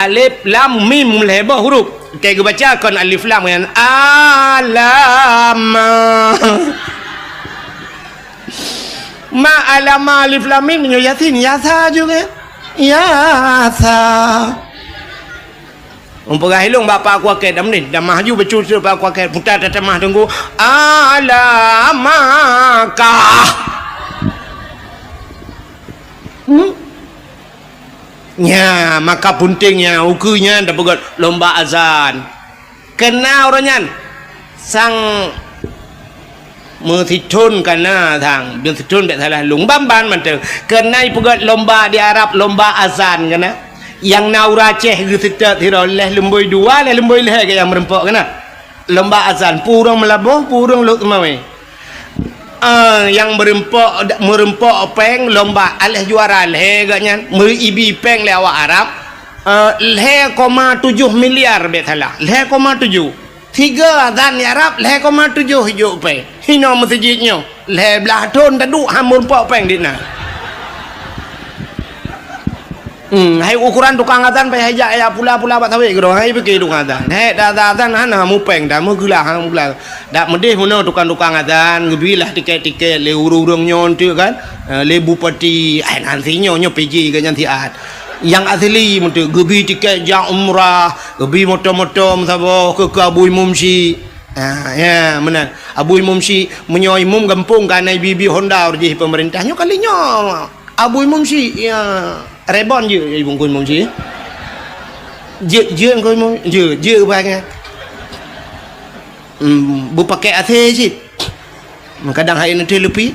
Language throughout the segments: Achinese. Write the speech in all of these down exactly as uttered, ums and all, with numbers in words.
Alif lam mim lhèe boh huruf. Keu geubaca kon alif lam nyan. Alam. Ma alama alif lam mim nyoe Yasin, Yasa juga. Yasa. Umpama ilong bak Pak Kuakét dah meunan, dah maju becu-becu Pak Kuakét, puta tatamah tunggu. Alamaka. Hmm? Nya, maka punténg nya, ukeue nyan tapeugöt lomba azan. Keuna uroe nyan sang meusithon kana sang, meusithon bèk salah lôn ban-ban mantong. Keuna ipeugöt lomba di Arab, lomba azan kana. Nyang na ureueng Aceh geuseutôt sidroe lhèe lumbôi dua, lhèe lumbôi lhèe geuh nyang meureumpok kana. Lomba azan, peue ureueng Meulaboh, peue ureueng Lhokseumawe. Ah, nyang meureumpok, meureumpok péng lomba, aléh juara lhèe geuh nyan, meuibi péng lé awak Arab. Ah, lhèe koma tujoh miliar bèk salah, lhèe koma tujoh. Sigoe azan di Arab, lhèe koma tujoh ijok péng. Hinoe meuseujid nyoe, lhèe blah thon taduek han meureumpok péng di na. Hmm, hai ukoran tukang azan payah jak, jak pula-pula bak sawét keudroe, hai pike tukang azan. Hai dah azan hana mupéng, dah meugeula, hana meugeula. Dak meudeh meunoe tukang-tukang azan, geubilah tiket-tiket lé ureueng-ureueng nyoe tu kan. Eh, lé bupati, ai nan si nyoe, nyoe P J ke nyan siat. Nyang asli meutu geubi tiket jak umrah, geubi moto-moto meusaboh keu, keu Abu Imum Syik. Ha, ya, meunan. Abu Imum Syik, meunyoe imum gampông ka na ibi-ibi Honda ureueng jih pemerintah, nyoe kali nyoe. Abu Imum Syik, ya, rebon jeuet, ya, Abu Imum Syik. Jeuet, jeuet Abu Imum, jeuet, jeuet bangai. Hmm, beupakai A C cit. Kadang hai neuteh leupi.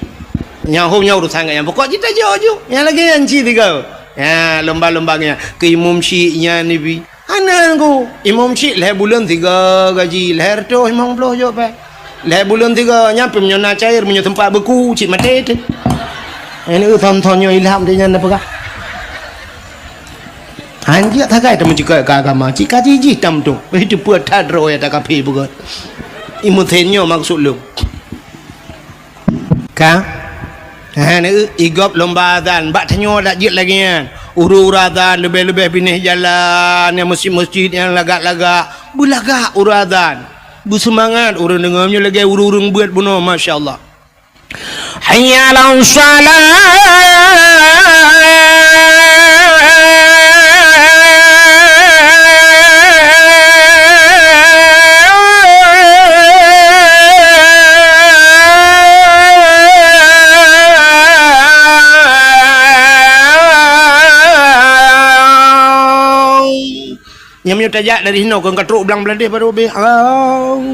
Nyan hom nyan urusan nyan. Pokok jih tajok ju. Nyang lagèe nyan cit tiga. Ya, lomba-lomba nyan. Keu Imum Syik nyan ibi. Hana ku. Imum Syik lhèe buleuen tiga gaji, lhèe reutôh limong ploh jok pèng. Lhèe buleuen tiga, nyan pih meunyoe na cair, meunyoe teumpat beuku, cit maté teuh. Ini thon-thon nyoe ilham dia nyan dah peugah. Hanjeuet sagai tameucukot keu agama, cit ka jijih tameutueng. Eh, teupeue that droe ya takafé beugöt. Imum Syik nyoe maksud lôn. Ka? Ha, na, i gob lomba azan. Bak tanyoe dak jeuet lagèe nyan. Ureueng-ureueng azan, leubeh-leubeh binéh jalan, nyang meuseujid-meuseujid, nyang lagak-lagak. Beulagak ureueng azan. Beuseumangat ureueng deungoe, nyoe lagèe ureueng-ureueng beuet bunoe, masya Allah. Hayya 'alas shalah. Nyang meunyoe tajak dari hinoe keu ka trok blang Bangladesh baru habéh. Au.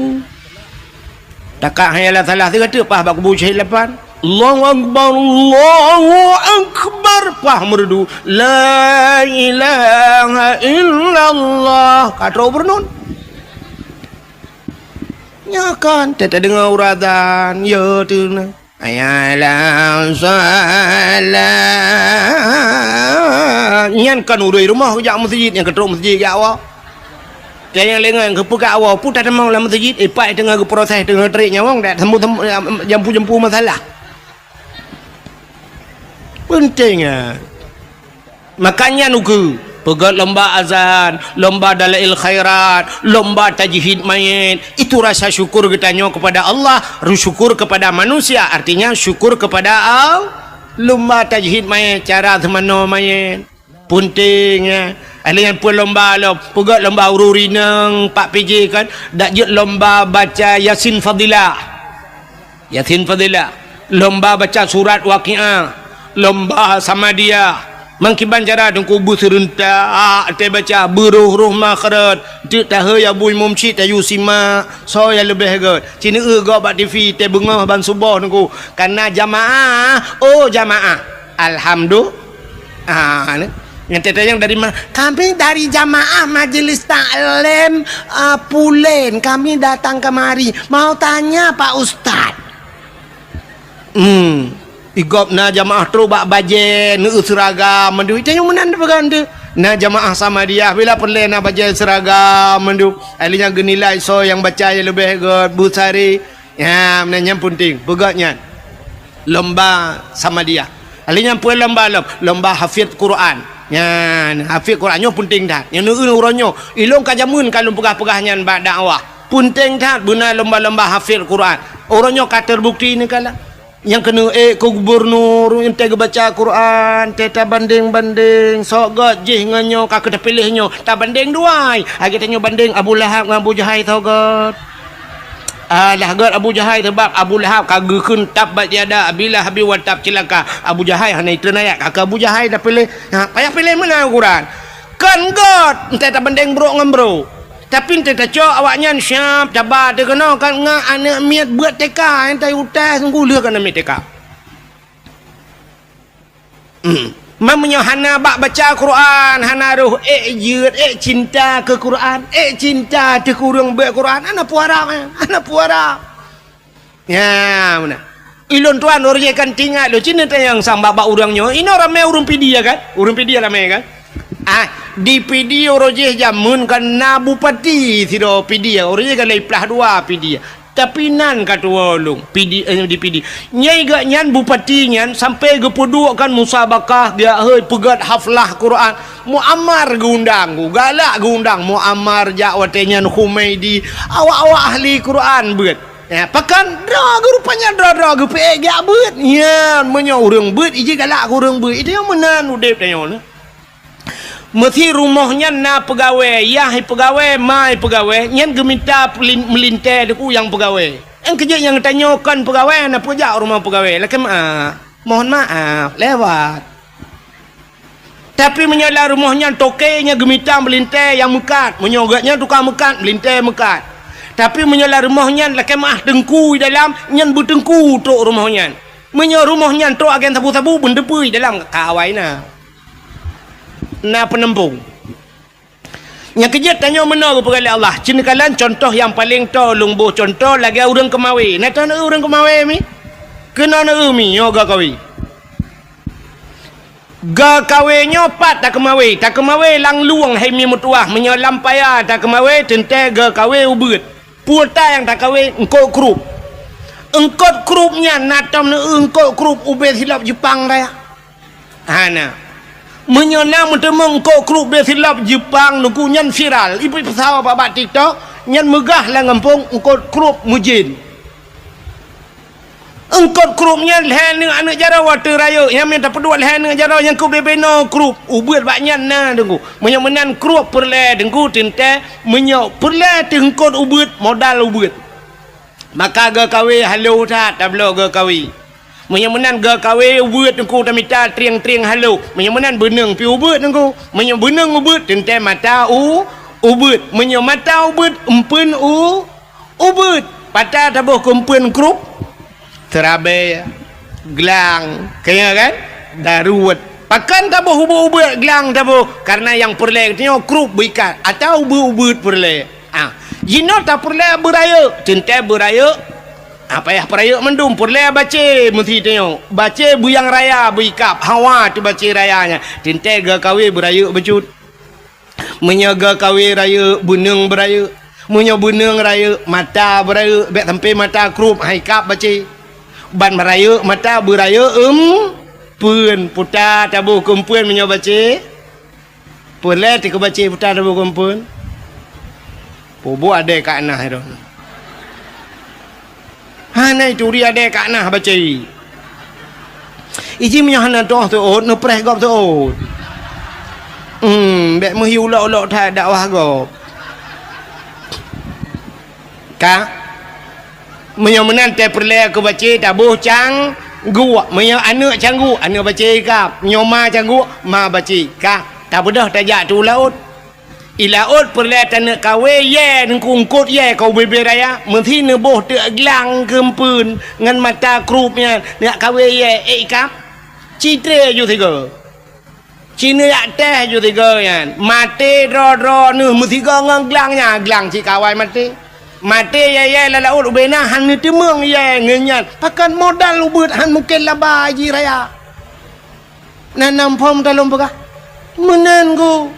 Takak hana salah sigoe teuk paih bak kubu Syahid Lapan. Allahu Akbar, Allahu Akbar, paih meureudu. La ilaha illallah. Ka trok beureunon. Nyoe kan, teudeungoe ureueng azan, ya tu na. Hayya 'alas shalah. Nyan kan ureueng rumoh jak meuseujid, nyang ka trok meuseujid jak awak. Nyang lengah nyang keupeugah awak, peue tateumong lam meuseujid, ipak teungoh geuproses, teungoh trek nyawöng, dak jampu-jampu masalah. Penting, ya. Makanya nuku peugöt lomba azan, lomba dalail khairat, lomba tajhid mayét. Itu rasa syukur geutanyoe kepada Allah, ru-, syukur kepada manusia, artinya syukur kepada Allah. Lomba tajhid mayét, cara seumanoe mayét. Penting, ya. Ada nyang peue lomba lom, peugöt lomba ureueng rineng, pak P J kan, dak jeuet lomba baca Yasin Fadilah. Yasin Fadilah, lomba baca surat Waqiah, lomba Samadiyah. Meukiban cara teungku beuseureuntak teubaca, beuroh-roh makhraj, teuk tahe ya bui mumsyik tayue simak, soe nyang leubeh göt. Ci neueu gob bak T V, teubeungoh ban suboh teungku. Kana jamaah, oh jamaah. Alhamdu-, Ah, ni. Nyan teuntang dari mana? Kami dari jamaah Majelis Taklim, ah, Pulen. Kami datang kemari. Mau tanya, Pak Ustaz. Hmm. Igop na jamaah trok bak bajèe, neueu seuragam mandum. Tanyoe meunan peugah tu. Na jamaah Samadiyah, bila peureulèe na bajèe seuragam mandum. Ahli nyan geunilai soe nyang baca nyang leubeh göt, beusari. Ya, meunan nyan penting. Peugah nyan. Lomba Samadiyah. Ahli nyan peue lomba lom? Lomba hafiz Quran. Nyan, hafid Quran nyoe peunteng that. Nyoe neueu uroe nyoe. Ilôn ka jameun ka lôn peugah-peugah nyan bak dakwah. Peunteng that beuna lomba-lomba hafid Quran. Uroe nyoe ka terbukti neukalon. Nyang keuneuk ék keu gubunur, entée geubaca Quran, entée tabandeng-bandeng, sogôt jih ngon nyoe ka keu tapiléh nyoe, tabandeng dua. Lagée tanyoe bandeng Abu Lahab ngon Abu Jahai sogôt. Alah, gét Abu Jahai, sabab Abu Lahab ka geukheun tabbat yada Abi Lahabin wa tab, ceulaka. Abu Jahai hana itreun ayat, ka keu Abu Jahai tapiléh. Ha, payah piléh meunan Quran. Kon gét, entée tabandeng brok ngon brok. Tapi entée tacok awaknyan siab, taba teuh keunoe kan ngon aneuk miet beuet T K, entée utai sunggoh lheueh keu aneuk miet T K. Hmm. Man meunyoe hana bak baca Quran, hana roh ék jeuet, ék cinta keu Quran, ék cinta teuh keu ureuëng beuet Quran, hana peue harab, eh, hana peue harab. Ya, meunan. Ilôn tuan ureuëng kan tingat lôn, cit neutanyong sang bak-bak ureuëng nyoe, inoe ramé ureuëng Pidie kan? Ureuëng Pidie ramé kan? Ah, di Pidie uroe jih jameun kan na bupati sidroe Pidie, uroe jih kan lhée plah dua Pidie. Tapi nan ka tuwoe lôn, Pidie, eh, di Pidie. Nyai geuh nyan bupati nyan sampai geupeuduek kan musabakah, geujak hôi peugét haflah Quran. Muammar geuundang, galak geuundang Muammar jak watée nyan, Humaidi, awak-awak ahli Quran beuet. Ya, pakon droe geuh rupanya droe-droe geupeuék geujak beuet. Nyan, meunyoe ureuëng beuet, iji galak keu ureuëng beuet. Itu nyang meunan udeb tanyoe nyoe. Meusi rumoh nyan na peugawée, yah peugawée, ma peugawée, nyan geumita peulin-, meulintée teungku nyang peugawée. Nyang keujeuet nyang tanyoe kon peugawée, na peue jak rumoh peugawée, lakée meuáh, mohon maaf, lewat. Tapi meunyoe lam rumoh nyan toke, nyan geumita meulintée nyang meukat, meunyoe gét nyan tukang meukat, meulintée meukat. Tapi meunyoe lam rumoh nyan lakée meuáh teungku di dalam, nyan beuteungku trok rumoh nyan. Meunyoe rumoh nyan trok agen sabu-sabu, beuneupeue di dalam ka awai na. Na peuneumpông. Nyang keujeuet tanyoe meunoe geupeugah lé Allah. Cit neukalon contoh nyang paleng toe lôn boh contoh lagée ureuëng keumawé. Na teuh ureuëng keumawé mi? Keunoe neueu mi nyoe geukawi. Geukawi nyoe pat takeumawé. Takeumawé lam lueng hai mi meutuwah. Meunyoe lam paya takeumawé teuntée geukawi ubeuet. Peue ta nyang takeumawé eungkot krup. Eungkot krup nyan na tom neueu eungkot krup ubé silop Jeupang raya. Hana. Meunyoe na meuteumé eungkot krup bé silop Jeupang teungku nyan viral, ipeusau bak, bak TikTok, nyan meugah lam gampông eungkot krup meujén. Eungkot krup nyan lhée aneuk, aneuk jaroe watée rayeuk, nyan meunan tapeuduek lhée aneuk jaroe nyang keu bebe noe krup, ubeuet bak nyan na teungku. Meunyoe meunan krup peureulée teungku teuntée, meunyoe peureulée teuh eungkot ubeuet, modal ubeuet. Maka geukawi halo that tabloe geukawi. Meunyoe meunan geukawi ubeuet teungku tamita trieng-trieng halo. Meunyoe meunan beuneueng pi ubeuet teungku. Meunyoe beuneueng ubeuet teuntée mata u ubeuet. Meunyoe mata ubeuet eumpeuen u ubeuet. Pat taboh keu eumpeuen krup? Seurabée, glang, kaya kan? Daruet. Pakon taboh ubeuet-ubeuet glang taboh? Karena nyang peureulée geutanyoe krup beuikat atau ubeuet-ubeuet peureulée. Ah, jinoe tapeureulée beurayeuk, teuntée beurayeuk. Ah, payah peurayeuk mandum, peureulée bacé meusi tanyoe. Bacé beuyang raya beuikab, hawa teuh bacé raya nyan. Teuntée geukawi beurayeuk bacut. Meunyoe geukawi rayeuk, beuneueng beurayeuk. Meunyoe beuneueng rayeuk, mata beurayeuk, bék sampoe mata krup, hai kab bacé. Ban meurayeuk mata beurayeuk eumpeuen, puta taboh keu eumpeuen meunyoe bacé. Peureulée teuh keu bacé puta taboh keu eumpeuen. Pubuet adée ka na hai droe. Hana ituri adée ka na bacé. Iji meunyoe hana toh seuôt, neupreh gob seuôt. Hmm, bék meuhi ulok-ulok that dakwah gob. Ka? Meunyoe meunan teuh peureulée keu bacé taboh cangguek. Meunyoe aneuk cangguek, aneuk bacé kab. Meunyoe ma cangguek, ma bacé kab. Tabeudôh tajak tu laôt. I laôt peureulée taneuk kawé yée teungku eungkot yée ka ubé-bé raya, meusi neuboh teuk glang keu eumpeuen ngon mata krup nyan neujak kawé yée ék ikab. Citré ju sigoe. Ci neujak teh ju sigoe nyan. Maté droe-droe neuh meusigoe ngon glang nyan, glang cit ka awai maté. Maté yée-yée lam laôt ubé na hana teumeueng yée ngon nyan. Pakon modal ubeuet han mungken laba jih raya. Nanam phom talom peugah. Meunan ku.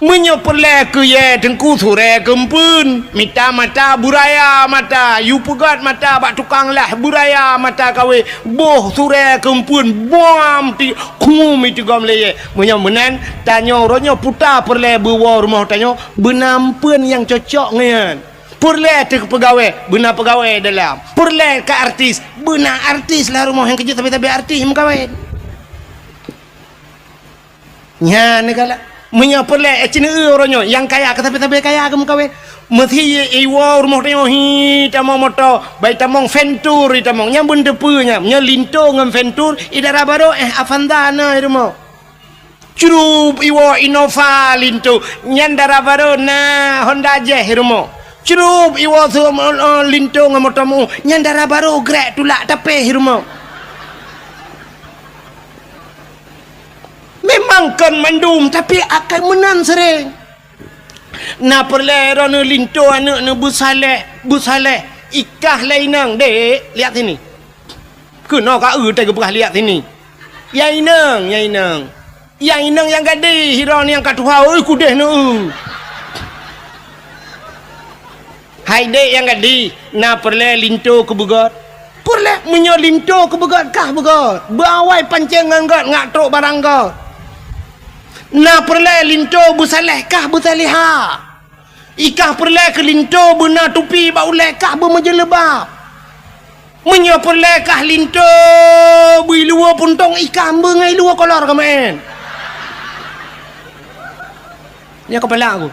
Meunyoe peureulée keu yée teungku surée keumpeuen, mita mata beuraya mata, yue peugét mata bak tukang lah beuraya mata kawé, boh surée keumpeuen, buam ti-, khum iteugom lé yée. Meunyoe meunan, tanyoe uroe nyoe puta peureulée beuwoe rumoh tanyoe, beuna ampeuen nyang cocok ngon nyan. Peureulée teupeugawée, beuna peugawée dalam. Peureulée ka artis, beuna artis lah rumoh nyang keujeuet sabe-sabe artis meukawen. Nyan galak. Meunyoe peureulée, eh, ceuneue uroe nyoe, nyang kaya keu sabe-sabe kaya keu meukawen. Meusi iwoe rumoh tanyoe hi tamong moto, bai tamong Ventur itamong. Nyang beuneuteupeu nyan, nyoe Linto ngon Ventur, i dara barô, eh, Avanza na i rumoh. Crup iwoe Innova Linto, nyan dara barô na Honda Jazz i rumoh. Crup iwoe su-, eh, Linto ngon moto meu, nyan dara barô grek tulak tapéh i rumoh. Memang kon mandum, tapi akai meunan sering. Na peureulée droeneuh Linto aneuëk neuh beusaleh, beusaleh. Ikah lé inong, "Dek, lihat sini." Keunoe ka eu teuh geupeugah lihat sini. Ya inong, ya inong. Ya inong nyang gadih, droeneuh nyang ka tuha, oi kudeh neueu. Hai dek nyang gadih, na peureulée Linto keu beugét? Peureulée, meunyoe Linto keu beugét kah beugét, beuawai pancéng ngon gét ngak trok barang gét. Na peureulée Linto beusaleh kah beusalehah. Ikah peureulée keu Linto beuna tupi bak ulée kah beumeujeuleuba. Meunyoe peureulée kah Linto beuiluwa puntông ikah beungai luwa kolor keumaén. Nyoe keupala aku.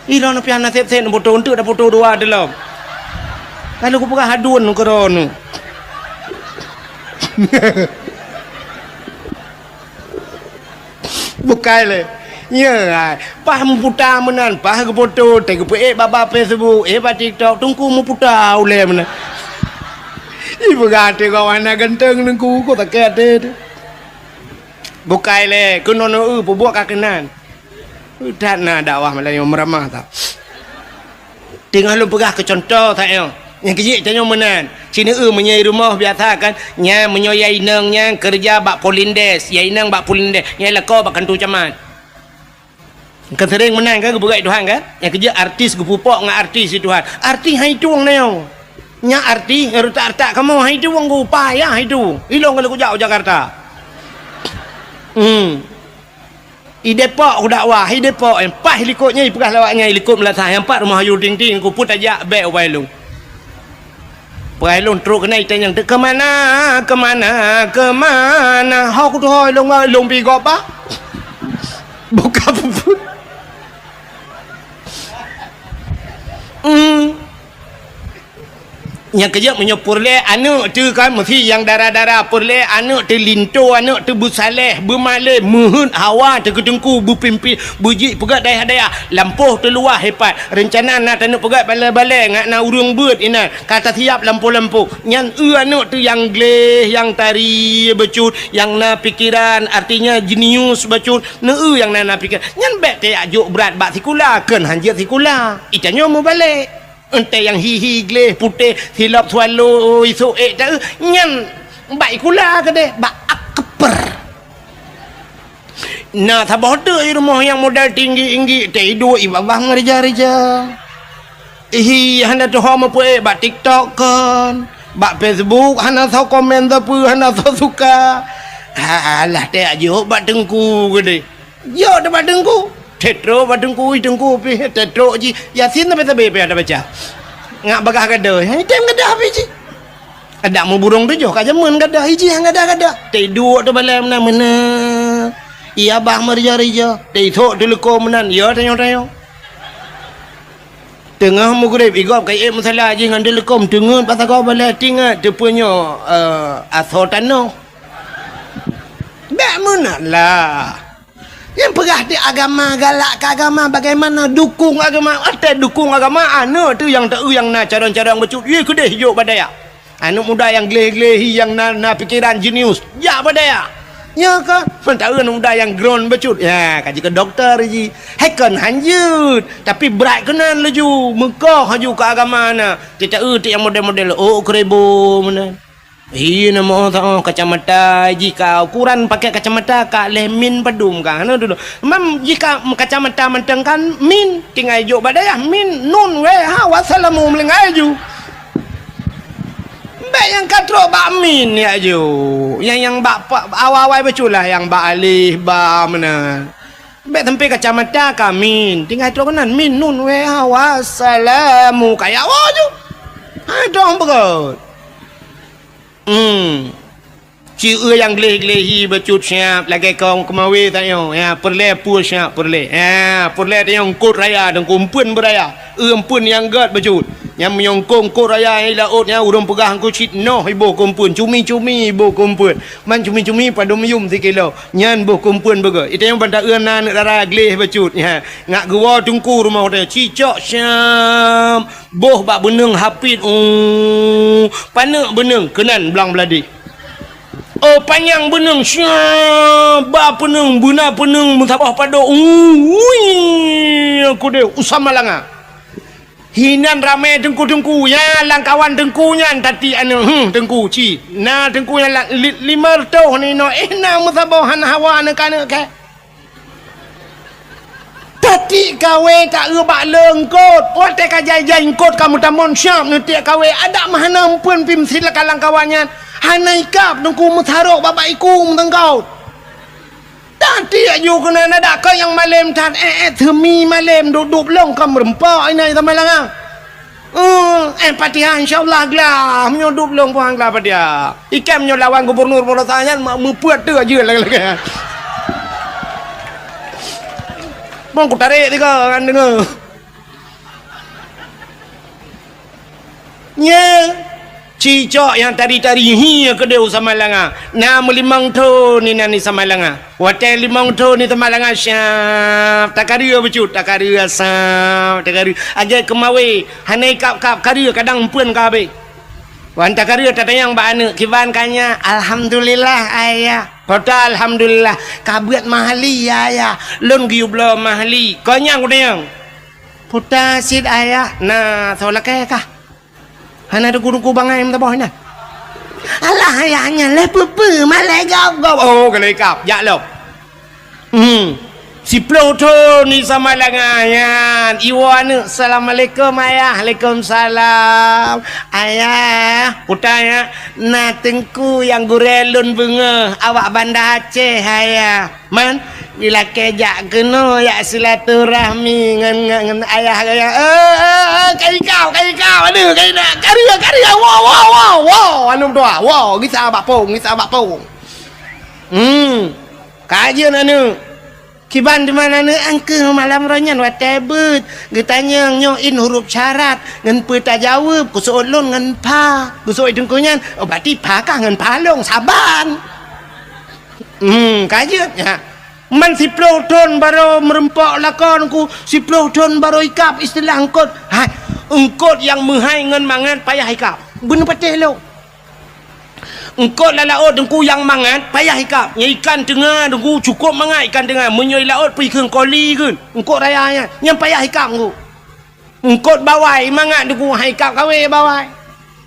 Ilôn piah na sép-sép neupoto, eunteuk tapoto dua teulom. Lalu kupeugah aduen keudroe nyoe. Bukai lé. Nyoe ai, paih meuputa meunan, paih geupoto, teuh geupeuék bak, bak Facebook, ék bak TikTok, teungku meuputa ulée meunan. Ipeugah teuh kawan na ganteng teungku, kok sakét até teuh. Bukai lé, keunoe neueu peubuet ka keunan. That na dakwah Meulayu meuramah that. Teungoh lôn peugah keu cuntoh that nyoe. Nyang keujeuet tanyoe meunan. Ceuneue meunyoe i rumoh biasa kan, nyan meunyoe ya inong nyan keureuja bak Polindes, ya inong bak Polindes, nyan lakoe bak kantô camat. Kan sering meunan kan geupeugah Tuhan kan? Nyang keujeuet artis geupupok ngon artis di Tuhan. Artis hai tueng na nyoe. Nyan artis nyang retak-retak kamoe hai tueng geuupah ya hai tueng. Ilôn ka lôn kujak u Jakarta. Hmm. I Depok kudakwah, i Depok, eh, paih likot nyan ipeugah lawak nyan i likot meulasah nyang pat rumoh Ayu Ting Ting, ku peutajak bék ubak ilôn. Peugah ilôn trok keunan itanyong, "Keu mana, keu mana, keu mana?" Ho kutuho ilôn, ilôn pi gob bah. Buka puput. Hmm. Nyang keujeuet meunyoe peureulée aneuëk teuh kan meusi nyang dara-dara, peureulée aneuëk teuh linto, aneuëk teuh beusaleh, beumalée, meuheuet hawa teuh keu teungku, beupimpin, beujeuet peugét dayah-dayah, lampôh teuh luwah ipat. Reuncana na taneuk peugét balée-balée, ngat na ureuëng beuet inan, ka tasiap lampôh-lampôh. Nyan eu aneuëk teuh nyang gleh, nyang tari bacut, nyang na pikeran, artinya jenius bacut, neu eu nyang na, na pikeran. Nyan bék tajak jok brat bak sikula, kheun hanjeuet sikula. Itanyoe mubalek. Entée nyang hi-hi gleh putéh silop swallow isok ék ta-, nyan bak ikula keudeh, bak akper. Na saboh teuk i rumoh nyang modal tinggi-inggi, teuiduek i babah ngeurija-rija. Ihi hana tuho meupeuék bak TikTok kon, bak Facebook hana soe komen sapeue, hana soe suka. Alah, teuh jok bak teungku keudeh. Jok teubak teungku. Tetrok bak teungku, ui teungku pih, tetrok jih. Yasin sabe-sabe pih ada baca. Ngak bagah gadoh, hai tem gadah pih jih. Adak muburong tujoh ka jameun gadah, ijih nyang gadah-gadah. Teuduek teubalai meunan-meunan. Iya bah meurija-rija. Teusok teuleuko meunan, ya tanyoe-tanyoe. Teungoh meugreb, igob ka iék musala jih ngon teuleuko, teungeut bak sagoe balai, tingat teupeunyoe, eh, asoe tanoh. Bék meunan lah. Nyang peugah di agama, galak keu agama, bagaimana dukung agama? Watée dukung agama, aneuëk teuh nyang teu nyang na carông-carông bacut, yue keudeh jok bak dayah. Aneuëk muda nyang gleh-gleh, nyang na, na pikeran jenius, jak bak dayah. Nyoe ka, seumantara aneuëk muda nyang groen bacut, ya, ka jeuet keu dokto jih. Hai kon hanjeuet, tapi brat keunan laju, meukoh laju keu agama na. Teuta eu teuh nyang model-model, oh, keurebo meunan. Iya, na moh teuh kacamata, jih ka ukuran pakai kacamata ka lhèe min padum ka. Hana dulu. Mam jih ka kacamata mantong kan min, tinggai jok bak dayah min, nun, wee, ha, wassalamu meulinggai ju. Bèk nyang ka trok bak min ya ju. Nyang, nyang bak pa-, awai-awai bacut lah, nyang bak alif, ba meunan. Bèk sampai kacamata ka min, tinggai trok keunan min, nun, wee, ha, wassalamu, ka ya woe ju. Ha, dong beugôt. Hmm. Ci eu nyang gleh-gleh hi bacut siap lagèe kong keumawe tanyoe. Ya, peureulèe peue siap peureulèe. Ya, peureulèe tanyoe eungkôt raya, teungku eumpeuen beuraya. Eu eumpeuen nyang gèt bacut. Nyang meunyoe eungkôt, eungkôt raya nyang i laôt nyan ureueng peugah eungkôt cit noh iboh keu eumpeuen, cumi-cumi iboh keu eumpeuen. Man cumi-cumi padum yum sikilo. Nyan boh keu eumpeuen beugôt. Itanyoe ban taeu na aneuk dara gleh bacut. Ya, ngak geuwoe teungku rumoh teuh. Cicok siap. Boh bak beuneueng hapit, uh, paneuk beuneueng keunan blang bladeh. Oh, panyang beuneueng, sya, ba peuneueng, beuna peuneueng, meusaboh padok, uh, ui, kudeh, u Samalanga. Hinan ramè teungku-teungku, ya, lam kawan teungku nyan, tati aneuk, hmm, teungku, ci. Na teungku nyan la-, li-, lima reutôh ninoe, eh, na meusaboh hana hawa aneuk-aneuk kèe. Tatiek kawé taeu bak le eungkôt. Watèe ka jai-jai eungkôt ka meutamong siap neutiek kawé. Adak meuhana eumpeuen pih meusilakan lam kawan nyan. Hana ikab teungku meusarok bak-bak iku meuteungkôt. Tatiek ju keunan adak keu nyang malém that, eh, eh, seumi malém dup-dup lông ka meureumpok inan samai langa. Eh, eh, Fatihah, insya Allah glah. Meunyoe dup lông puang glah Fatihah. Ikan meunyoe lawan gubernur Polosa nyan, ma-, meupeuet tu aja lagèe-lagèe. Bang, ku tarék tiga kan deungoe. Nya, cicok nyang tari-tari hi keudéh u Samalanga. Na meulimong thon inan di Samalanga. Watèe limong thon di Samalanga siap, takareu bacut, takareu asam, takareu. Agèe keumawé, hana ikab-kab, kareu kadang eumpeuen ka habéh. Wan takareu tatanyong bak aneuk, kiban ka nyak, alhamdulillah, ayah. Pota alhamdulillah, ka beuet mahli, ya, ayah. Lôn geuyue bloe mahli. Kon nyang kutanyong. Pota cit, ayah, na soe lakèe kah? Hana teungku-teungku bangai meusaboh inan. Alah, ayah nyan lé peue-peue, malèe gob-gob. Oh, keuneuk ikab, jak lom. Hmm. Siploh thon di Samalanga nyan. Iwoe aneuk, "Assalamualaikum, ayah." "Waalaikumsalam." "Ayah," pota nyan, "na teungku nyang gurèe lôn beungèh awak Banda Aceh, ayah." Man, ilakèe jak keunoe jak silaturahmi ngon, ngon, ngon ayah gaya. Eh, eh, eh, ka ikab, ka ikab, aduh, ka ikab, kareu, kareu, woe, woe, woe, woe, anu meutuah, woe, gisa bak pông, gisa bak pông. Hmm, ka jeuet aneuk. Kiban teuma aneuk angkeuh malam roh nyan watèe beuet. Geutanyong nyoe in huruf syarat, ngon peue tajaweueb, geuseuôt lôn ngon pha. Geuseuôt teungku nyan, oh, berarti pha kah ngon pha lôn, saban. Hmm, ka jeuet, ya. Man siploh thon barô meureumpok lakon ku, siploh thon barô ikab istilah eungkôt. Hai, eungkôt nyang meuhai ngon mangat payah ikab. Beuneupatéh lôn. Eungkôt lam laôt teungku nyang mangat payah ikab. Nyan ikan teunga teungku cukôp mangat ikan teunga. Meunyoe i laôt peue ikheun koli kheun. Eungkôt raya nyan, nyan payah ikab teungku. Eungkôt bawai mangat teungku, hai ikab kawé bawai.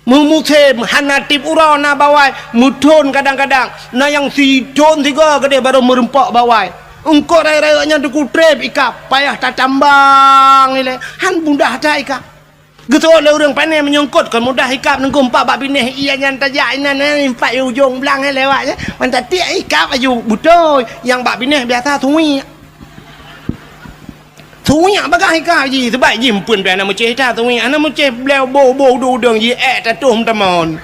Meumusém hana tiep uroe na bawai, meuthon kadang-kadang. Na nyang sithon sigoe keudéh barô meureumpok bawai. Eungkôt rayeuk-rayeuk nyan teungku trép ikab, payah tatambang ilèe. Han mudah that ikab. Geuteuôt lé ureueng pané meunyoe eungkôt kon mudah ikab teungku, empat bak binéh ie nyan tajak inan, eh, empat ujông blang, eh, lewat, eh. Mantong tiek ikab laju beutôi. Nyang bak binéh biasa suwiek. Suwiek bagah ikab jih, sebab jih eumpeuen pih hana meucéh that suwiek, hana meucéh blah boh-boh udeueng-udeueng jih ék tatoh meutamon.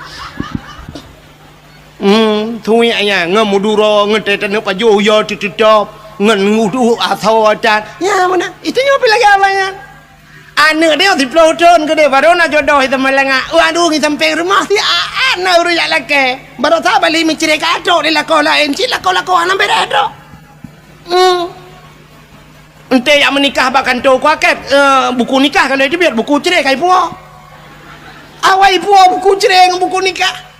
Hmm, suwiek nyan ngon meuduro, ngon teuh taneuk pajoh yo teuteutop, ngon udeueng asoe that. Nyan meunan, itu nyoe pih lagèe awak nyan. Aneuk dia siploh thon keudéh baru na jodoh di Samalanga. Waduh, ngi sampéng rumoh si Aan na ureueng jak lakèe. Baru sa bali meucré ka trok di lakoe laén, cit lakoe-lakoe hana bèrèh trok. Hmm. Enté jak meunikah bak kantô kuakét, eh, buku nikah ka lheueh teubiet, buku cré ka ipuwoe. Awai ipuwoe buku cré ngon buku nikah.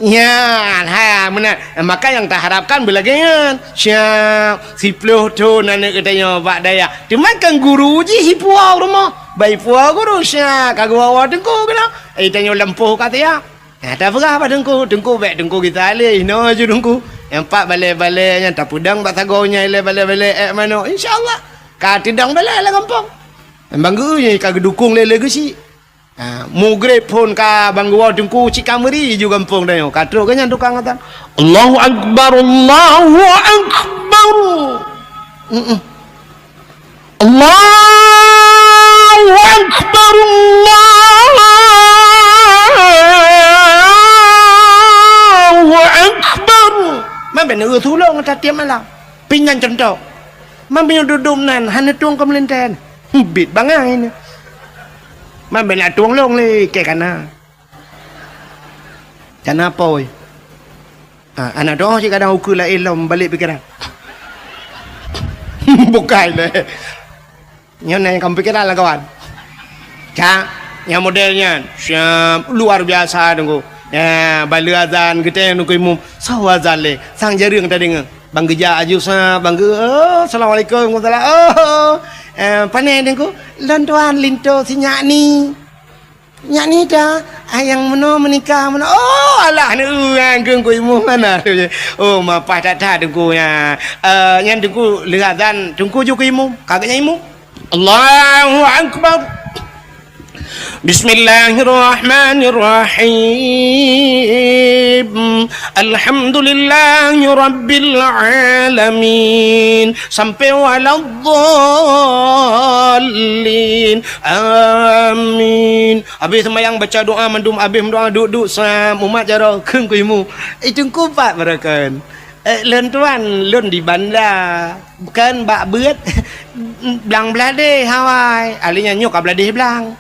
Nyan, ha, meunan. Maka nyang taharapkan beulagèe nyan. Siap, siploh thon aneuk geutanyoe bak dayah. Teuma kan guru jih ipuwoe u rumoh. Bah ipuwoe guru, siap, ka geuwoe-woe teungku keunoe. Eh, tanyoe lampôh ka siap. Ha, tapeugah bak teungku, "Teungku, bèk teungku gisa lé, inoe ju teungku. Nyang pat balèe-balèe nyan tapeudong bak sagoe nyan ilèe balèe-balèe èk manok. Insya Allah, ka teudong balèe lam gampông." Bang geuh nyan ka geudukong lé, lé geuchik. Ha, mugreb phôn ka bang geuwoe teungku cit ka meuri ju gampông tanyoe. Ka trôk geuh nyan tukang azan. "Allahu Akbar, Allahu Akbar." Mm-mm. "Allahu Akbar, Allahu Akbar." Man bèk neueu tulông ata tiep malam. Pih nyan cuntoh. Man meunyoe dudoe nan hana tueng keu meulintèe. Bit bangai nyoe. Man bèk na tueng lôn lé, kèe kana. Kana pôi. Ha, aneuk doh cit kadang ukeue laén lom balek pikeran. Bukai lé. Nyoe na nyang ka meupikéran lam kawan. Ka, nyang model nyan, siap, luar biasa teungku. Ya, baleue azan geutanyoe teungku imum. Soe azan lé, sang jareueng tadeungoe. Bang geujak aju sa, bang geu-, "Oh, assalamualaikum." "Waalaikumsalam." "Oh, eh, pane teungku?" "Lôn tuan linto si nyak ni." "Nyak ni ta, ah, nyang meunoe meunikah meunoe." "Oh, alah, neu, ah, keu teungku imum mana?" "Oh, mapah that-that teungku nyan." Eh, nyan teungku lheueh azan, teungku ju keu imum. Ka geuhnyan imum. Allahu Akbar. Bismillahirrahmanirrahim. Alhamdulillahi rabbil alamin. Sampai waladdallin. Amin. Habéh seumayang baca doa mandum, habéh meudoa duek-duek sam, umat jaroe kheun keu imum. "Eh, teungku pat baroekon." "Eh, lôn tuan, lôn di banda. Bukan bak beuet, blang bladeh awai." Ahli nyan nyoe ka bladeh blang.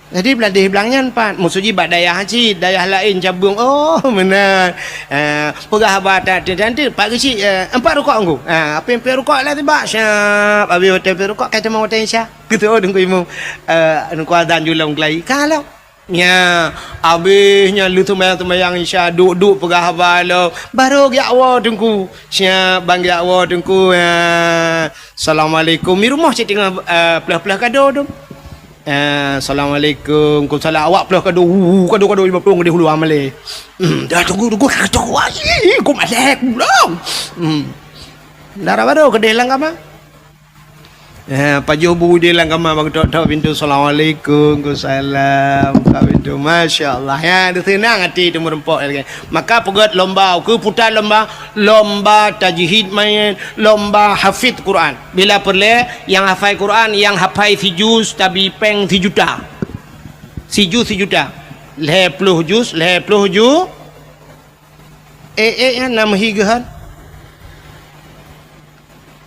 Jadi bladeh blang nyan pat, maksud jih bak dayah cit, dayah laén cabeueng. Oh, meunan. Eh, peugah haba that, that, that, pat geuchik, eh, "Empat rukok teungku." Ah, apé-apé rukok lah tibak, siap. Habéh watèe apé rukok, ka teuma watèe Isya. Gitu, oh, teungku imum. Eh, teungku azan ju lom keulayi. Ka lom. Nya, habéh nyan lheueh seumayang-seumayang Isya, duek-duek peugah haba lom, barô geujak woe teungku. Siap, bang geujak woe teungku, ya. Assalamualaikum. Di rumoh cit teungoh, eh, peuleuh-peuleuh kado tu. Eh, assalamualaikum. Waalaikumsalam. Awak peuleuh kado, hu, hu, kado-kado lima puluh di hulu amalé. Hmm, dah teungku, teungku, kado, wah, ih, ku malèe, ku lom. Hmm. Dara barô keudéh lam kama. Eh, pajoh bu di lam kama bak tok-tok pintu, "Assalamualaikum." "Waalaikumsalam." Buka pintu, masya Allah. Ya, di seunang hati teumeurumpok lagèe. Maka peugöt lomba, ukeue puta lomba, lomba tajwid main, lomba hafiz Quran. Bila peureulèe, nyang hafai Quran, nyang hafai sijuz, tabi pèng sijuta. Sijuz sijuta. Lhèe ploh juz, lhèe ploh ju-, eh, eh, nyan na meuhi geuhon.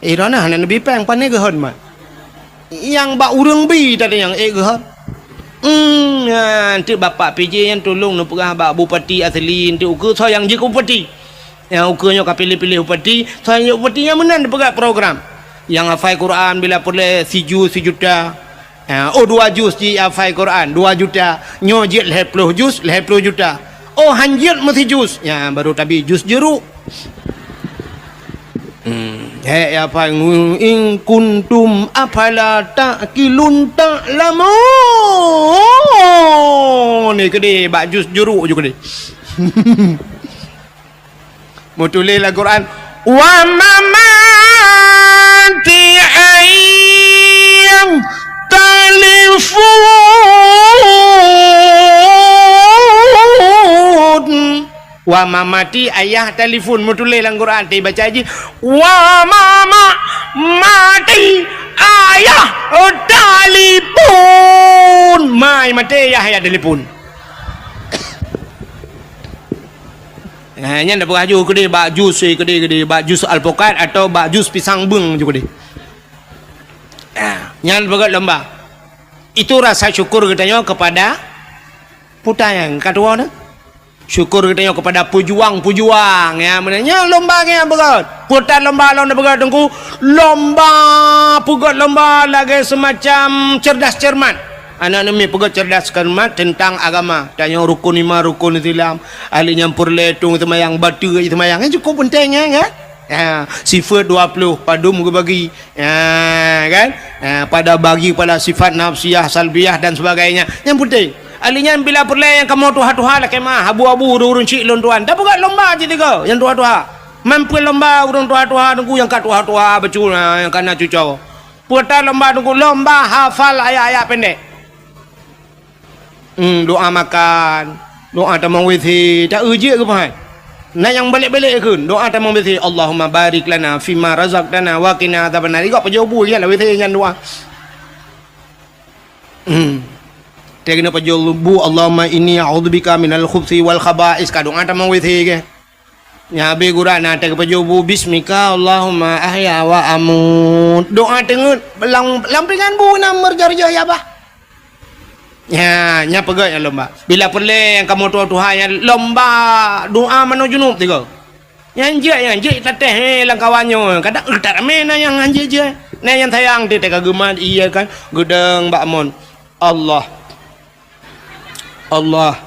Eh, droeneuh hana neubi pèng, pane geuhon mat. Nyang bak ureueng bi tadi nyang ék geuhon. Hmm, nyan, teuk Bapak P J nyan tulông neupeugah bak Bupati Asli, teuk ukeue soe nyang jeuet keu Bupati. Nyang ukeue nyoe ka piléh-piléh Bupati, soe nyang jeuet Bupati nyan meunan neupeugah program. Nyang hafai Quran bila peureulèe sijuz sijuta. Ha, oh, dua juz jih hafai Quran, dua juta. Nyoe jeuet lhèe ploh juz, lhèe ploh juta. Oh, han jeuet meusijuz. Nyan, baru tabi juz jeuruk. Hmm. Hèk ya, apa, "In kuntum afala ta'qilun ta'lamun." Ni keudéh, bak juz jeuruk ju keudéh. Meutuléh lam Quran, "Wa mamati ayam talifun." Wa mamati ayah talifun. Meutuléh lam Quran, tapi baca jih, "Wa mama mati ayah talifun." Mai maté ayah, ayah talifun. Ha, nyan tapeugah ju keudéh bak juz, eh, keudéh, keudéh, bak juz Alpukat atau bak juz Pisang Beung ju keudéh. Ha, nyan peugöt lomba. Itu rasa syukur geutanyoe kepada puta nyang ka tuwoe nyoe. Syukur geutanyoe kepada pejuang-pejuang, ya, meunan nyan lomba nyang peugöt. Peue that lomba lôn peugöt, Teungku? Lomba peugöt lomba lagèe semacam cerdas cermat. Aneuk-aneuk miet peugöt cerdas cermat tentang agama. Tanyoe rukun iman, rukun Islam, ahli nyan peureulèe tueng seumayang, bateue seumayang. Nyan cukup penting, ya, kan? Ya, sifat dua puluh, padum geubagi. Ya, kan? Ya, pada bagi pada sifat nafsiyah, salbiyah dan sebagainya. Nyan penting. Ahli nyan bila peureulèe nyang kamoe tuha-tuha lakèe meu'ah, abu-abu ureueng-ureueng chik lôn tuan. Tapeugöt lomba cit tiga nyang tuha-tuha. Meunyoe peue lomba ureueng tuha-tuha teungku nyang ka tuha-tuha bacut, ha, nyang ka na cucoe. Peue ta lomba teungku? Lomba hafal ayat-ayat pendek. Hmm, doa makan, doa tamong W C, ta eu jeuet keuh hai. Na nyang balek-balek kheun, doa tamong W C, "Allahumma barik lana fima razaqtana wa qina adzabannar." Igob pajoh bu nyan lam W C nyan doa. Hmm. Teuh keunoe pajoh bu, "Allahumma inni a'udzubika minal khubuthi wal khaba'is." Ka doa tamong W C keuh. Nyan habéh gura na teuh pajoh bu, "Bismika Allahumma ahya wa amut." Doa teungeut lam, lam pingan bu na meurjoh-joh ya bah. Nyan, nyan peugöt nyan lomba. Bila peureulèe nyang kamoe tuha-tuha nyan lomba doa manoe junub tiga. Nyan jeuet, nyan jeuet tatéh, eh, lam kawan nyoe. Kadang, eh, that ramé na nyang han jeuet-jeuet. Na nyang sayang teuh ka geumat, iya kan, geudong bak mon. Allah. Allah.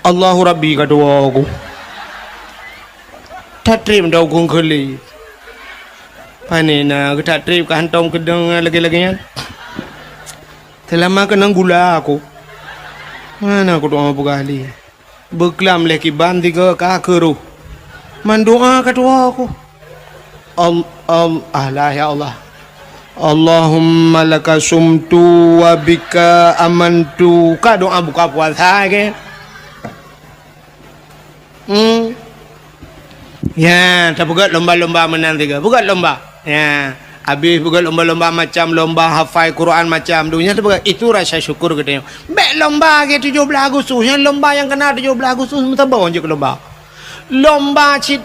Allahu Rabbi ka tuwoe ku. Tatrép dong kong keuli. Pane na geutatrép ka hantom keudong lagèe-lagèe nyan. Seulama keunong gula aku. Mana aku doa peugah lé. Beuklam lé kiban tiga ka keuroh. Mandoa ka tuwoe ku. Al-, al-, alah ya Allah. Allahumma laka sumtu wa bika amantu. Ka doa buka puasa ke? Hmm. Ya, tapeugöt lomba-lomba meunan tiga. Peugöt lomba. Ya. Habéh peugöt lomba-lomba macam lomba hafai Quran macam tu. Nyan tapeugöt itu rasa syukur geutanyoe. Bèk lomba ke tujoh blaih Agustus. Nyan lomba nyang keuna tujoh blaih Agustus meusaboh jeuet keu lomba. Lomba cit,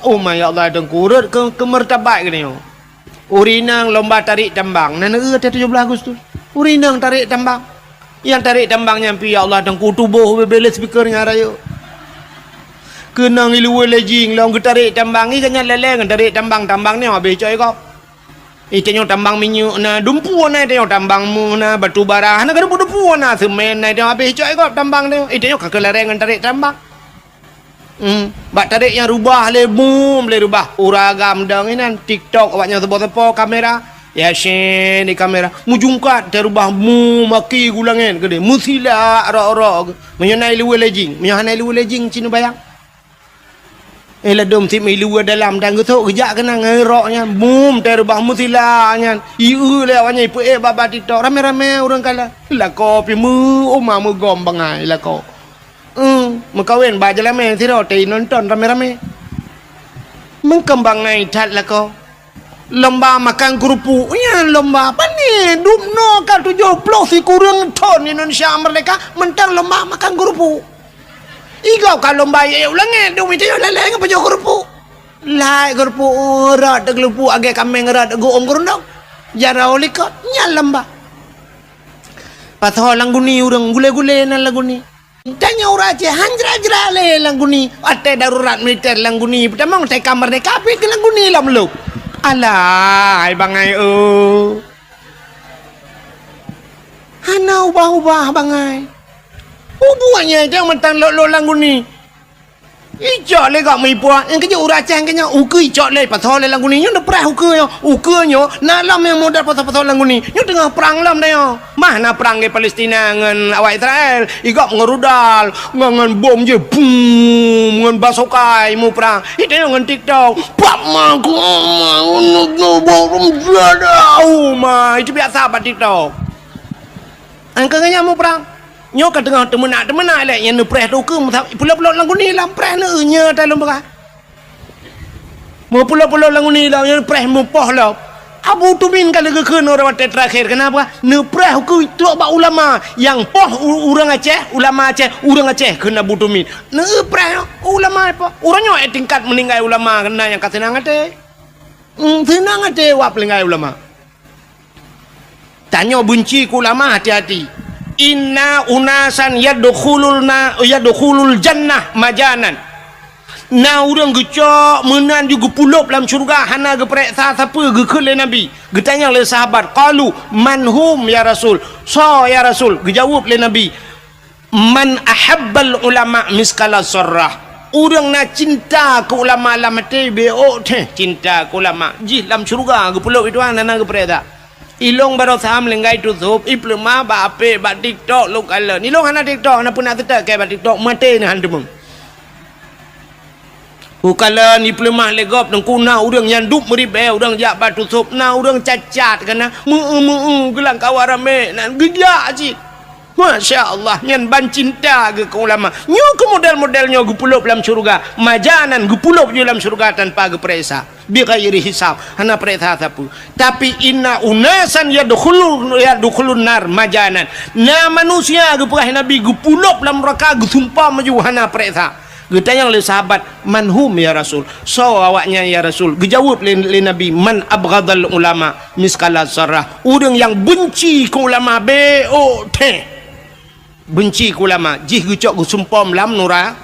oh, ma ya Allah, teungku, rhot keu, keu martabat geutanyoe. Ureueng inong lomba tarék tambang, na neu-eu teuh tujoh blaih Agustus. Ureueng inong tarék tambang. Nyang tarék tambang nyan pih, ya Allah, teungku, tuboh bèe-bèe lé speaker nyang rayeuk. Keunong i luweue lé jing, lôn geutarék tambang, i gobnyan lé-lé ngon tarék tambang, tambang nyoe habéh cok igob. I tanyoe tambang minyeuk na, dumpeue na i tanyoe tambang mu na, batu bara, hana ka dumpeue-dumpeue na, semen na i tanyoe habéh cok igob tambang tanyoe. I tanyoe ka keulareng ngon tarék tambang. Hmm, bak tarék nyang rubah lé bum, lé rubah. Ureueng agam dong inan TikTok awak nyan seupo-seupo kamera. Yasin di kamera. Mujungkat teuh rubah bum, maki gulangét keudéh. Meusilak rok-rok. Meunyoe na i luweue lé jing, meunyoe hana i luweue lé jing cit neubayang. Eh, ladôm sit meuilu dalam dan geusok geujak keunan ngon rok nyan. Bum, teuh rubah meusilak nyan. Ieu lé awak nyan ipeuék bak-bak TikTok. Ramé-ramé ureueng kalon. Lakoe pih meu-, uma meugom bangai lakoe. Eh, meukawen bak jeulamé sidroe teuinonton ramé-ramé. Meukeumbang ngai that lakoe. Lomba makan keurupuk. Nyan lomba pane? Dubnoe ka tujoh ploh sikureueng thon Indonesia meurdeka, mantong lomba makan keurupuk. Igob ka lomba yek-yek u langét, dum itu lé-lé ngon pajoh keurupuk. Lai keurupuk, rot keurupuk, agée kaméng rot geuôm keurundong. Jaroe likot, nyan lomba. Pasoe lam guni ureueng, gulé-gulé nan lam guni. Tanyoe ureueng Aceh han jra-jra lé lam guni. Watée darurat militer lam guni, peutamong teuka meurdeka pih keu lam guni lom lôb. Alah, hai bangai eu. Hana ubah-ubah bangai. Ubuet nyan tanyoe mantong lôb-lôb lam guni. Icok lé gak meuipuak, nyang keujeuet ureueng Aceh keu nyan ukeue icok lé pasoe lé lam guni nyoe neupreh ukeue nyoe. Ukeue nyoe na lom nyang model pasoe-pasoe lam guni. Nyoe teungoh prang lom tanyoe. Mah na prang di Palestina ngon awak Israel. Igob ngon rudal, ngon, ngon bom jih, bum, ngon basokai muprang. Itu nyoe ngon TikTok. Pak ma ku ma, ma, ma, ma, ma, itu biasa bak TikTok. Angka nyan muprang. Nyoe ka teungoh teumeunak-teumeunak lé nyang neupreh ukeue meusa-, pulop-pulop lam guni lam preh neu nyoe ta lôn peugah. Meupulop-pulop lam guni lam nyoe preh meupoh lom. Abu Tumin ka lheueh geukheun uroe watée teurakhir, kenapa? Neupreh ukeue trok bak ulama nyang poh u-, ureuëng Aceh, ulama Aceh, ureuëng Aceh kheun Abu Tumin. Neupreh ulama poh. Uroe nyoe tingkat meuninggai ulama keunan nyang ka seunang até. Hmm, seunang até wak peulinggai ulama. Tanyoe beunci keu ulama, hati-hati. Inna unasan yadkhulul na-, yadkhulul jannah majanan. Na ureuëng geucok meunan ju geupulop lam syeuruga hana geupareksa sapeue geukheun lé Nabi. Geutanyong lé sahabat, qalu, "Man hum ya Rasul?" Soe ya Rasul? Geujaweueb lé Nabi, "Man ahabbal ulama miskala zarrah." Ureuëng na cinta keu ulama lam até, beuôk teuh cinta keu ulama, jih lam syeuruga geupulop itu hana geupareksa. Ilong baroesa meulinggai tusôb, ipeuleumah bak apek, bak TikTok lôn kalon. Ilong hana TikTok, hana peunak seutôt keu bak TikTok, maté na han teumeung. Ukalon ipeuleumah lé gob teungku, na ureuëng nyang duek meuribée, ureuëng jak bak tusôb, na ureuëng cacat kana, meu-eu-meu-eu geulang kawa ramé, nan geujak cit. Masya Allah, nyan ban cinta geuh keu ulama. Nyoe keu model-model nyoe geupulop lam syeuruga. Maja nan geupulop jih lam syeuruga tanpa geupareksa. Bighairi hisab, hana pareksa sapeue. Tapi inna unasan yadkhulu-, yadkhulun nar majanan. Na manusia geupeugah Nabi geupulop lam nuraka geusumpah maju hana pareksa. Geutanyong lé sahabat, "Man hum ya Rasul?" Soe awaknyan ya Rasul? Geujaweueb lé, lé Nabi, "Man abghadal ulama miskala zarrah." Ureuëng nyang beunci keu ulama bék theh. Beunci keu ulama, jih geucok geusumpom lam nura.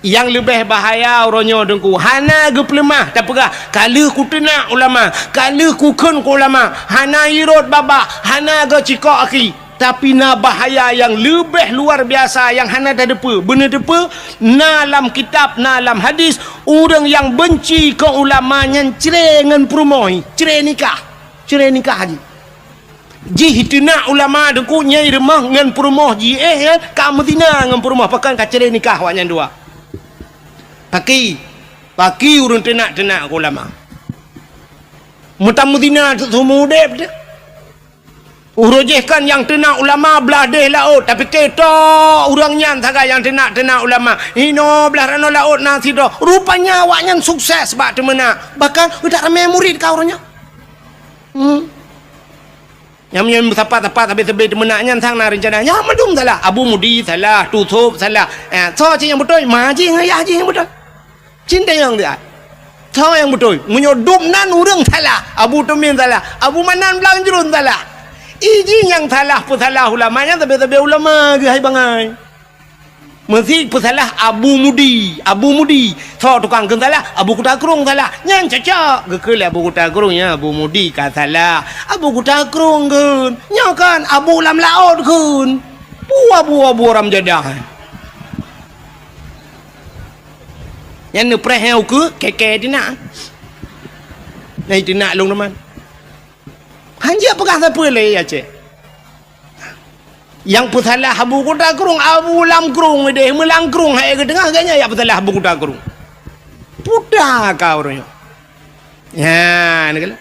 Nyang leubeh bahaya uroe nyoe teungku, hana geupeuleumah tapeugah, "Ka lheueh kuteunak ulama, ka lheueh kukheun keu ulama, hana irot babah, hana geucikok aki." Tapi na bahaya nyang leubeh luar biasa nyang hana tateupeue. Beuneuteupeu, na lam kitab, na lam hadis, ureuëng nyang beunci keu ulama nyan cre ngon peurumoh, cre nikah. Cre nikah jih. Jih teunak ulama teungku nyang rumoh ngon peurumoh jih, eh, eh, ka meuzina ngon peurumoh, pakon ka cre nikah awaknyan dua. Paki, paki ureuëng teunak-teunak keu ulama. Meutameutina teuk seumeu udeb teuh. Uroe jih kan nyang teunak ulama blah deh laôt, tapi keto ureuëng nyan sagai nyang teunak-teunak ulama. Hino blah ranoe laôt na sidroe. Rupanya awaknyan sukses bak teumeunak. Bahkan utak ramé murit ka uroe nyoe. Hmm. Nyang meunyoe meusapat-sapat sabe-sabe teumeunak nyan sang na reuncana. Nyan mandum salah. Abu Mudi salah, Tusôb salah. Eh, soe cit nyang beutôi? Ma jih ngon yah jih nyang beutôi. Cit tanyong dia. Soe nyang beutôi? Meunyoe dum nan ureuëng salah, Abu Tumin salah, Abu Manan Blang Jruen salah. Iji nyang salah peusalah ulama nyan sabe-sabe ulama geuhai bangai. Meusi peusalah Abu Mudi, Abu Mudi. Soe tukang kheun salah? Abu Kuta Krueng salah. Nyan cocok. Geukheun lé Abu Kuta Krueng, "Ya, Abu Mudi ka salah. Abu Kuta Krueng kheun. Nyoe kan Abu lam laôt kheun." Bua-bua-bua ram jadah. Nyan neupreh nyang ukeue, keke teunak. Nyan teunak lôn teuma. Hanjeuet peugah sapeue lé Aceh. Nyang peusalah Abu Kuta Krueng, Abu Lam Krueng deh, meulang krueng hai geuteungoh ganya nyang peusalah Abu Kuta Krueng. Puta ka ureuëng nyoe. Nyan keuh.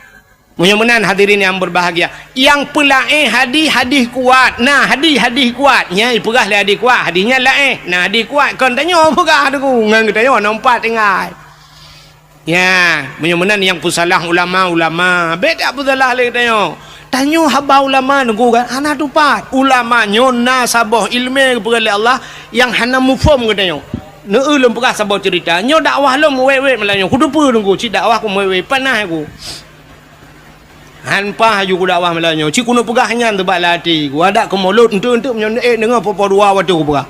Meunyoe meunan hadirin yang berbahagia, nyang peulaén hadih, hadih kuat. Nah, hadih, hadih kuat. Nyan ipeugah lé hadih kuat, hadih nyan laén. Nah, hadih kuat kon tanyoe peugah teungku. Ngon geutanyoe nompat tinggai. Ya, meunyoe meunan nyang peusalah ulama, ulama. Bék tapeusalah lé geutanyoe. Tanyoe haba ulama teungku kan hana tupat. Ulama nyoe na saboh ileumé geupeugah lé Allah nyang hana muphom geutanyoe. Neu-eu lôn peugah saboh ceurita. Nyoe dakwah lôn wét-wét malam nyoe. Kuteupeue teungku, cit dakwah ku wét-wét, panas ku. Han paih laju kudakwah malam nyoe. Cit keuneuk peugah nyan teuh bak lam até ku. Adak keu mulod enteuk-enteuk meunyoe ék deungoe po-po dua watèe kupeugah.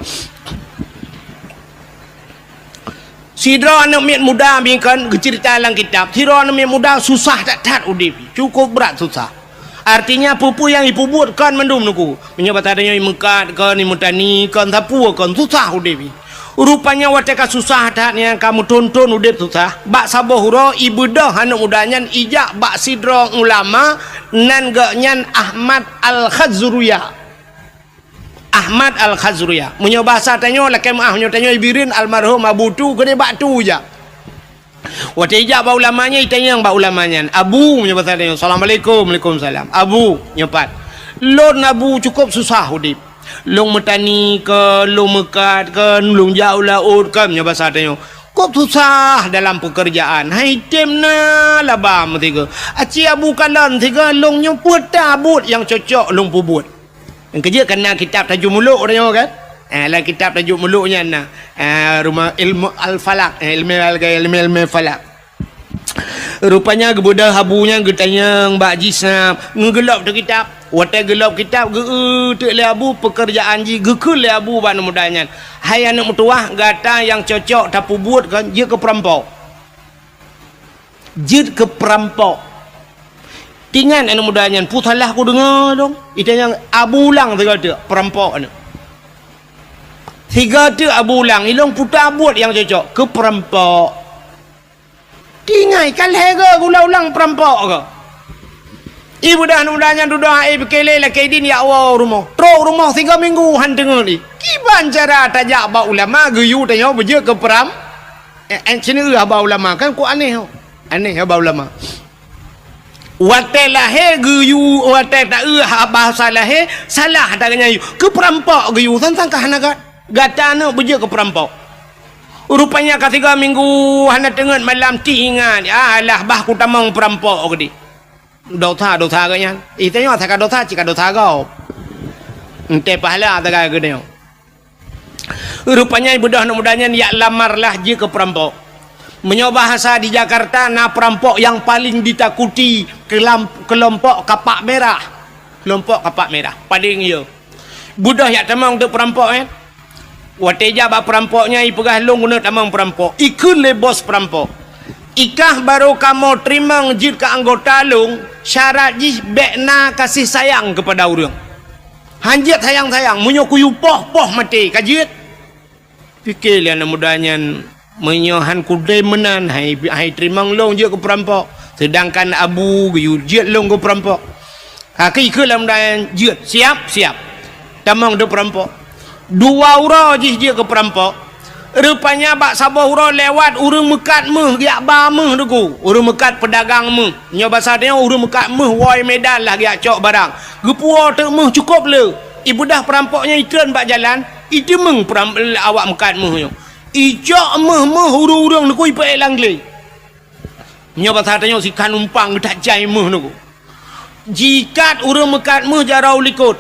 Sidroe aneuk miet muda bingkon geuceurita lam kitab. Sidroe aneuk miet muda susah that-that udép. Cukup brat susah. Artinya peue-peue nyang ipeubuet kon mandum teungku. Meunyoe bak tanyoe imeukat kon, imeutani kon, sapeue kon, susah udép. Rupanya watèe ka susah that nyan, ka meuthon-thon udép susah, bak saboh uroe ibeudôh aneuk muda nyan ijak bak sidroe ulama nan geuh nyan Ahmad Al-Khazruya. Ahmad Al-Khazruya. Meunyoe basa tanyoe lakèe meu'ah, meunyoe tanyoe i Bireuen almarhum Abu Tu, keudeh bak Tu ijak. Watèe ijak bak ulama nyan, itanyong bak ulama nyan, "Abu," meunyoe basa tanyoe, "Assalamualaikum." "Waalaikumsalam." "Abu," nyoe pat, "lôn Abu cukôp susah udép. Lôn meutani kon, lôn meukat kon, lôn jak u laôt kon," meunyoe basa tanyoe, "kôp susah dalam peukeurjaan. Hai tem na laba meusigoe. Aci Abu kalon sigoe lôn nyoe peue ta buet nyang cocok lôn peubuet." Nyang keujeuet kan na kitab Tajul Muluk tanyoe kan? Eh, lam kitab Tajul Muluk nyan na. Eh, rumoh ilmu al-falak, eh, ilmu al-, ilmu, ilmu falak. Rupanya geubeudôh Abu nyan geutanyong bak jih snap, ngeugeulop teuk kitab. Watèe geulop kitab, geu-eu teuk lé Abu peukeurjaan jih, geukheun lé Abu bak aneuk muda nyan, "Hai aneuk meutuwah, gata nyang cocok tapeubuet kon jeuet keu peurampok." Jeuet keu peurampok. Tingat aneuk muda nyan, "Peue salah kudeungoe dong?" Itanyong Abu ulang sigoe teuk, peurampok aneuk. Sigoe teuk Abu ulang, "Ilôn peue ta buet nyang cocok?" "Keu peurampok." Tingai, ka lhèe goe geuulang-ulang peurampok keuh. Ibeudôh aneuk muda nyan dudoe, eh, pike lé lakée idin jak woe u rumoh. Trok u rumoh tiga minggu han teungeut lé. Kiban cara tajak bak ulama geuyue tanyoe beujeuet keu peram-, eh, eh, sineuk haba ulama, kan kok aneh ho. Aneh haba ulama. Watée lahé geuyue, watée taeu ha-, bahasa lahé, salah ata geuh nyan yue. Keu peurampok geuyue, sang-sang ka hana gat-, gata aneuk beujeuet keu peurampok. Rupanya ka tiga minggu hana teungeut malam ti ingat, "Ah, alah bah kutamong peurampok," geudeh. Dosa, dosa geuh nyan. Itanyoe asai ka dosa, cit ka dosa gob. Entée pahala sagai geutanyoe. Rupanya ibeudôh aneuk muda nyan jak lamar lah jeuet keu peurampok. Meunyoe bahasa di Jakarta, na peurampok nyang paleng ditakuti keulam-, keulompok kapak merah. Keulompok kapak merah, paleng yo. Beudôh jak tamong teuk peurampok nyan. Watée jak bak peurampok nyan, ipeugah, "Lôn keuneuk tamong peurampok." Ikheun lé bos peurampok, "Ikah barô kamoe teurimong jeuet keu anggota lôn, syarat jih bék na gaséh sayang keupada ureuëng." Han jeuet sayang-sayang, meunyoe kuyue poh, poh maté ka jeuet. Pike lé aneuk muda nyan, "Meunyoe han kudem meunan, hai, hai teurimong lôn jeuet keu peurampok, seudangkan abu geuyue jeuet lôn keu peurampok." Ka ikheun lé aneuk muda nyan, "Jeuet, siap, siap." Tamong teuk peurampok. Dua uroe jih jeuet keu peurampok. Rupanya bak saboh uroe lewat ureuëng meukat méuh, geujak ba méuh teuk. Ureuëng meukat peudagang méuh. Nyoe basa tanyoe ureuëng meukat méuh woe Medan lah geujak cok barang. Geupuwoe teuk méuh cukôp le. Ibeudôh peurampok nyan itreun bak jalan, iteumeung peram-, awak meukat méuh nyoe. Icok méuh-méuh ureuëng-ureuëng teuk ipeuék lam glé. Nyoe basa tanyoe sikhan umpang geutak jai méuh teuk. Jikat ureuëng meukat méuh jaroe u likot.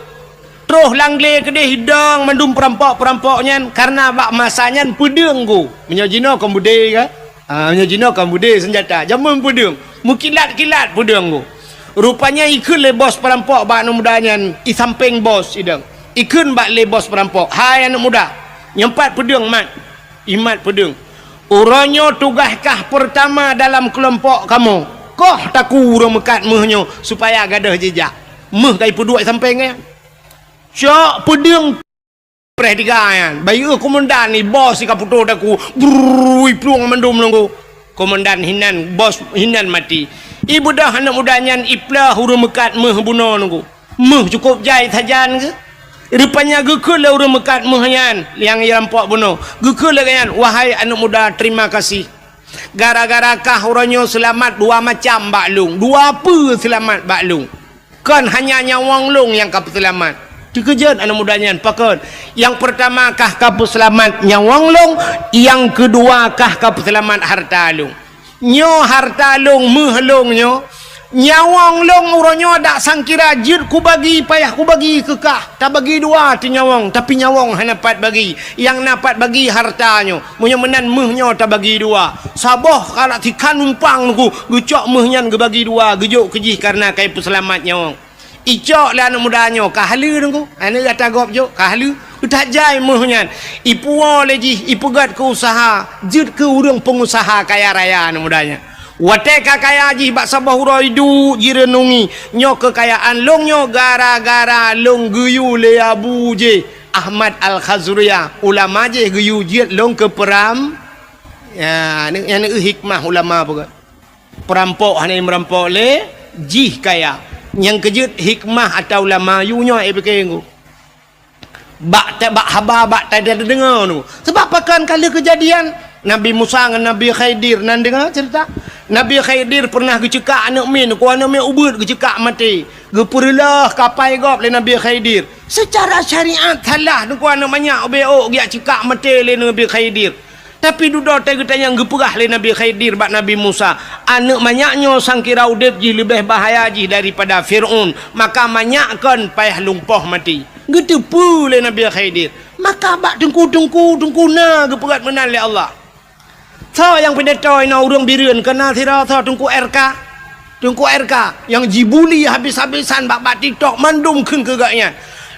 Troh lam glé keudeh idong mandum peurampok-peurampok nyan, kareuna bak masa nyan peudeueng go. Meunyoe jinoe kon beudé ka? Ah, meunyoe jinoe kon beudé seunjata, jameun peudeueng. Meukilat-kilat peudeueng go. Rupanya ikheun lé bos peurampok bak aneuk muda nyan, i sampéng bos idong. Ikheun bak lé bos peurampok, "Hai aneuk muda, nyoe pat peudeueng mat." Imat peudeueng. "Uroe nyoe tugaih kah peurtama dalam keulompok kamoe. Koh takue ureuëng meukat méuh nyoe supaya gadôh jijak." Méuh ka ipeuduek sampéng nyan. Cok peudeueng preh tiga nyan. Bayeue komandan ni bos si ka putôh takue. Brrrr, iplueng mandum nunggu. Komandan hinan, bos hinan maté. Ibeudôh aneuk muda nyan iploh ureuëng meukat méuh bunoe nunggu. Méuh cukôp jai sajan geuh. Rupanya geukheun lé ureuëng meukat méuh nyan nyang irampok bunoe. Geukheun lé gobnyan, "Wahai aneuk muda, terima kasih. Gara-gara kah uroe nyoe seulamat dua macam bak lôn. Dua peue seulamat bak lôn. Kon hanya nyawöng lôn nyang ka peuseulamat." Teukeujot aneuk muda nyan, "Pakon?" "Nyang peurtama kah ka peuseulamat nyawöng lôn, nyang keudua kah ka peuseulamat hareuta lôn." Nyoe hareuta lôn, méuh lôn nyoe, nyawöng lôn uroe nyoe dak sangkira jeuet kubagi, payah kubagi keu kah. Tabagi dua teuh nyawöng, tapi nyawöng hana pat bagi. Nyang na pat bagi hareuta nyoe. Meunyoe meunan méuh nyoe tabagi dua. Saboh karak sikhan umpang nunggu, geucok méuh nyan geubagi dua, geujok keu jih kareuna ka ipeuseulamat nyawöng. Icok lé aneuk muda nyoe, ka haleue nunggu. Aneuk gata gob jok, ka haleue. Geutajai méuh nyan. Ipuwoe lé jih, ipeugét keu useuha, jeuet keu ureuëng peungusaha kaya raya aneuk muda nyan. Watée ka kaya jih bak saboh uroe iduek jireunungi, "Nyoe keukayaan lôn nyoe gara-gara lôn geuyue lé abu jih, Ahmad Al-Khazruyah, ulama jih geuyue jeuet lôn keu peuram." Ya, nyan hikmah ulama peugah. Peurampok hana meurampok lé jih kaya. Nyang keujeuet hikmah ata ulama yue nyoe, eh, pike ngu. Bak ta-, bak haba, bak ta-, tadeungoe nyoe. Sabab pakon ka lheueh keujadian Nabi Musa ngon Nabi Khidir, na deungoe ceurita? Nabi Khidir peureunah geuceukak aneuk miet, keu aneuk miet ubeuet geuceukak maté. Geupeureuloh kapai gob lé Nabi Khidir. Seucara syariat salah, teungku aneuk manyak ubé ôk geujak ceukak maté lé Nabi Khidir. Tapi dudoe teuh geutanyoe geupeugah lé Nabi Khidir bak Nabi Musa, "Aneuk manyak nyoe sangkira udeb jih leubeh bahaya jih daripada Fir'aun, maka manyak kon payah lumpoh maté." Geuteupeue lé Nabi Khidir. Maka bak teungku-teungku, teungku na geupeugah meunan lé Allah. Soe nyang pidato inoe ureuëng Bireuen keu na sidroe soe Teungku R K? Teungku R K nyang jibuli habis-habisan bak, bak TikTok mandum kheun keu gobnyan.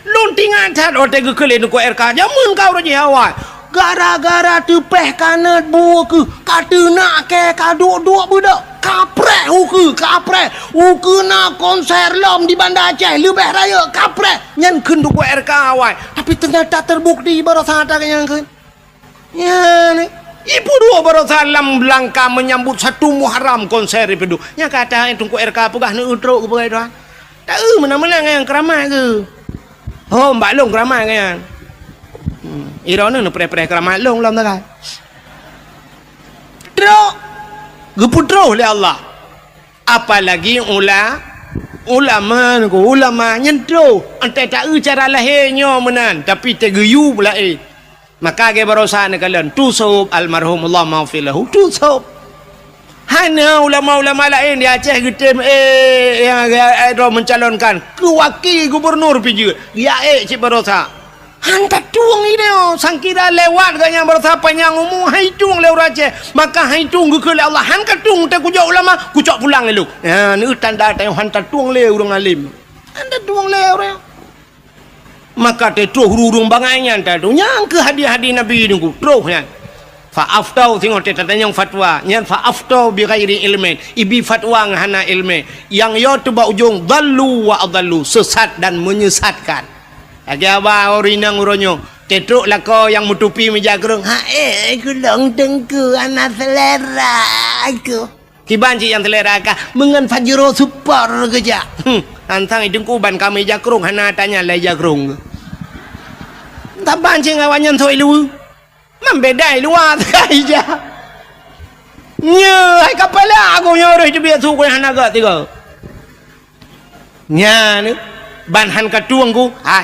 Lôn teuingat that watée geukheun lé Teungku R K, jameun ka uroe jih awai. Gara-gara teupeh kanot bu keuh, ka teunak kée ka duek-duek beudôk. Kapreh ukeue, kapreh. Ukeue na konser lom di Banda Aceh leubeh rayeuk, kapreh. Nyan kheun Teungku R K awai. Tapi teunyata teubukti baroesa that nyang kheun. Nyan, ipeudua baroesa lam langka meunyambut satu Muharram konser ipeudua. Nyang kata Teungku R K peugah neutrok keu peugah Tuhan. Taeu meunan-meunan ngon keramat keuh. Ho, bak lôn keramat ngon nyan. Hmm, droeneuh neupreh-preh keramat lôn lom tagai. Trok geupeutroh lé Allah. Apalagi ula-, ulama, ulama nyan troh. Entah taeu cara lahé nyoe meunan, tapi teugeuyue laén. Maka lagèe barosa neukalon, Tu Sop almarhum, Allah maghfir lahu, Tu Sop. Hana ulama-ulama laén di Aceh geutem, eh, nyang, eh, droe mencalonkan keu wakil gubernur pih jeuet, ya, eh, cit barosa. Han tatueng idéh, sangkira lewat gobnyan barosa panyang umu, han itueng lé ureueng Aceh. Maka han itueng geukheun lé Allah, han katueng teuh kujak ulama, kucok pulang lé lôn. Nyan, neu tanda tanyoe han tatueng lé ureueng alim. Han tatueng lé ureueng. Maka teutroh ureueng-ureueng bangai nyan teuh. Nyang keuh hadis-hadis Nabi nunggu troh nyan. Fa aftau, singoh teuh tatanyong fatwa. Nyan fa aftau bi ghairi ilmin. Ibi fatwa ngon hana ilmi. Nyang yo teuh bak ujong dhallu wa adhallu, sesat dan menyesatkan. Lagèe haba ureueng inong uroe nyoe. Teutrok lakoe nyang meutupi meujakrong. Ha, eh, kulong teungku hana selera aku. Kiban cit nyang selera kah, meungon Fajro Super geujak. Hmm, antang i teungku ban ka meujakrong hana tanya lé jakrong. Taban cit ngon awaknyan soi luweue. Man beda i luwa teuka ija. Nyoe hai kapala aku nyoe reuh teubiet su keu hana gak tiga. Nyan, ban han katueng ku, hai.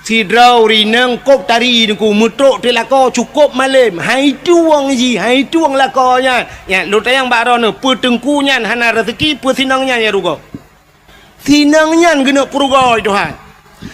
Sidroe ureueng inong kop tari nungku meutrok teuh lakoe cukop malem, han itueng jih, han itueng lakoe nyan. Nyan, lôn tanyong bak droeneuh, peue teungku nyan hana raseuki, peue sinong nyan nyang rugoe? Sinong nyan geuneuk peurugoe Tuhan.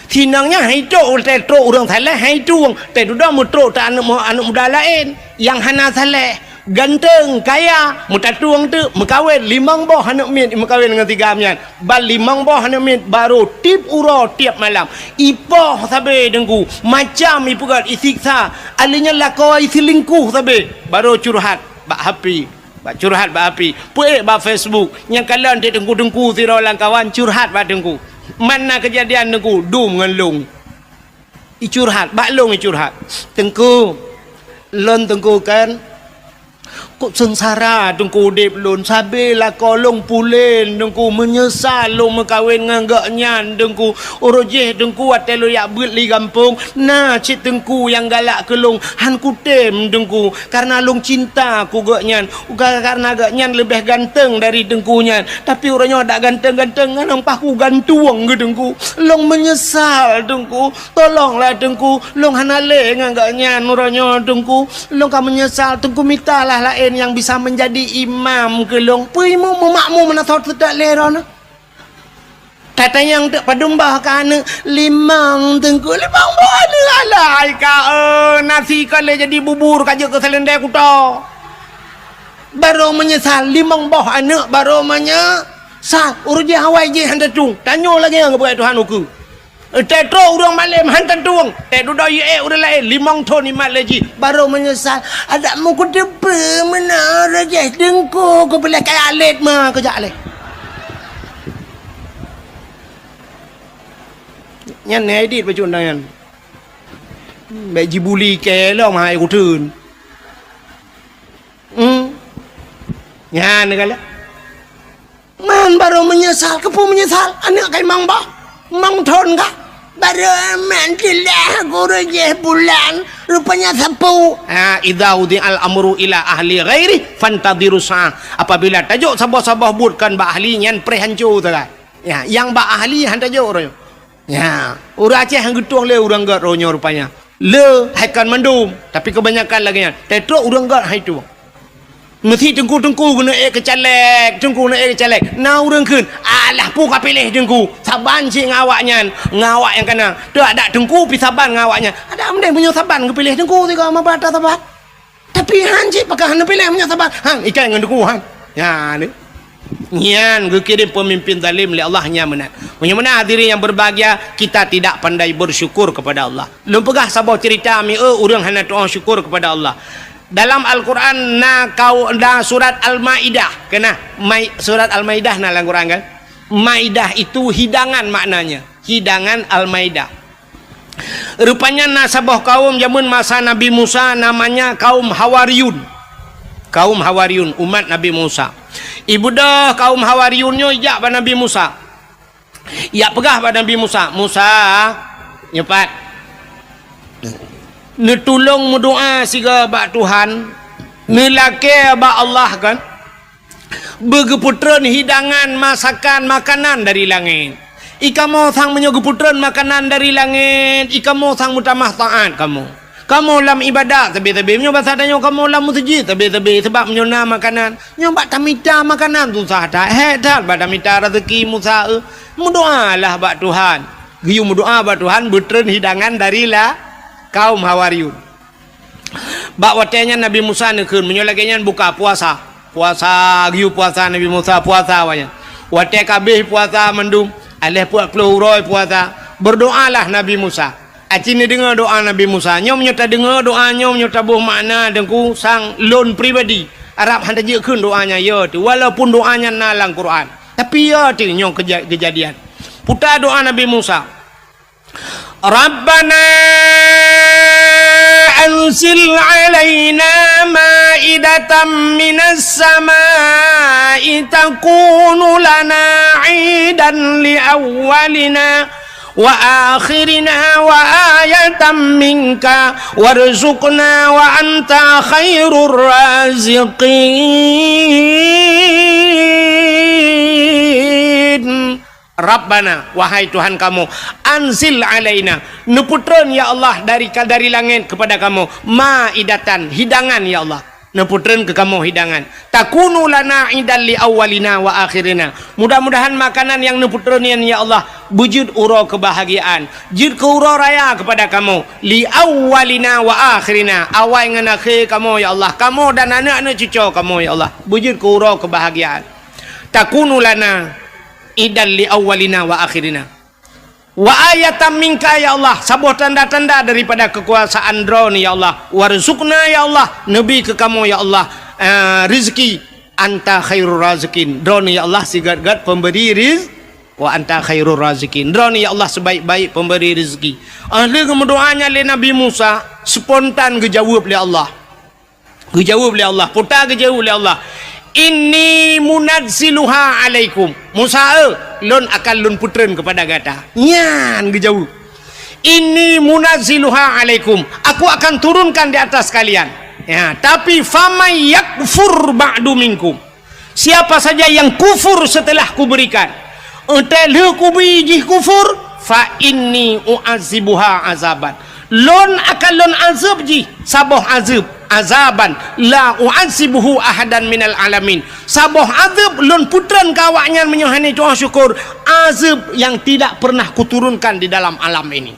Sinong nyan han itueng, teutrok ureueng saleh han itueng, teududoe meutrok teuh aneuk mu-, aneuk muda laén nyang hana saleh. Ganteng, kaya, meutatueng teuk, meukawen, limong boh aneuk miet meukawen ngon si Gam nyan. Ban limong boh aneuk miet barô tiep uroe, tiep malam. Ipoh sabe teungku, macam ipeugöt, isiksa. Alèh nyan lakoe iseulingkuh sabe, barô curhat bak H P. Bak curhat bak H P. Peuék bak Facebook. Nyang kalon teuk teungku-teungku sidroe lam kawan curhat bak teungku. Man na keujadian teungku, dum ngon lôn. Icurhat, bak lôn icurhat. Teungku, lôn teungku kan, kok seungsara teungku udép lôn, sabe lakoe lôn pulen teungku, meunyeusal lôn meukawen ngon gobnyan teungku. Uroe jéh teungku watèe lôn jak beuet li gampông, na cit teungku nyang galak keu lôn, han kutem teungku, kareuna lôn cinta keu gobnyan. Ka-, kareuna gobnyan leubeh ganteng dari teungku nyan, tapi uroe nyoe dak ganteng-ganteng ngon paku gantueng keu teungku. Lôn meunyeusal teungku. Tolonglah teungku, lôn hana lé ngon gobnyan uroe nyoe teungku. Lôn ka meunyeusal teungku, mitalah laén nyang bisa meunjadi imam keu lôn. Peue imum meumakmum meunan sot seutôt lé droeneuh. Tatanyong teuk padum boh ka aneuk, limong teungku, limong boh aneuk alai ka, eh, nasi ka lé jadi bubur ka jeuet keu seulendé kuto. Barô meunyeusal, limong boh aneuk barô meunyeusal. Uroe jéh awai jéh han tatueng. Tanyoe lagèe nyang geupeugah Tuhan ukeue. Teutrok ureueng malem han tatueng, teududoe ié ureueng laén limong thon imat lé jih, barô meunyeusal. Adak meukuteupeu meunan rajah teungku, kupiléh kaya lét ma kujak lé. Nyan nai dit bacut nyan. Bèk jibuli kée lom hai kuteun. Hmm. Nyan galak. Man barô meunyeusal, keupeue meunyeusal? Aneuk kai mang bah, mang thon ka. Barô man teulah gurée jéh bulan, rupanya sapeue. Ha, idza wudi'al amru ila ahli ghairi fantadhiru sa'ah. Apabila tajok saboh-saboh buet kon bak ahli nyan, preh hanco sagai. Ya, nyang bak ahli han tajok uroe nyoe. Ya, ureueng Aceh han geutueng lé ureueng gét uroe nyoe rupanya. Le hai kon mandum, tapi kebanyakan lagée nyan. Teutrok ureueng gét hai tueng. Meusi teungku-teungku geuneuk ék keu caleg, teungku geuneuk ék keu caleg. Na ureueng kheun, "Alah, peue ka piléh teungku? Saban cit ngon awaknyan, ngon awak nyang kana. Teuadak teungku pi saban ngon awaknyan." Adak meudeh meunyoe saban geupiléh teungku sigoe meuba ta saban. Tapi han cit pakon hana piléh meunyoe saban. Han ikai ngon teungku han. Nyan. Nyan geukirém peumimpén zalim lé Allah nyan meunan. Meunyoe meunan hadirin yang berbahagia, kita tidak pandai bersyukur kepada Allah. Lôn peugah saboh cerita mieu ureueng hana tu'oh syukur kepada Allah. Dalam Al-Quran na kau, na surat Al-Maidah. Kena mai-, surat Al-Maidah na lam Quran kan? Maidah itu hidangan maknanya. Hidangan Al-Maidah. Rupanya na saboh kaum jameun masa Nabi Musa namanya kaum Hawariyun. Kaum Hawariyun, umat Nabi Musa. Ibeudôh kaum Hawariyun nyoe ijak bak Nabi Musa. Yak peugah bak Nabi Musa, "Musa, nyoe pat, neutulông meudoá sigoe bak Tuhan, neulakée bak Allah kan, beugeupeutrön hidangan masakan makanan dari langét. I kamoe sang meunyoe geupeutrön makanan dari langét, i kamoe sang meutamah taát kamoe. Kamoe lam ibadat sabe-sabe, meunyoe basa tanyoe kamoe lam meuseujid sabe-sabe, sabab meunyoe na makanan, nyoe bak tamita makanan susah that, hék that bak tamita raseuki Musa, eu. Meudoálah bak Tuhan." Geuyue meudoá bak Tuhan, beutrön hidangan dari la-, kaum Hawariyun. Bak watée nyan Nabi Musa neukheun, meunyoe lagée nyan buka puasa. Puasa, geuyue puasa Nabi Musa, puasa awaknyan. Watée ka abéh puasa mandum, aléh peuet ploh uroe puasa, beudoálah Nabi Musa. Aci neudeungoe doá Nabi Musa. Nyoe meunyoe tadeungoe doá nyoe, meunyoe taboh makna Teungku, sang lôn pribadi, harab hana jeuet kheun doá nyan yo teuh, walaupun doá nyan na lam Quran. Tapi yo teuh nyoe keja-, keujadian. Puta doá Nabi Musa. Rabbana anzil alaina ma'idatan minas sama'i takunu lana idan li awwalina wa akhirina wa ayatan minka warzuqna wa anta khairur raziqin. Rabbana, wahai Tuhan kamoe, anzil alaina, neupeutrön ya Allah dari ka-, dari langét kepada kamoe, maidatan, hidangan ya Allah. Neupeutrön keu kamoe hidangan. Takunu lana idan li awwalina wa akhirina. Mudah-mudahan makanan nyang neupeutrön nyan ya Allah beujeuet uroe keubahgiaan, jeuet keu uroe raya keupada kamoe, li awwalina wa akhirina, awai ngon akhé kamoe ya Allah, kamoe dan aneuk-aneuk cucoe kamoe ya Allah, beujeuet keu uroe keubahgiaan. Takunu lana idan li awwalina wa akhirina. Wa ayatan minka ya Allah, saboh tanda-tanda daripada keukuasaan Droeneuh ya Allah. Warzuqna ya Allah, neubi keu kamoe ya Allah, eh, rezeki. Anta khairur raziqin. Droeneuh ya Allah sigöt-göt pemberi riz-, wa anta khairur raziqin. Droeneuh ya Allah sebaik-baik pemberi rezeki. Ah, lheueh geumeudoá nyan lé Nabi Musa, spontan geujaweueb lé Allah. Geujaweueb lé Allah, peue ta geujaweueb lé Allah, "Inni munazziluha alaikum." Musa, eu, lôn akan lôn peutrön keupada gata. Nyan geujaweueb. "Inni munazziluha alaikum." Aku akan turunkan di atas kalian. Ya, tapi, "Faman yakfur ba'du minkum." Siapa saja yang kufur setelah kuberikan, enteuk lheueh kubri jih kufur, fa inni u'adzibuha azaban. Lôn akan lôn azeueb jih saboh azeueb, azaban la u'adzibuhu ahadan minal alamin. Saboh azeueb lôn peutrön keu awaknyan meunyoe hana tu'oh syukur, azeueb yang tidak pernah kuturunkan di dalam alam ini.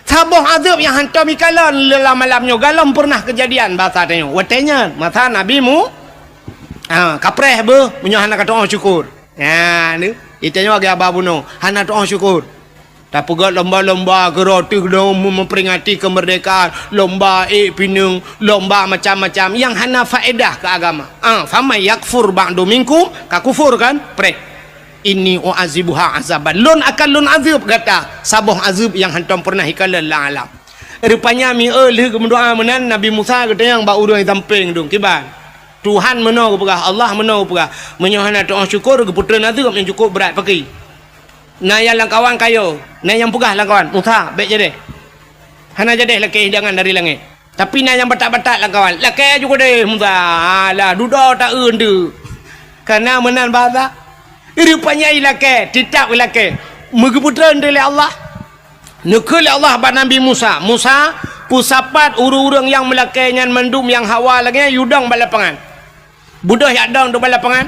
Saboh azeueb nyang hantom ikalon lam alam nyoe, galom pernah keujadian basa tanyoe. Watée nyan, masa Nabi Mu-, ha, kapreh beuh, meunyoe hana katu'oh syukur. Ha, ni, itanyoe lagée haba bunoe, hana tu'oh syukur. Tapeugét lomba-lomba, keudroe teuh dong meuperingati kemerdekaan, lomba ék pineung, lomba macam-macam nyang hana faedah keu agama. Ah, faman yakfur ba'du minkum, ka kufur kan? Preh. Inni u'adzibuha azaban. Lôn akan lôn azeueb gata saboh azeueb nyang hantom pernah ikalon lam alam. Rupanya mieu lheueh geumeudoá meunan, Nabi Musa geutanyong bak ureuëng sampéng dong, "Kiban? Tuhan meunoe geupeugah, Allah meunoe geupeugah, meunyoe hana tu'oh syukur, geupeutrön azeueb nyang cukôp brat pakri." Na nyang lamkawan kayo, na nyang peugah lamkawan, "Musa, bék jadeh. Hana jadeh lakée hidangan dari langét." Tapi na nyang batat-batat lamkawan, "Lakée ju keudeh Musa, alah dudoe ta-eu deuek." Kana meunan basa. Rupanya ilakée, teutab ilakée. Meugeupeutrön lé Allah. Neukheun lé Allah bak Nabi Musa, "Musa, peusapat ureuëng-ureuëng nyang meulakée nyan mandum nyang hawa lagée nyan yue dong bak lapangan." Beudôh jak dong teuk bak lapangan.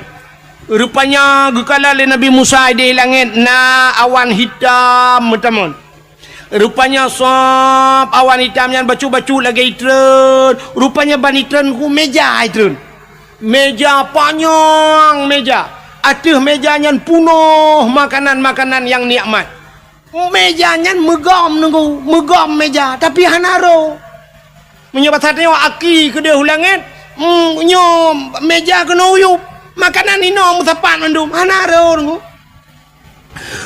Rupanya geukalon lé Nabi Musa idéh langét na awan hitam meutamon. Rupanya sab awan hitam nyan bacut-bacut lagée itreun. Rupanya ban itreun ku méja itreun. Méja panyang méja. Ateueh méja nyan punoh makanan-makanan nyang nikmat. Méja nyan meugom nunggu, meugom méja, tapi hana roh. Meunyoe basa tanyoe aki keudeh u langét, mm, nyoe méja keunoe uyueb. Makanan inoe meusapat mandum, hana roh nunggu.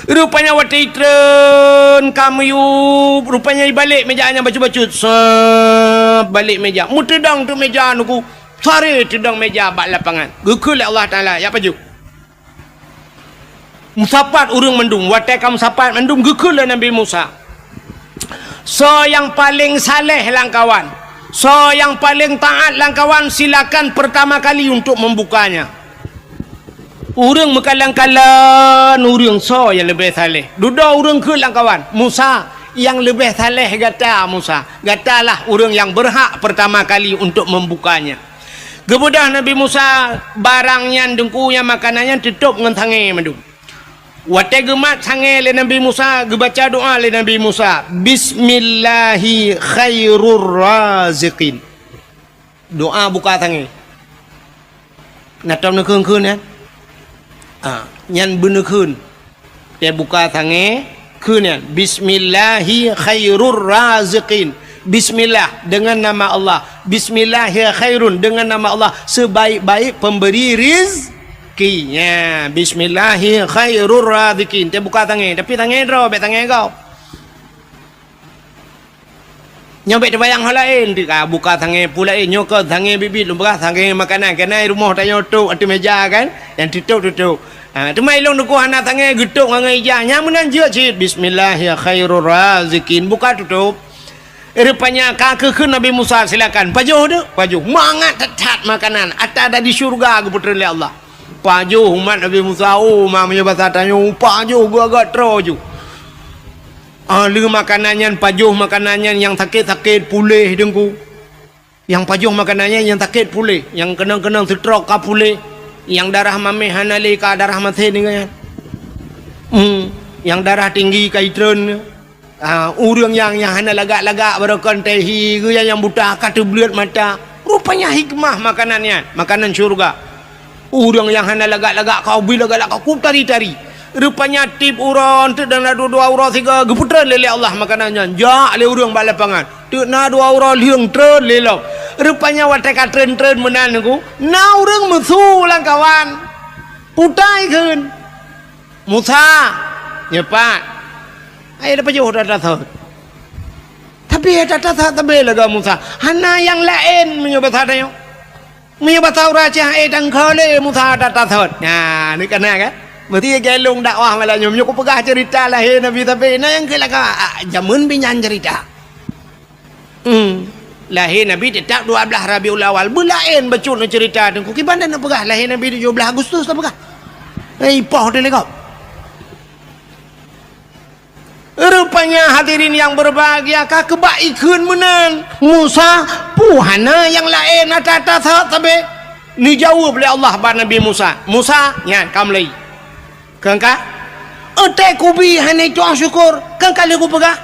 Rupanya watée itreun ka meuyueb, rupanya ibalek méja nyan bacut-bacut. Sab, balek méja. Meuteudong teuk méja nunggu. Sare teudong méja bak lapangan. Geukheun lé Allah Taala, "Ya pajoh." Meusapat ureuëng mandum, watée ka meusapat mandum geukheun lé Nabi Musa, "Soe nyang paleng saleh lamkawan, soe nyang paleng taát lamkawan, silakan pertama kali untuk membukanya." Ureuëng meukalon-kalon ureuëng soe nyang leubeh saleh. Dudoe ureuëng kheun lamkawan, "Musa, nyang leubeh saleh gata, Musa. Gatalah ureuëng nyang beurhak pertama kali untuk membukanya." Geubeudôh Nabi Musa barang nyan, deungku, nyang makanan nyan teutôb ngon sangé mandum. Watée geumat sangé lé Nabi Musa, geubaca doá lé Nabi Musa, "Bismillahi khairur raziqin." Doá buka sangé. Na tom neukheun-kheun nyan? Ah, nyan beuneukheun. Teubuka sangé, kheun nyan, "Bismillahi khairur raziqin." Bismillah, dengan nama Allah. "Bismillahi khairun," dengan nama Allah, sebaik-baik pemberi rizki. Ya, "Bismillahi khairur raziqin." Teubuka sangé, tapi sangé droe, bék sangé gob. Nyoe bék teubayang hal laén, tika buka sangé peue laén, nyoe keu sangé biet-biet lôn peugah, sangé makanan, keunan rumoh tanyoe tôb ateueh meja kan, nyang teutôb-teutôb. Ha, teuma ilôn deuh hana sangé geutôb ngon ija, nyang meunan jeuet cit, "Bismillahi khairur raziqin," buka tutôb. Rupanya ka geukheun Nabi Musa, "Silakan, pajoh deuh, pajoh." Mangat that-that makanan, ata dari syurga geupeutreun lé Allah. Pajoh umat Nabi Musa, oh, ma meunyoe basa tanyoe, pajoh geuh agak troe ju. Ah, lheueh makanan nyan, pajoh makanan nyan, nyang sakét-sakét puléh, deungku. Nyang pajoh makanan nyan, nyang sakét puléh, nyang keunong-keunong stroke ka puléh, nyang darah mamèh hana lé ka darah masen nyan. Hmm, nyang darah tinggi ka jitreun. Ah, ureuëng nyang, nyang hana lagak-lagak, barokon teuh hi, geuh nyang, nyang buta ka teubleuet mata. Rupanya hikmah makanan nyan, makanan syurga. Ureuëng nyang hana lagak-lagak ka ubit lagak-lagak ka tari-tari. Rupanya tiep uroe, teuk na dua-dua uroe sigoe, geupeutreun lé, lé Allah makanan nyan. Jak lé ureuëng bak lapangan. Teuk na dua uroe lheueng treun lé lom. Rupanya watée ka treun-treun meunan nyoe, na ureuëng meusu lamkawan. Putai kheun, "Musa, nyoe pat. Hai, tapajoh ata-ata sot." Tapi ata-ata sot sabé lagak Musa. Hana nyang laén meunyoe basa tanyoe. Meunyoe basa ureuëng Aceh, "Eh, tangkho lé Musa ata-ata sot." Nah, ni kana kan? Meusti gelong dakwah malam nyoe. Meunyoe kupeugah cerita lahé Nabi, tapi na nyang keu laka, ah, jameun binyan cerita. Hmm. Lahé Nabi teutap dua blaih Rabiul Awal. Beulaén bacut neucerita teungku. Kiban dan neupeugah lahé Nabi tujoh blaih Agustus tapeugah. Eh, ipoh teuh lé gob. Rupanya hadirin yang berbahagia, ka keubak ikheun meunan, "Musa, peue hana nyang laén ata-ata sot sabé?" Neujaweueb lé Allah bak Nabi Musa, "Musa, nyan ka mulai. Keu ka, eutai kubi hana tuah syukur, keu ka lheueh kupeugah,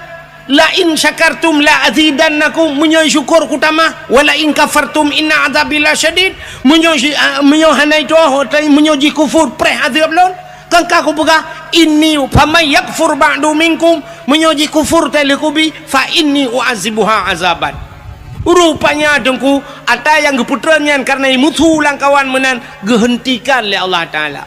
'La in syakartum la azidannakum,' meunyoe syukur kutamah, 'wa la in kafartum inna azabi lasyadid,' meunyoe si-, ah, meunyoe hana tuah, meunyoe jikufur, preh azeueb lôn." Keu ka kupeugah, "Inni, faman yakfur ba'du minkum," meunyoe jikufur teuh lheueh kubi, "fa inni u'azibuha azaban." Rupanya teungku, ata nyang geupeutreun nyan kareuna meusu lamkawan meunan geuheuntikan lé Allah Taala.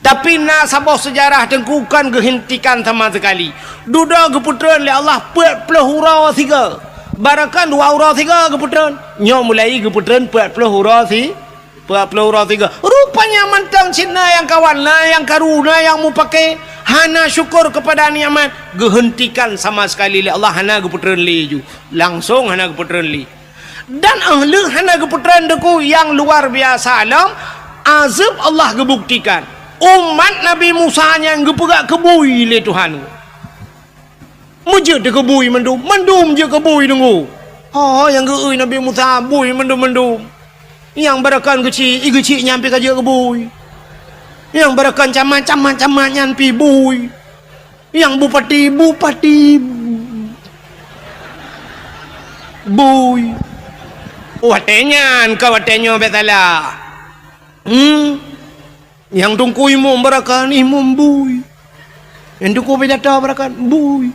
Tapi na saboh seujarah teungku kon geuheuntikan sama seukali. Dudoe geupeutreun lé Allah peuet ploh uroe sigoe. Barokon dua uroe sigoe geupeutreun. Nyoe mulai geupeutreun peuet ploh uroe si-, Peuet ploh uroe sigoe. Rupanya mantong cit na nyang kawan, na nyang karu, na nyang mupake, hana syukur keupada nikmat, geuheuntikan sama seukali lé Allah, hana geupeutreun lé ju. Langsong hana geupeutreun lé. Dan 'oh lheueh hana geupeutreun teungku nyang luar biasa lom, azeueb Allah geubuktikan. Umat Nabi Musa nyan geupeugah keu bui lé Tuhan. Meujeuet teuh keu bui mandum, mandum jeuet keu bui teungku. Ho nyang geu-eu Nabi Musa bui mandum-mandum. Nyang barokon geuchik, i geuchik nyan pih ka jeuet keu bui. Nyang barokon camat, camat, camat nyan pih bui. Nyang bupati, bupati bui. Watée nyan ka watée nyoe bék salah. Hmm. Nyang teungku imum barokon, imum bui. Nyang teungku pidato barokon, bui.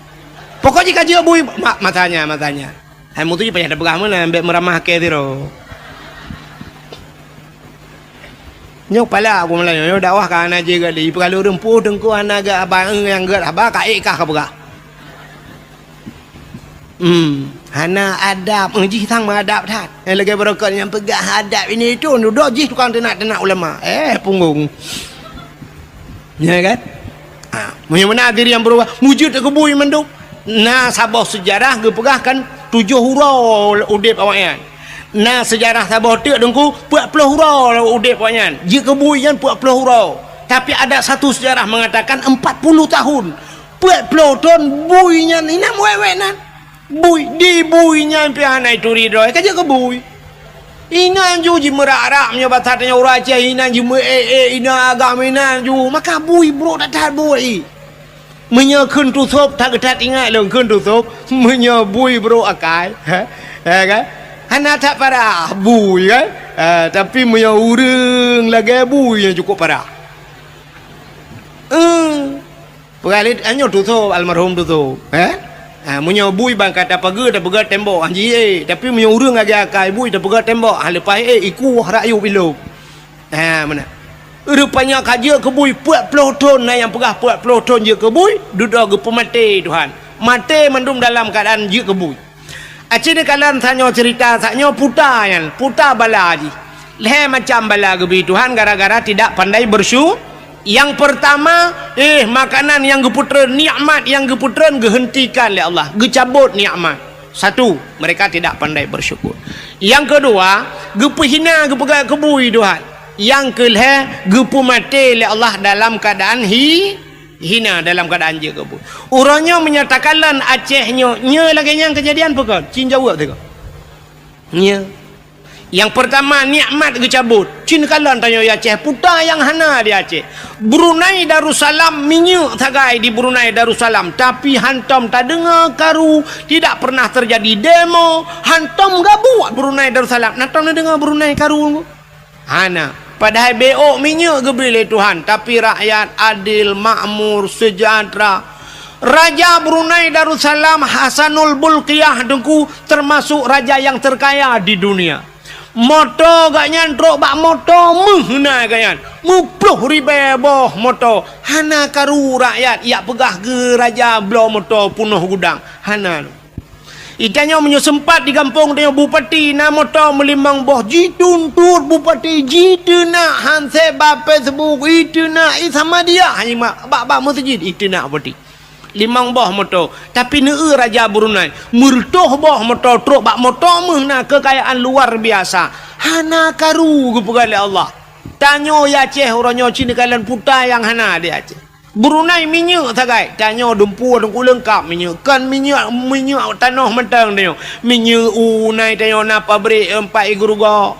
Pokok jih ka jeuet bui, ma-, masanya, masanya. Hai mutu jih payah tapeugah meunan, bék meuramah kée sidroe. Nyoe pala aku Meulayu, nyoe dakwah ka hana jeuet gali, peugah lôn ureuëng peue teungku hana gét haba, nyang gét haba, ka ék kah ka peugah. Hmm, hana adab. Eh, jih sang meuadab that. Eh, lagée barokon nyang peugah adab ini itu, dudoe jih tukang teunak-teunak ulama. Eh, punggong. Ya kan? Meunyoe meunan hadirin nyang meuruah, mujeuet keu bui mandum. Na saboh seujarah geupeugah kan tujoh uroe udeb awaknyan. Na seujarah saboh teuk Teungku, peuet ploh uroe udeb awaknyan. Jeuet keu bui nyan peuet ploh uroe. Tapi ada satu sejarah mengatakan empat puluh tahun. Peuet ploh thon bui nyan inan wék-wék nan. Bui, di bui nyan pih hana ituri droe, ka jeuet keu bui. Inan ju jimeurah-rah meunyoe basa tanyoe ureueng Aceh, inan jimeuék-ék, inan agam inan ju. Maka bui brok that-that bui. Meunyoe kheun tusôb, that-that ingat lôn kheun tusôb, meunyoe bui brok akai, ha? Ya kan? Hana that parah bui kan? Ha, tapi meunyoe ureueng lagèe bui nyang cukup parah. Eh. Peugah lé, nyoe tusôb, almarhum tusôb, eh? Ha, meunyoe bui ban ka tapageue, tapeugah tembok, han jiék. Tapi meunyoe ureueng lagèe akai bui, tapeugah tembok, ha, leupah ék, ikueh rakyueb ilôb. Ha, meunan. Rupanya ka jeuet keu bui peuet ploh thon, na nyang peugah peuet ploh thon jeuet keu bui, dudoe geupeumaté Tuhan. Maté mandum dalam keuadaan jeuet keu bui. Aci neukalon tanyoe ceurita, tanyoe puta nyan, puta bala jih. Lhèe macam bala geubri Tuhan gara-gara tidak pandai bersyu-, nyang peurtama, eh, makanan nyang geupeutreun, nikmat nyang geupeutreun geuheuntikan lé Allah, geucabot nikmat. Satu, mereka tidak pandai bersyukur. Nyang keudua, geupeuhina, geupeugah keu bui Tuhan. Nyang keulhèe, geupeumaté lé Allah dalam keuadaan hi-, hina dalam keuadaan jeuet keu bui. Uroe nyoe meunyoe takalon Aceh nyoe, nyoe lagèe nyan keujadian peue kon? Cit jaweueb teuh kon. Nyoe. Nyang peurtama nikmat geucabot. Cit kalon tanyoe di Aceh, puta nyang hana di Aceh. Brunei Darussalam minyeuk sagai di Brunei Darussalam, tapi hantom tadeungoe karu, tidak pernah terjadi demo, hantom gabuek Brunei Darussalam. Na tom neudeungoe Brunei karu? Hana. Padahai B O minyeuk geubri lé Tuhan, tapi rakyat adil, makmur, sejahtera. Raja Brunei Darussalam Hasanul Bolkiah Teungku termasuk raja yang terkaya di dunia. Moto gobnyan trok bak moto meuh na gobnyan. Meuploh ribèe boh moto. Hana karu rakyat jak peugah keu raja bloe moto peunoh gudang. Hana. Di tanyoe meunyoe seumpat di gampông tanyoe bupati na moto meulimong boh, jituntot bupati, jiteunak handset bak Facebook, jiteunak i sama dia hana bak-bak meuseujid, jiteunak bupati. Limong boh moto, tapi neueu raja Brunei, meureutôh boh moto trok bak moto meuh na keukayaan luar biasa. Hana karu geupeugah lé Allah. Tanyoe di Aceh uroe nyoe cit neukalon puta nyang hana di Aceh. Brunei minyeuk sagai, tanyoe dumpeue teungku leungkap minyeuk. Kon minyeuk, minyeuk tanoh mantong tanyoe. Minyeuk u na tanyoe na pabrik, eh, pat i Geurugok.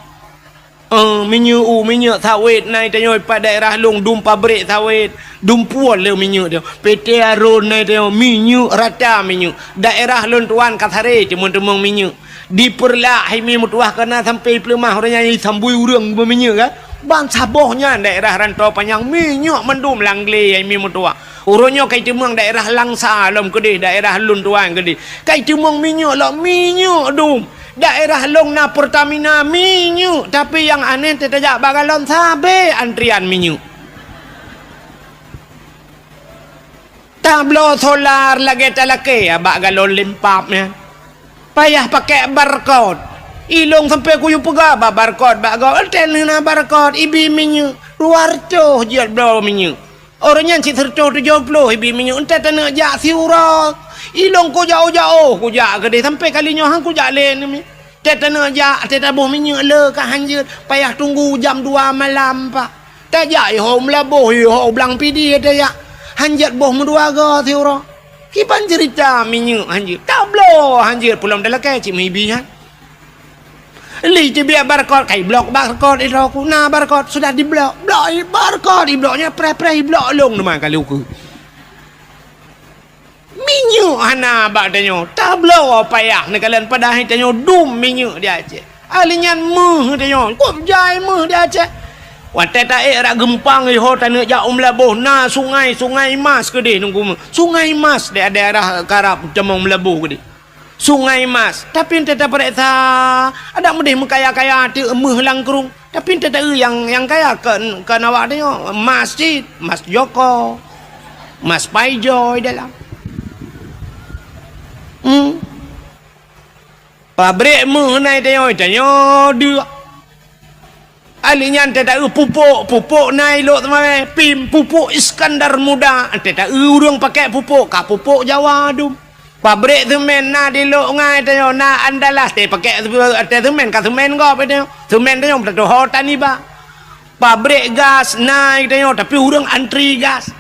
Eh, minyeuk u, minyeuk sawét na tanyoe pat daerah lôn dum pabrik sawét. Dumpeue lé minyeuk tanyoe. P T Arun na tanyoe minyeuk rata minyeuk. Daerah lôn tuan ka saré teumon-teumon minyeuk. Di Peureulak hai mi meutuah ka na sampoe i Peuleumah uroe nyan sambui ureueng beuminyeuk kan. Ban saboh nyan daerah Rantau Panyang minyeuk mandum lam glé hai mi meutuah. Uroe nyoe kai teumeung daerah Langsa lom keudeh, daerah lôn tuan keudeh. Kai teumeung minyeuk lom, minyeuk dum. Daerah lôn na Pertamina minyeuk, tapi nyang aneh teutajak bak galon sabé antrian minyeuk. Tabloe solar lagèe talakèe bak galon limpab nyan. Payah pakai barcode. Ilôn sampoe kuyue peugah bak barcode bak gob, "Teuntèe na barcode, ibi minyeuk." Dua reutôh jeuet bloe minyeuk. Uroe nyan cit sireutôh tujoh ploh ibi minyeuk, "Teuntèe taneuk jak siuroe." Ilôn kujak-ujak, oh, kujak keudeh sampoe kali nyoe han kujak lé nyoe. "Teuntèe taneuk jak, teuntèe taboh minyeuk le ka han jeuet, payah tunggu jam dua malam, Pak." Tajak i ho Meulaboh, i ho Blang Pidie tajak. Han jeuet boh meudua goe siuroe. Kiban ceurita minyeuk han jeuet. Tabloe han jeuet, peulom talakèe cit meuibi nyan. Li teubiet barcode, kai bloe barcode i droe ku. Na barcode, sudah dibloe. Bloe i barcode, ibloe nyan preh-preh, ibloe lôn teuma kali ukeue. Minyeuk hana bak tanyoe, tabloe payah neukalon padahai tanyoe dum minyeuk di Aceh. Ahli nyan meuh tanyoe, kop jai meuh di Aceh. Watèe taék rot geumpang i ho taneuk jak u Meulaboh na sungai, Sungai Mas keudeh nunggu meuh. Sungai Mas di daerah karab tamong Meulaboh keudeh. Sungai Mas. Tapi teuntèe tapareksa, adak meudeh meukaya-kaya teuk meuh lam krueng. Tapi teuntèe nyang, nyang kaya kon, kon awak tanyoe, mas cit, mas Joko, mas Paijoy dalam. Hmm. Pabrik meuh na i tanyoe, tanyoe deuk. Ali nyan teuta eu pupuk, pupuk na ilok teumawai, pim, pupuk Iskandar Muda. Teuta eu ureuëng pakai pupuk, ka pupuk Jawa dum. Pabrik semen na di Lok Ngai tanyoe, na Andalas, teupakai teuh semen, ka semen gob tanyoe. Semen tanyoe beutatuho taniba. Pabrik gas na tanyoe, tapi ureuëng antri gas.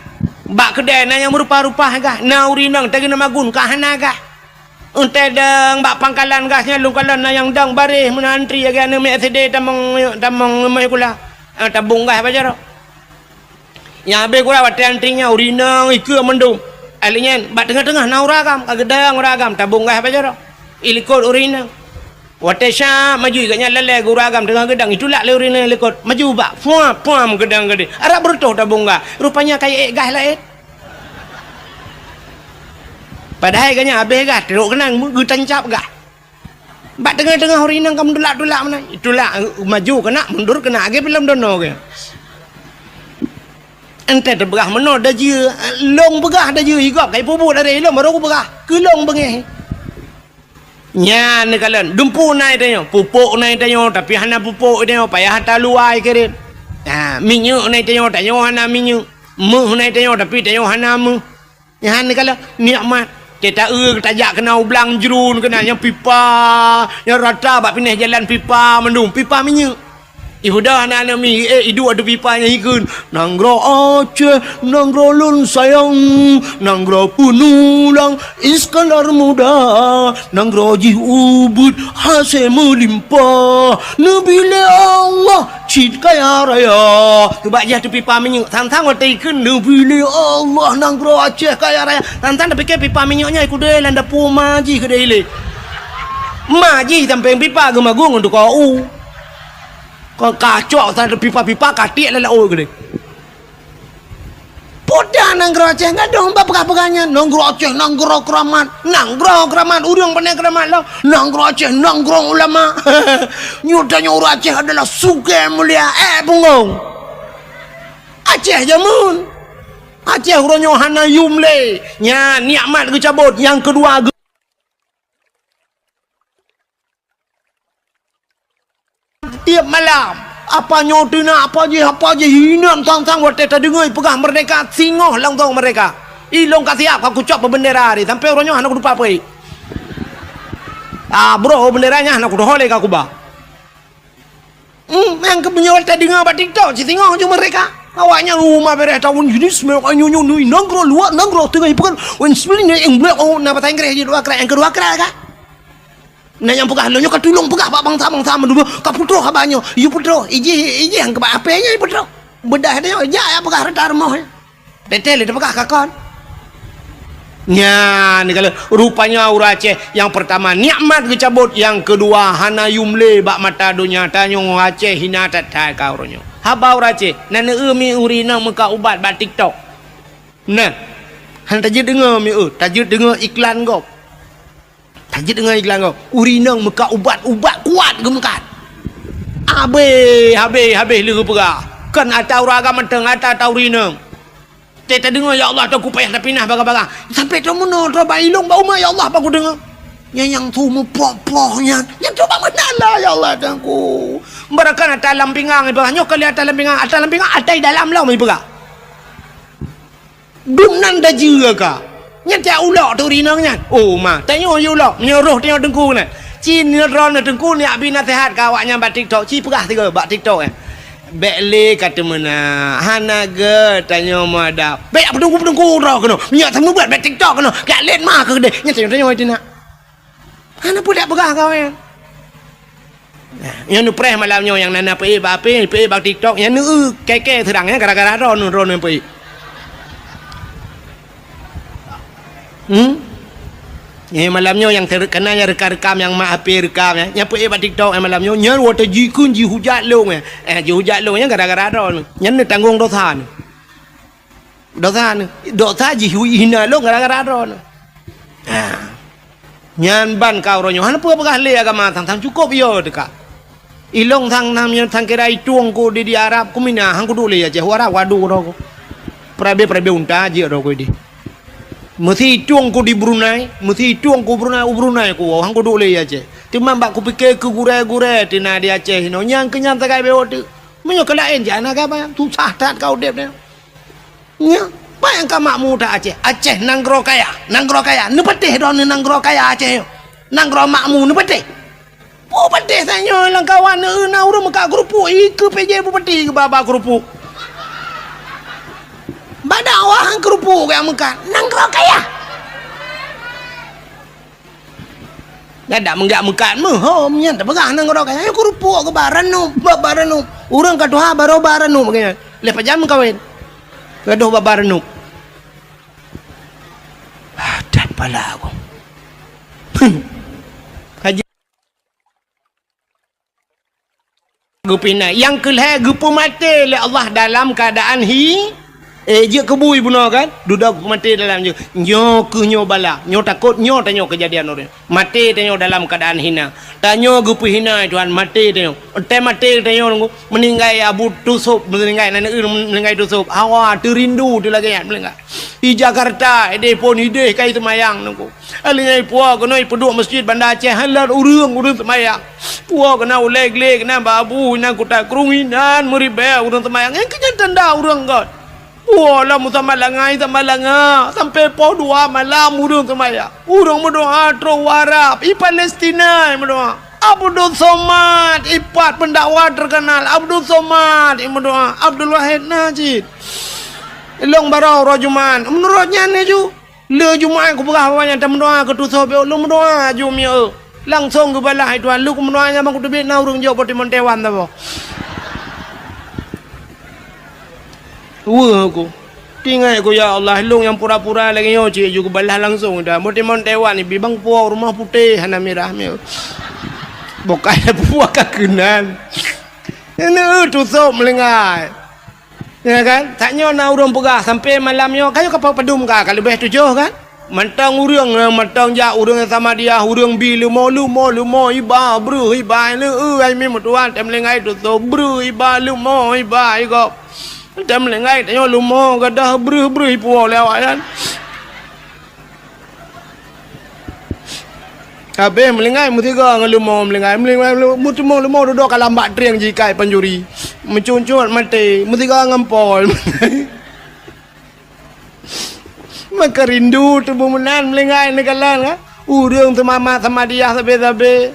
Bak keudai na nyang meurupa-rupa gas, na ureuëng inong teugeuna magun ka hana gas. Eunteuk dong bak pangkalan gas nyan lôn kalon na nyang dong baréh meunan antri lagée aneuëk miet S D tamong, tamong meuhai kula. Eh, tabong gas bak jaroe. Nyang habéh kula watée antri nyan ureuëng inong ikeue mandum. Ali nyan bak teungoh-teungoh na ureuëng agam, ka geudong ureuëng agam tabong gas bak jaroe. Ilikot ureuëng inong. Watée syab maju gobnyan lalée geu ureuëng agam teungoh geudong, itulak lé ureuëng inong ilikot. Maju bak, puam, puam geudong geude. Arab beureutoh tabong gas. Rupanya ka iék gas laén. Padahai gobnyan habéh gas, trok keunan geutancab gas. Bak teungoh-teungoh ureuëng inong ka meutulak-tulak meunan. Itulak, maju keunak, mundur keunak, lagée filem dono geuh. Eunteuk teupeugah meunoe dajeue, lôn peugah dajeue, igob ka ipeubuet dari lôn baru kupeugah. Keu lôn beungéh. Nyan neukalon, dumpeue na tanyoe, pupuk na tanyoe, tapi hana pupuk tanyoe, payah ata luwai kirém. Ha, minyeuk na tanyoe, tanyoe hana minyeuk. Méuh na tanyoe, tapi tanyoe hana méuh. Nyan neukalon nikmat. Teuta eu tajak keunoe u blang jruen keunan nyang pipa, nyang rata bak pinéh jalan pipa mandum, pipa minyeuk. Ihuda na aneuk mi, eh, iduek ateueh pipa nyang ikheun, "Nanggroe Aceh, nanggroe lôn sayang, nanggroe peunulang Iskandar Muda, nanggroe jih ubit hase meulimpah, neubi lé Allah cit kaya raya." Teubak jih ateueh pipa minyeuk, sang-sang watée ikheun, "Neubi lé Allah nanggroe Aceh kaya raya." Sang-sang tapike pipa minyeuk nyan ikudeh lam dapu ma jih keudeh ilée. Ma jih sampéng pipa geumagun ngon tukang u. Kon kacok sa pipa-pipa ka tiek lam laôt keudeh. Peue dah nanggroe Aceh gadôh bak peugah-peugah nyan? Nanggroe Aceh nanggroe keuramat. Nanggroe keuramat, ureuëng pane keuramat lom. Nanggroe Aceh nanggroe ulama. Nyoe tanyoe ureuëng Aceh adalah sugée mulia. Eh, punggong. Aceh jameun. Aceh uroe nyoe hana yum lé. Nyan nikmat geucabot. Nyang keudua geu- Tiep malam, apa nyoe teunak, apa jih, apa jih, inan sang-sang watée tadeungoe peugah merdeka, singoh langsong merdeka. Ilong ka siap, ka kucok bak bendera hari, sampai uroe nyoe hana kutupa peue. Ah, bro, bendera nyan hana kutuho lé ka kuba. Hmm, nyang keu meunyoe tadeungoe bak TikTok, cit singoh ju merdeka. Awaknyan rumah bereh tahun jenis, nyoe, nyoe, nyoe, nanggroe luwa, nanggroe teungoh ipeugah, wen sipil ni, eng blek, oh, na bahasa Inggris jih dua krat, nyang keudua krat ka. Na nyang peugah, lôn nyoe ka tulông peugah bak bansa-bansa mandum, ka putôh haba nyoe. Yue putôh, ijih, ijih nyang keubah apé nyoe putôh. Beudah nyoe, jak ya peugah rata rumoh. Teuntèe lé teupeugah ka kon. Nyan, kalau rupanya ureueng Aceh nyang peurtama nikmat geucabot, nyang keudua hana yum lé bak mata donya. Tanyoe Aceh hina that-that ka uroe nyoe. Haba ureueng Aceh, na neueu mi ureueng inong meukat ubat bak TikTok. Nah, hana tajeuet deungoe mi eu, tajeuet deungoe iklan gob. Tajeuet deungoe iklan gob. Ureueng inong meukat ubat, ubat kuat geumeukat. Habéh, habéh, habéh lé geupeugah. Kon ata ureueng agam mantong, ata, ata ureueng inong. Teuh tadeungoe, "Ya Allah, toh kupayah tapinah bagah-bagah." Sampai toh meunoe, toh bak ilong, bak umat, "Ya Allah, bak kudeungoe." Nyang, nyang su meupoh-poh nyan. Nyang toh bak meunan lah, ya Allah, Tuhanku. Barakan ata lam pingang, ipeugah. Nyoe kali ata lam pingang, ata lam pingang, ata i dalam lom, ipeugah. Dum nan dajeue ka. Nyan tiak ulok teuh ureueng inong nyan. Oh, ma, tanyoe yue ulok, meunyoe roh tanyoe teungku nyan. Ci neutrol na teungku, neujak bi naseuhat keu awaknyan bak TikTok, ci peugah sigoe bak TikTok nyan. Bèk lé ka teumeunak, hana gèt tanyoe meuadab. Bèk peuteungku-peuteungku droe keunoe. Meunyoe seumeubeuet bèk TikTok keunoe. Kajak lét ma keu keudeh. Nyan tanyoe-tanyoe teunak. Hana peue dak peugah kawé. Nah, nyoe neupreh malam nyoe nyang na, na peuék bak H P, peuék bak TikTok, nyan neueu kèe-kèe seurang nyan gara-gara droeneuh, droeneuh peuék. Hmm? Nyoe malam nyoe nyang ter-, kana nyang rekam-rekam nyang mak H P rekam nyan, nyang peuék bak TikTok nyan malam nyoe, nyan watèe jikheun jihujat lôn nyan. Eh, jihujat lôn nyan gara-gara droeneuh. Nyan neutanggong dosa neuh. Dosa neuh, dosa jih hina lôn gara-gara droeneuh. Ha. Nyan ban ka uroe nyoe, hana peue peugah lé agama sang-sang cukôp yo teuka. Ilong sang-sang meunyoe sang kira itueng ku di, di Arab, ku mina, han kuduek lé Aceh, u Arab wadu droe ku. Peurabe-peurabe unta jeuet droe ku di. Meusi itueng ku di Brunei, meusi itueng ku Brunei, u Brunei ku, han kuduek lé Aceh. Teuma bak kupike keu gurèe-gurèe teuh na di Aceh inoe, nyang keu nyan sagai bewok teuk. Meunyoe keu laén jih hana gaba, susah that ka udeb nyoe. Nyoe, peue nyang ka makmu that Aceh? Aceh nanggroe kaya, nanggroe kaya. Neupatéh droeneuh nanggroe kaya Aceh nyoe. Nanggroe makmu neupatéh. Bupati tanyoe lam kawan, na ureuëng meukat keurupuk, ikeue P J bupati geuba-ba keurupuk. Bak dakwah keurupuk geuyak meukat, nanggroe kaya. Nyan dak meugak meukat meuhom, nyan tapeugah nanggroe kaya, nyan keurupuk geuba ranup, ba-ba ranup. Ureuëng ka tuha barô ba ranup geuh nyan. Lheueh pajan meukawen. Gadôh ba-ba ranup. Ah, that pala aku. Haji geupinai. Nyang keulhée geupeumaté lé Allah dalam keuadaan hi, eh, jeuet keu bui bunoe kan? Dudoe geupeumaté dalam jeuet. Nyoe keuh nyoe bala, nyoe takot, nyoe tanyoe keujadian ureuëng. Maté tanyoe dalam keuadaan hina. Tanyoe geupeuhina Tuhan, maté tanyoe. Teumaté tanyoe nunggu, meuninggai Abu Tusôb, meuninggai aneuk ureuëng meuninggai Tusôb. Hawa teurindu teu lagée nyan meuninggai. Di Jakarta, ideh phon ideh kai seumayang nunggu. Alheuh nyan ipuwoe keunoe ipeuduek meuseujid Banda Aceh, hana ureuëng, ureuëng seumayang. Puwoe keunan ulée glé keunan bak Abu, inan kuta krueng inan meuribée ureuëng seumayang. Nyang keu nyan tanda ureuëng göt. Puwoe lom meusamat langai, samat langa, sampoe poh dua malam ureuëng seumayang. Ureuëng meudoá trok u Arab, i Palestina meudoá. Abdul Somad, ipat peundakwa teukeunal, Abdul Somad, i meudoá, Abdul Wahid na cit. Ilong barô uroe Jumat, meunurot nyan laju. Lé Jumat kupeugah awak nyan tameudoá keu Tusôb, lôn meudoá aju mieu. Langsong geubalah hai Tuhan, lôn meudoá nyan bang kuteubiet na ureuëng jok boh timon Taiwan saboh. Weueh aku. Tingai aku, ya Allah, lôn nyang pura-pura lagée nyoe cit aju geubalah langsong dah. Boh timon Taiwan ibi bang puwoe rumoh putéh hana mirah mieu. Bukai puwoe ka keunan. Ini Tusôb meulinggai. Ya kan? Tanyoe na ureuëng peugah sampoe malam nyoe, kayu kapal padum ka, ka leubeh tujoh kan? Mantong ureuëng, mantong jak ureuëng Samadiyah, ureuëng bi leumo, leumo, leumo, iba, breuh, iba, leu, ai mi meutuan, tem linggai tutoe, breuh, iba, leumo, iba, igop. Tem linggai tanyoe leumo, gadoh, breuh, breuh, ipuwoe lé awak nyan. Habéh meulinggai meusigoe ngon leumo meulinggai, meulinggai, meulinggai, meuteumong leumo dudoe ka lam bak trieng jikai panjuri. Meucuncut maté, meusigoe ngon pol. Maka rindu tuboh meunan meulinggai neukalon ka. Ureuëng seumama Samadiyah sabe-sabe.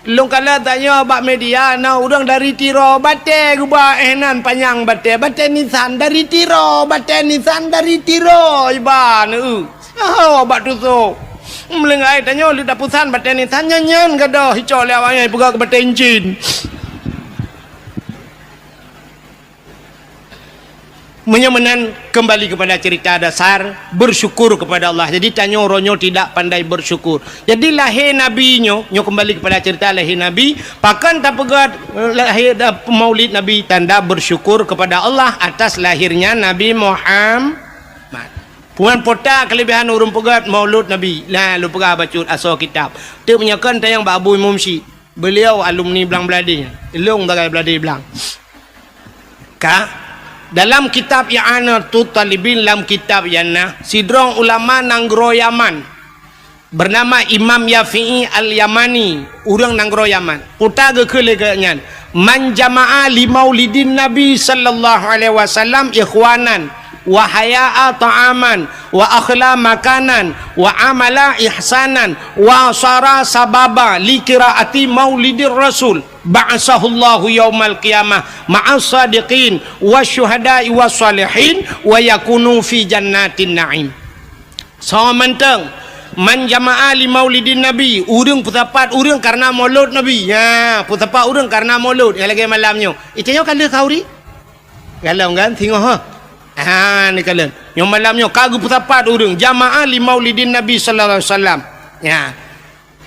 Lôn kalon tanyoe bak media na ureuëng dari Tiro, batée geuba éh nan panyang batée, batée nisan dari Tiro, batée nisan dari Tiro, iba neu. Saho bak Tusôb. Meulinggai tanyoe leuda pusan batée nisan nyan-nyan gadoh icok lé awak nyan ipeugah keu batée incin. Meunyoe meunan, kembali kepada cerita dasar, bersyukur kepada Allah. Jadi, tanyoe uroe nyoe tidak pandai bersyukur. Jadi, lahé Nabi nyoe, nyoe kembali kepada cerita lahé Nabi, pakon tapeugah, eh, lahé da-, maulid Nabi, tanda bersyukur kepada Allah atas lahirnya Nabi Muhammad. Puan pota kelebihan ureuëng peugét maulud Nabi. Nah, lôn peugah bacut asoe kitab. Teuk meunyoe kon tanyong bak Abu Imum Syik. Beliau alumni Blang Blahdeh. Ilong sagai Blahdeh Blang. Ka, dalam kitab I'anatut Talibin, lam kitab nyan na, sidroe ulama nanggroe Yaman, bernama Imam Yafi'i Al-Yamani, ureuëng nanggroe Yaman. Peue geukheun lé geuh nyan, "Man jama'a li maulidin Nabi sallallahu alaihi wasallam ikhwanan, wa haya'a ta'aman, wa akhla makanan, wa amala ihsanan, wa sara sababa li qiraati maulidir Rasul, ba'asahullahu yaumal qiyamah ma'as sadiqin, wasyuhada'i wassalihin, wa yakunu fi jannatin na'im." Soe mantong, "Man jama'a li maulidin Nabi," ureuëng peusapat ureuëng karena maulud Nabi. Ha, peusapat ureuëng karena maulud. Nyang lagée malam nyoe. Itanyoe ka lheueh khauri? Galom kan? Singoh ha. Ha, ni kalon. Nyoe malam nyoe ka geupeusapat ureuëng jama'a li maulidin Nabi sallallahu alaihi wasallam. Ya.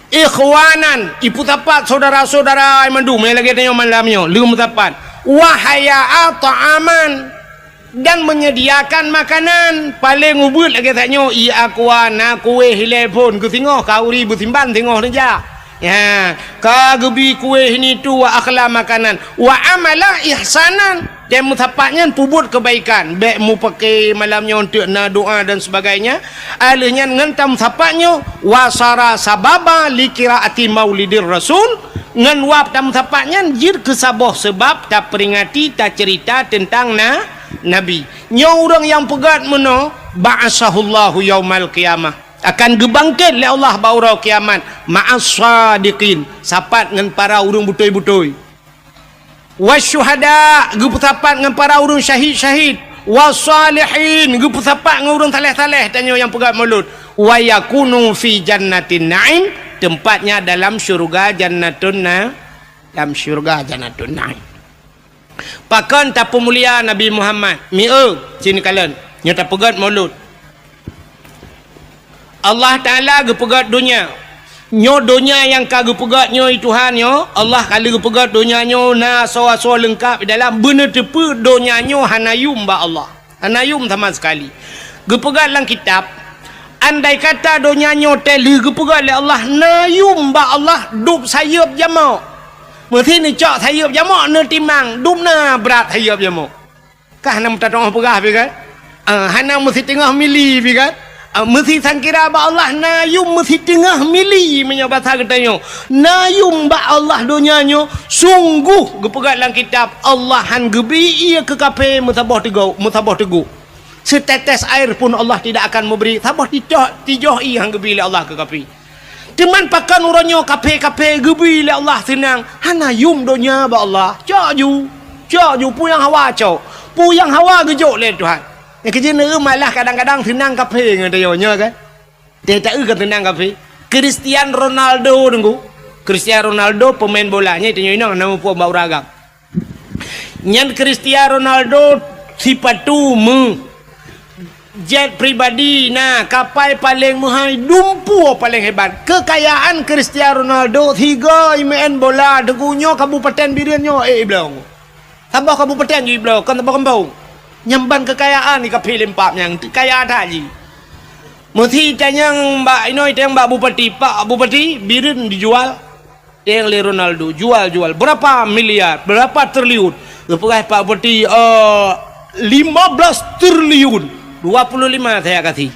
Ikhwanan, ipeusapat saudara-saudara mandum, nyang lagée tanyoe malam nyoe, lheueh meusapat. Wa haya'a ta'aman, dan menyediakan makanan. Paléng ubeuet lagée tanyoe, i aqua na kuéh ilée phon keu singoh, khauri beusimban singoh neujak. Ya, ka geubi kuéh nitu wa akhla makanan. Wa amala ihsanan. Dan meusapat nyan peubuet keubaikan, bék mupake malam nyoe eunteuk na doa dan sebagainya. Alheuh nyan ngon tameusapat nyoe, wa sara sababa li qiraati maulidir Rasul, Ngon wab tameusapat nyan jeuet keu saboh seubab taperingati, taceurita teuntang na, Nabi. Nyoe ureuëng nyang peugét meunoe, ba'atsahullahu yaumal qiyamah, akan geubangkét lé Allah bak uroe kiamat, ma'as shadiqin, sapat ngon para ureuëng beutôi-beutôi. Wasyuhada, geupeusapat ngon para ureuëng syahid-syahid. Wasalihin, geupeusapat ngon ureuëng saleh-saleh, tanyoe nyang peugét mulod. Wa yakunu fi jannatin na'im, teumpat nyan dalam syeuruga Jannatun Na-, dalam syeuruga Jannatun Na'im. Pakon tapeumulia Nabi Muhammad? Mieu, sini kalon. Nyoe tapeugét mulod. Allah Taala geupeugét donya. Nyoe donya nyang ka geupeugét nyoe, Tuhan nyoe, Allah ka lheueh geupeugét donya nyoe na asoe-asoe leungkab di dalam, beuneuteupeue donya nyoe hana yum bak Allah. Hana yum sama sekali. Geupeugét lam kitab, andai kata donya nyoe teuh lheueh geupeugét lé Allah, na yum bak Allah dub sayeuep jamok. Meusi neucok sayeuep jamok, neutimang dub na brat sayeuep jamok. Kah na meutateuoh peugah pi kan? Ah, hana meusiteungoh mili pi kan? Ah, meusi sangkira bak Allah na yum meusiteungoh mili meunyoe basa geutanyoe. Na yum bak Allah donya nyoe, sungguh geupeugah lam kitab, Allah han geubri ié keu kafé meusaboh teugok, meusaboh teugok. Setetes air pun Allah tidak akan memberi, saboh tijoh, tijoh ié han geubri lé Allah keu kafé. Teuma pakon uroe nyoe kafé-kafé geubri lé Allah seunang, hana yum donya bak Allah. Cok ju, cok ju, peue nyang hawa cok. Peue nyang hawa geujok lé Tuhan. Nyang keujeuet neueu malah kadang-kadang seunang kafé ngon tanyoe nyoe kan. Teuh taeu kan seunang kafé. Cristiano Ronaldo nunggu. Cristiano Ronaldo pemain bola nyan tanyoe inong nama puak bak ureuëng agam. Nyan Cristiano Ronaldo sipatu meu, jet pribadi na, kapai paleng meuhai, dumpeue paleng hebat. Keukayaan Cristiano Ronaldo sigoe meu'en bola deungoe nyoe kabupaten Bireuen nyoe, eh, ibloe. Saboh kabupaten ju ibloe, kon saboh gampông. Nyan ban keukayaan di kafé lempap nyang kaya that jih. Meusi tanyong bak inoe, tanyong bak bupati, "Pak Bupati, Bireuen dijual?" Teng lé Ronaldo, jual-jual. Berapa miliar? Berapa triliun? Geupeugah Pak Bupati, eh, lima belas triliun. Dua puluh lima saya kasih.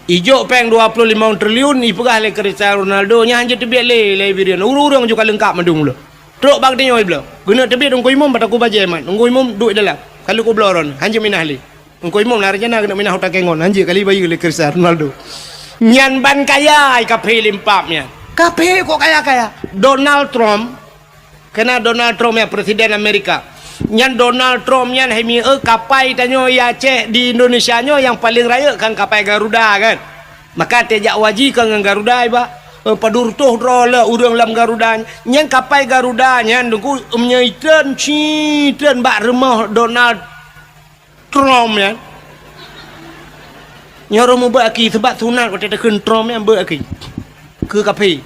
Ijok péng dua puluh lima triliun, ipeugah lé Cristiano Ronaldo, nyan hanjeuet teubiet lé, lé Bireuen. Ureuëng-ureuëng juga leungkap mandum lom. Trok bak tanyoe ibloe. Geuneuk teubiet Teungku Imum, bak Teungku Bajée mat. Teungku Imum duek dalam. Ka lheueh kubloe droeneuh, hanjeuet minah lé. Teungku Imum na rencana keuneuk minah u Takengon, hanjeuet kali bayeue lé Cristiano Ronaldo. Nyan ban kaya ai kafé lempap nyan. Kafé kok kaya-kaya? Donald Trump, kena Donald Trump nyan, Presiden Amerika. Nyan Donald Trump nyan hai mieu kapai tanyoe di Aceh, di Indonesia nyoe nyang paleng rayeuk kan kapai Garuda kan. Maka teuh jak haji ka ngon Garuda iba. Eh, padub reutôh droe le ureuëng lam Garuda. Nyan kapai Garuda nyan Teungku, meunyoe itreun, ci treun bak rumoh Donald Trump nyan. Nyoe roh mubeuet aki, seubab sunat watée takheun Trump nyan beuet aki. Keu kafé.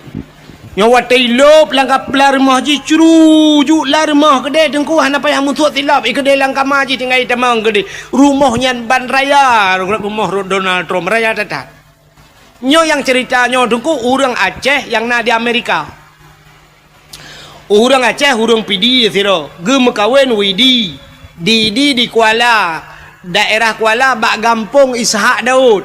Nyoe watée ilop lam kap-, lam rumoh jih, crujuk lam rumoh keudeh Teungku, hana payah musuet silop, i keudeh lam kama jih tinggai tamong keudeh. Rumoh nyan ban raya, rumoh Donald Trump, raya that-that. Nyoe nyang ceurita nyoe Teungku, ureuëng Aceh nyang na di Amerika. Ureuëng Aceh, ureuëng Pidie sidroe, geumeukawen Widi. Di, di, di Kuala, daerah Kuala bak gampông Ishak Daud.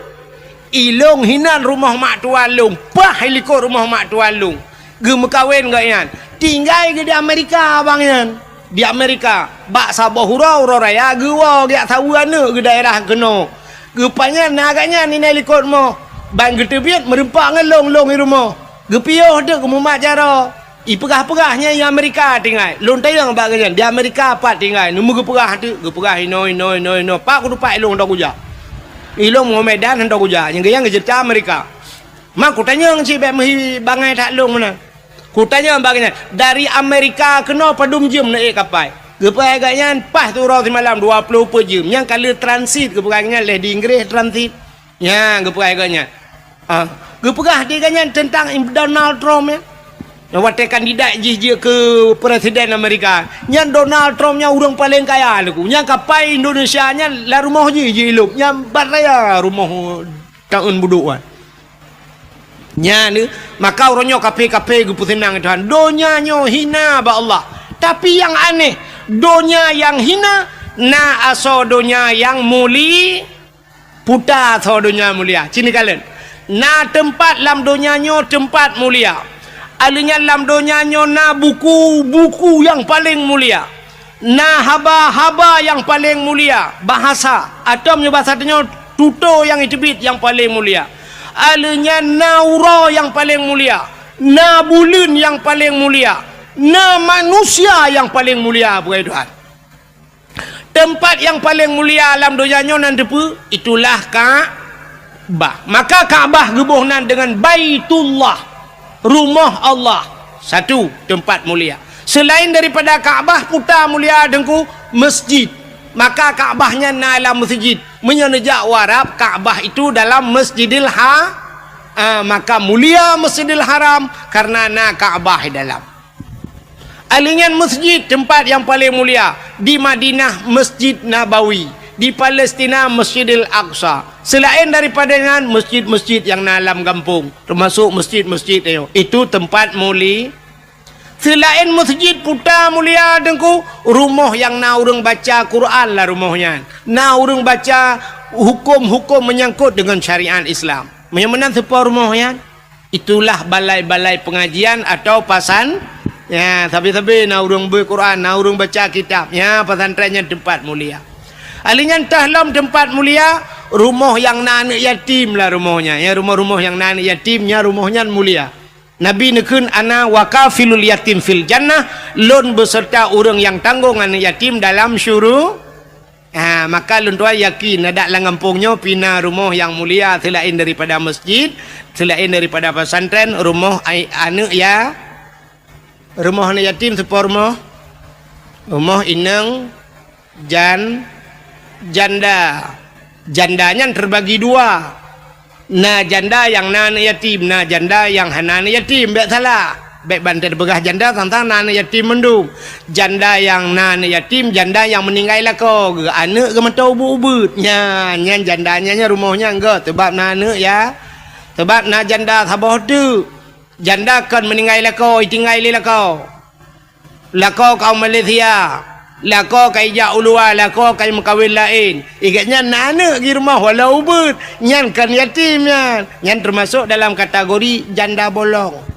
Ilong hinan rumoh mak tuan lôn, paih likot rumoh mak tuan lôn. Geumeukawen gobnyan. Tinggai geuh di Amerika abang nyan. Di Amerika, bak saboh uroe, uroe raya geuwoe geujak saweue aneuëk geuh daerah keunoe. Geupanyang na gobnyan inai likot rumoh. Ban geuteubiet meureumpok ngon lôn, lôn i rumoh. Geupiôh teuk geumumat jaroe. Ipeugah-peugah nyan i Amerika tinggai. Lôn tanyong bak gobnyan, di Amerika pat tinggai. Neumeu geupeugah teuk, geupeugah inoe, inoe, inoe, inoe. Pat kutupat ilong dong kujak. Ilong ngon Medan dong kujak. Nyang geuyan geuceurita Amerika. Ma kutanyong cit bék meuhi bangai that lôn meunan. Kutanyong bak gobnyan, dari Amerika keunoe padum jeuem neuék kapai? Geupeugah gobnyan paih siuroe simalam dua ploh peuet jeuem. Nyang ka lheueh transit geupeugah gobnyan lheueh di Inggréh transit. Nyan geupeugah gobnyan. Ah, geupeugah di gobnyan teuntang Im-, Donald Trump nyan. Nyang watée kandidat jih jeuet keu presiden Amerika. Nyan Donald Trump nyan ureuëng paleng kaya Teungku. Nyan kapai Indonesia nyan lam rumoh jih jiilop. Nyan ban raya rumoh taeun budok wan. Nyan, maka uroe nyoe kafé-kafé geupeuseunang Tuhan. Donya nyoe hina bak Allah. Tapi nyang aneh, donya nyang hina na asoe donya nyang muli-, puta asoe donya mulia. Ci neukalon. Na teumpat lam donya nyoe teumpat mulia. Alheuh nyan lam donya nyoe na buku-buku nyang paleng mulia, na haba-haba nyang paleng mulia, bahasa, atau meunyoe bahasa tanyoe tutoe nyang jiteubiet nyang paleng mulia. Alheuh nyan na uroe nyang paleng mulia, na buleuen nyang paleng mulia, na manusia nyang paleng mulia, peugah Tuhan. Teumpat nyang paleng mulia lam donya nyoe nan teupeue? Itulah Ka'bah. Maka Ka'bah geuboh nan deungon Baitullah, rumoh Allah. Satu teumpat mulia. Selain daripada Ka'bah, peue ta mulia Teungku? Masjid. Maka Ka'bah nyan na lam masjid. Meunyoe neujak u Arab, Ka'bah itu dalam Masjidil Ha-, ah, maka mulia Masjidil Haram karena na Ka'bah di dalam. Alheuh nyan masjid, teumpat nyang paleng mulia, di Madinah Masjid Nabawi, di Palestina Masjidil Aqsa. Selain daripada nyan, masjid-masjid nyang na lam gampông, teumasok masjid-masjid nyoe, itu teumpat muli-, selain masjid peue ta mulia Teungku, rumoh nyang na ureuëng baca Quran lam rumoh nyan, na ureuëng baca huköm-huköm meunyangkot deungon syariat Islam. Meunyoe meunan teupeue rumoh nyan? Itulah balai-balai pengajian atau pasan-, ya, sabe-sabe na ureuëng beuet Quran, na ureuëng baca kitab. Ya, pesantren nyan teumpat mulia. Alheuh nyan teuh lom teumpat mulia, rumoh nyang na aneuëk yatim lam rumoh nyan. Ya, rumoh-rumoh nyang na aneuëk yatim, nyan rumoh nyan mulia. Nabi neukheun, "Ana wa kafilul yatim fil jannah," lôn beuseurta ureuëng nyang tanggong aneuëk yatim dalam syuru-, Ha, maka lôn tuan yakin, adak lam gampông nyoe pih na rumoh nyang mulia selain daripada masjid, selain daripada pesantren, rumoh ai-, aneuëk ya-, rumoh aneuëk yatim, teupeue rumoh? Rumoh inong jan-, janda. Janda nyan terbagi dua. Na janda nyang na aneuëk yatim, na janda nyang hana aneuëk yatim, bék salah. Bék ban teupeugah janda sang-sang na aneuëk yatim mandum. Janda nyang na aneuëk yatim, janda nyang meuninggai lakoe, geu-, aneuëk geuh mantong ubeuet-ubeuet. Nyan, nyan janda nyan, nyan rumoh nyan geuh, teubab na aneuëk ya. Teubab na janda saboh teuk. Janda kon meuninggai lakoe, itinggai lé lakoe. Lakoe ka u Malaysia, lakoe ka ijak u luwa, lakoe ka meukawen laén. Igét nyan na aneuëk di rumoh walau ubeuet, nyan kon yatim nyan. Nyan teumasok dalam kategori janda bolong.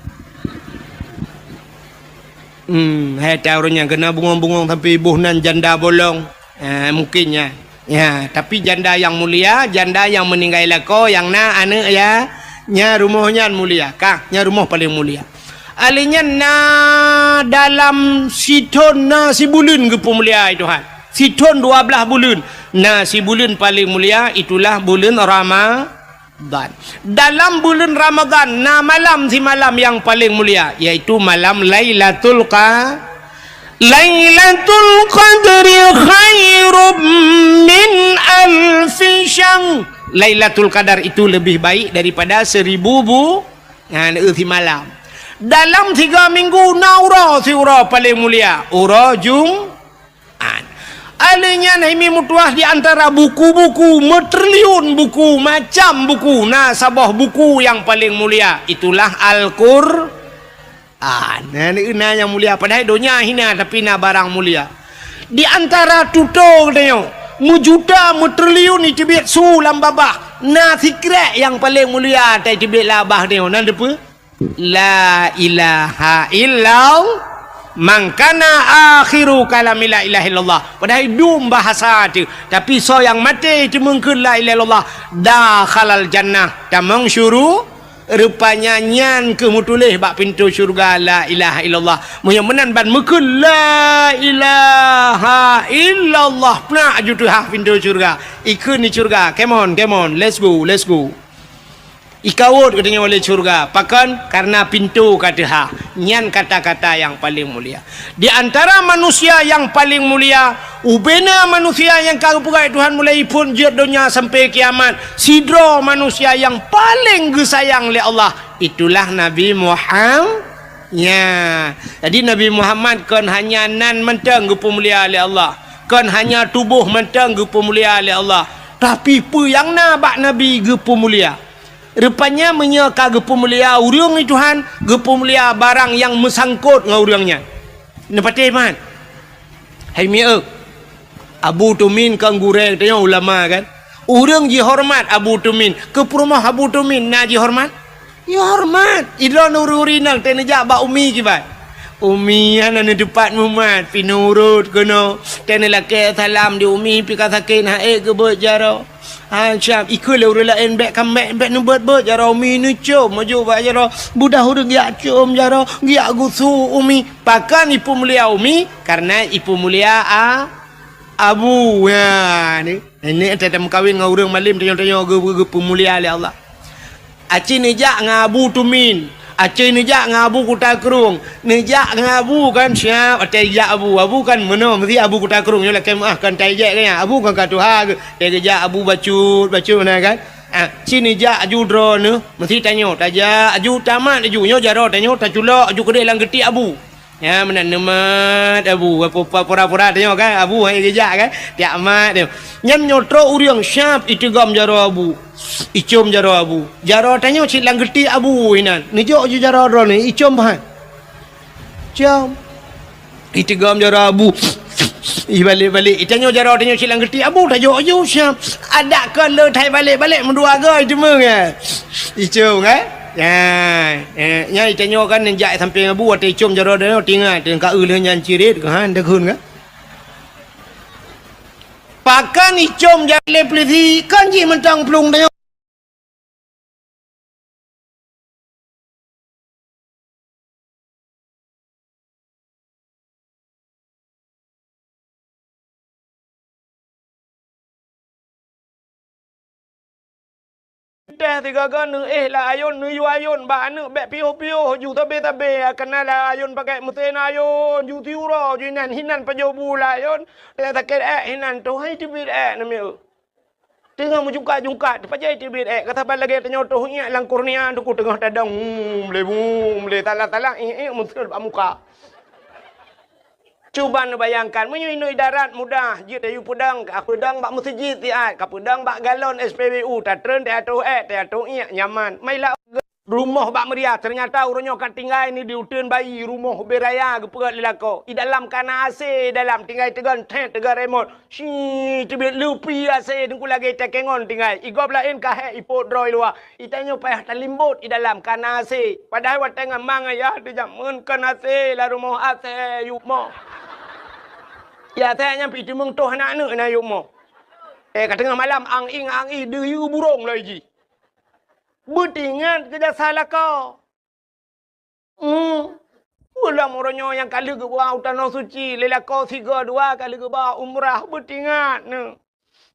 Hmm, hai ta ureuëng nyang keuneuk bungong-bungong sampoe iboh nan janda bolong. Ha, mungkin nyan. Ya, tapi janda nyang mulia, janda nyang meuninggai lakoe, nyang na aneuëk ya, nyan rumoh nyan mulia. Kah, nyan rumoh paleng mulia. Alheuh nyan na dalam sithon na sibuleuen geupumulia, hai Tuhan. Sithon dua blaih buleuen. Na sibuleuen paleng mulia, itulah buleuen Rama-, Ramadhan. Dalam buleuen Ramadhan na malam simalam nyang paleng mulia, yaitu malam Lailatul Qa-, Lailatul Qadri khairum min alfi syahr. Lailatul Qadar itu lebih baik daripada seribu bu-, ha, simalam. Dalam tiga minggu na uroe siuroe paleng mulia, uroe Jum-, An. Alheuh nyan hai mi meutuah di antara buku-buku, meutriliun buku, macam buku, na saboh buku nyang paleng mulia, itulah Al-Qur-, an. Na, na nyang mulia, padahai donya hina, tapi na barang mulia. Di antara tutoe geutanyoe, meujuta, meutriliun iteubiet su lam babah, na sikrek nyang paleng mulia, tai teubiet lam babah tanyoe, na teupeue? La ilaha illallah. Man kana akhiru kalami la ilaha illallah. Padahai dum bahasa teuh. Tapi soe nyang maté teumeung kheun la ilaha illallah, dakhalal jannah, tamong syuru-, rupanya nyan keuh meutuléh bak pintoe syeuruga la ilaha illallah. Meunyoe meunan ban meukheun la ilaha illallah, peunak aju teuhah pintoe syeuruga. Ikheun di syeuruga. Come on, come on. Let's go, let's go. Ikawot geutanyoe lé syeuruga. Pakon? Karena pintoe ka teuhah. Nyan kata-kata nyang paleng mulia. Di antara manusia nyang paleng mulia, ubena manusia nyang ka geupeugah Tuhan mulai phon jeuet donya sampai kiamat, sidroe manusia nyang paleng geusayang lé Allah, itulah Nabi Muham-, nya. Jadi Nabi Muhammad kon hanya nan mantong geupeumulia lé Allah, kon hanya tuboh mantong geupeumulia lé Allah, tapi peue nyang na bak Nabi geupeumulia. Rupanya meunyoe ka geupeumulia ureuëng di Tuhan, geupeumulia barang nyang meusangkot ngon ureuëng nyan. Neupatéh mat? Hai mieu, Abu Tumin kan gurée geutanyoe ulama kan? Ureuëng jihoreumat Abu Tumin, keu peurumoh Abu Tumin na jihoreumat? Ihoreumat. Idroeneuh ureuëng-ureuëng inong teuh neujak bak umi kiban. Umi, hana neuteupat mumat, pih nurot keunoe. Teuh neulakée salam di umi, pih ka sakét ha'ék geubeuet jaroe. Ha, siab, ikheun lé ureuëng laén, bék ka, bék, bék neubeuet-beuet jaroe umi, neucom maju bak jaroe. Beudah ureuëng geujak com jaroe, geujak gusok umi. Pakon ipeumulia umi? Kareuna ipeumulia a-, abu. Ha, ni. Ini teuh tameukawen ngon ureuëng malem tanyoe-tanyoe geu-, geu-, geupeumulia lé Allah. Aci neujak ngon Abu Tumin. Aci neujak ngon Abu Kuta Krueng. Neujak ngon Abu kan siab, watée jak Abu. Abu kan meunoe, meusti Abu Kuta Krueng nyoe lakée meuáh kan tai jek kan ya. Abu kan ka tuha geu. Tée geujak Abu bacut, bacut meunan kan. Ah, ci neujak aju droeneuh, meusti tanyoe, tajak aju tamat aju. Nyoe jaroe tanyoe taculok aju keudeh lam geuti Abu. Nyan meunan neumat Abu, pura-pura tanyoe kan, Abu hai geujak kan, tiak mat tanyoe. Nyan nyoe trok ureuëng siab iteugom jaroe Abu, icom jaroe Abu. Jaroe tanyoe cit lam geuti Abu inan. Neujok ju jaroe droeneuh, icom bah. Com. Iteugom jaroe Abu. Ibalek-balek. Itanyoe jaroe tanyoe cit lam geuti Abu, tajok ju siab. Adak kon le thai balek-balek meudua goe iteumeueng eh. Icom kan? Ya, eh, nyan itanyoe kan neujak sampéng Abu watée icom jaroe droeneuh tingat, teungka eu lheueh nyan cirit, ha, deukeun kan? Pakon icom jaroe lé peulisi, kon jih mantong plueng tanyoe. Teuh sigaga neuéh lam ayôn, neuyue ayôn bak aneuëk bék piôh-piôh ju sabe-sabe, kana lam ayôn pakai meusén ayôn, ju siuroe ju inan, hinan pajoh bu lam ayôn, teuh sakét ék hinan, toh hai teubiet ék namiet. Teungoh meujungkat-jungkat, pajan teubiet ék, ka saban lagée tanyoe toh iék lam kurnia teungku teungoh tadong, mum lé, mum lé, talang-talang, iék-iék meuseuet bak muka. Cuba neubayangkan, meunyoe inoe idarat mudah, jeuet tayue peudong, ka peudong bak meuseujid siat, ka peudong bak galon S P B U, tatreun teuatoh ék, teuatoh iék, nyaman. Mai la rumoh bak meuria, teunyata uroe nyoe ka tinggai ni di uteuen bayi, rumoh ubé raya geupeugét lé lakoe. I dalam ka na A C, i dalam tinggai teugon thet, teugon remot. Shi, teubiet leupi A C, teungku lagée takengon tinggai. I gob laén ka hék ipot droe i luwa. Itanyoe payah talimbot i dalam ka na A C. Padahai watée ngon ma ngon yah teujameun kon A C lam rumoh, A C yup moh. Ya, A C nyan pih teumeung toh aneuk-aneuk na yup moh. Eh, ka teungoh malam, ang-ing, ang-ing, deuyue burông lagée jih. Beutingat keu jasa lakoe. Hmm. Ulôn uroe nyoe nyang ka lheueh geuba u Tanoh Suci, lé lakoe sigoe dua ka lheueh geuba umrah, beutingat neuh.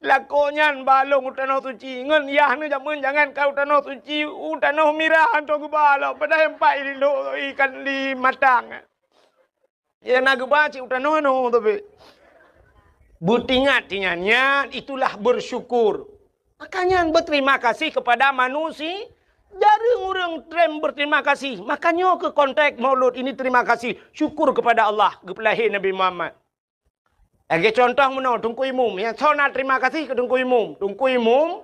Lakoe nyan ba lôn u Tanoh Suci, ngon yah neuh jameun jangan ka u Tanoh Suci, u Tanoh Mirah hantom geuba lom, padahai empat i lindok ikan di matang. Nyang na geuba cit u tanoh nyoe tapi. Beutingat-tingat, nyan itulah bersyukur. Maka nyan berterima kasih kepada manusia. Jareueng ureuëng treb berterima kasih. Maka nyoe keuh konteks Maulud ini, terima kasih, syukur kepada Allah, geupeulahé Nabi Muhammad. Lagée contoh meunoe, Teungku Imum. Nyang soe na terima kasih keu Teungku Imum. Teungku Imum,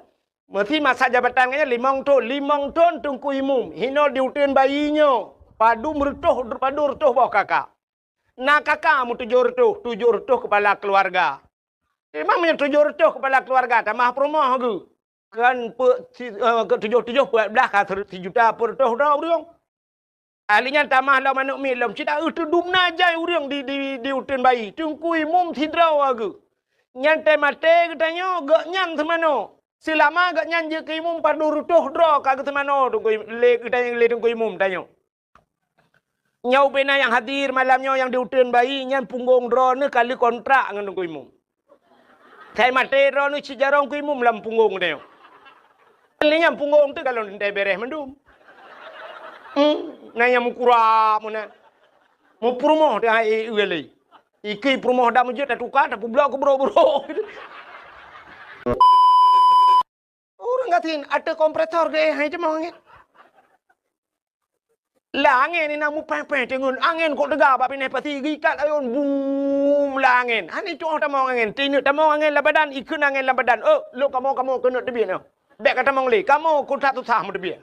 meusi masa jabatan geuh nyan limong thon. Limong thon Teungku Imum. Hinoe di uteuen bayi nyoe, padum reutôh, padum reutôh boh kakak. Na kakak meutujoh reutôh, tujoh reutôh kepala keluarga. Memang meunyoe tujoh reutôh kepala keluarga, tamah peurumoh geuh. Kan pe-, si-, eh, ke tujoh-tujoh peuet blah ka ser-, sijuta peuet reutôh droe ureuëng. Ahli nyan tamah lom aneuk miet lom, cit a eu teudum na jai ureuëng di, di, di uteuen bayi. Teungku Imum sidroe geuh. Nyan teuh maté geutanyoe, gobnyan seumanoe. Seulama gobnyan jeuet keu imum padum reutôh droe ka geuseumanoe Teungku Im-, lé geutanyoe, lé Teungku Imum tanyoe. Nyoe ubé na nyang hadir malam nyoe nyang di uteuen bayi, nyan punggong droeneuh ka lheueh kontrak ngon Teungku Imum. Sai maté droeneuh cit jaroe Teungku Imum lam punggong tanyoe. Lé nyan punggong teuh ka lôn teuntée béreh mandum. Hmm, na nyang meukurab meunan. Meupeurumoh teuh hai, eh, lé. Ikei peurumoh dak meujeuet tatuka, tapeubloe keu brok-brok. Ureuëng gasien ateueh kompresor geuéh hai teumong angén. Lah angén inan mupéh-péh teungeun, angén kok teuga bak binéh pasi geuikat ayôn, bum, lah angén. Hana itu'oh tamong angén, tineuk tamong angén lam badan, ikheun angén lam badan. Oh, lôn kamoe-kamoe keuneuk teubiet nyoe. Bék ka tamong lé, kamoe keu that susah meuteubiet.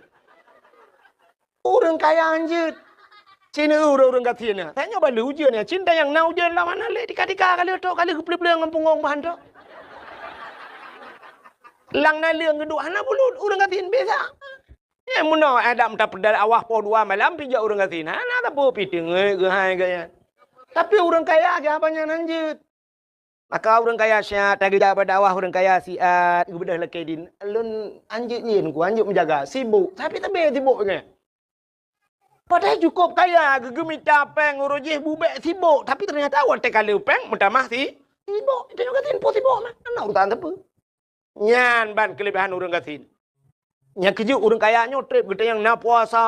Ureuëng kaya hanjeuet. Cina ureuëng-ureuëng gasien nyan. Tanyoe ban lheueh ujeuen nyan. Cinta nyang na ujeuen lam hana lé tika-tika ka lheueh trok ka lheueh geupeuleueng-peuleueng ngon punggong bahan trok. Lam naleueng geuduek hana bulut ureuëng gasien biasa. Nyang meunoe adak meuta peudal awah poh dua malam pih jak ureuëng gasien. Hana sapeue pih teungeut geuhai gaya. Tapi ureuëng kaya geuhaba nyan hanjeuet. Maka ureuëng kaya siat tageuja bak dakwah ureuëng kaya siat geubeudôh lakée din. Lôn hanjeuet nyan ku hanjeuet meujaga, sibok. Tapi teubiet sibok nyan. Padahai cukup kaya, geugeumita péng uroe jih bubek sibok, tapi teunyata watée ka le péng meutamah si sibok. Itu juga tin po sibok mah. Hana urusan teupeu. Nyan ban keulebihan ureuëng gasien. Nyang keujeuet ureuëng kaya nyoe treb geutanyoe na puasa.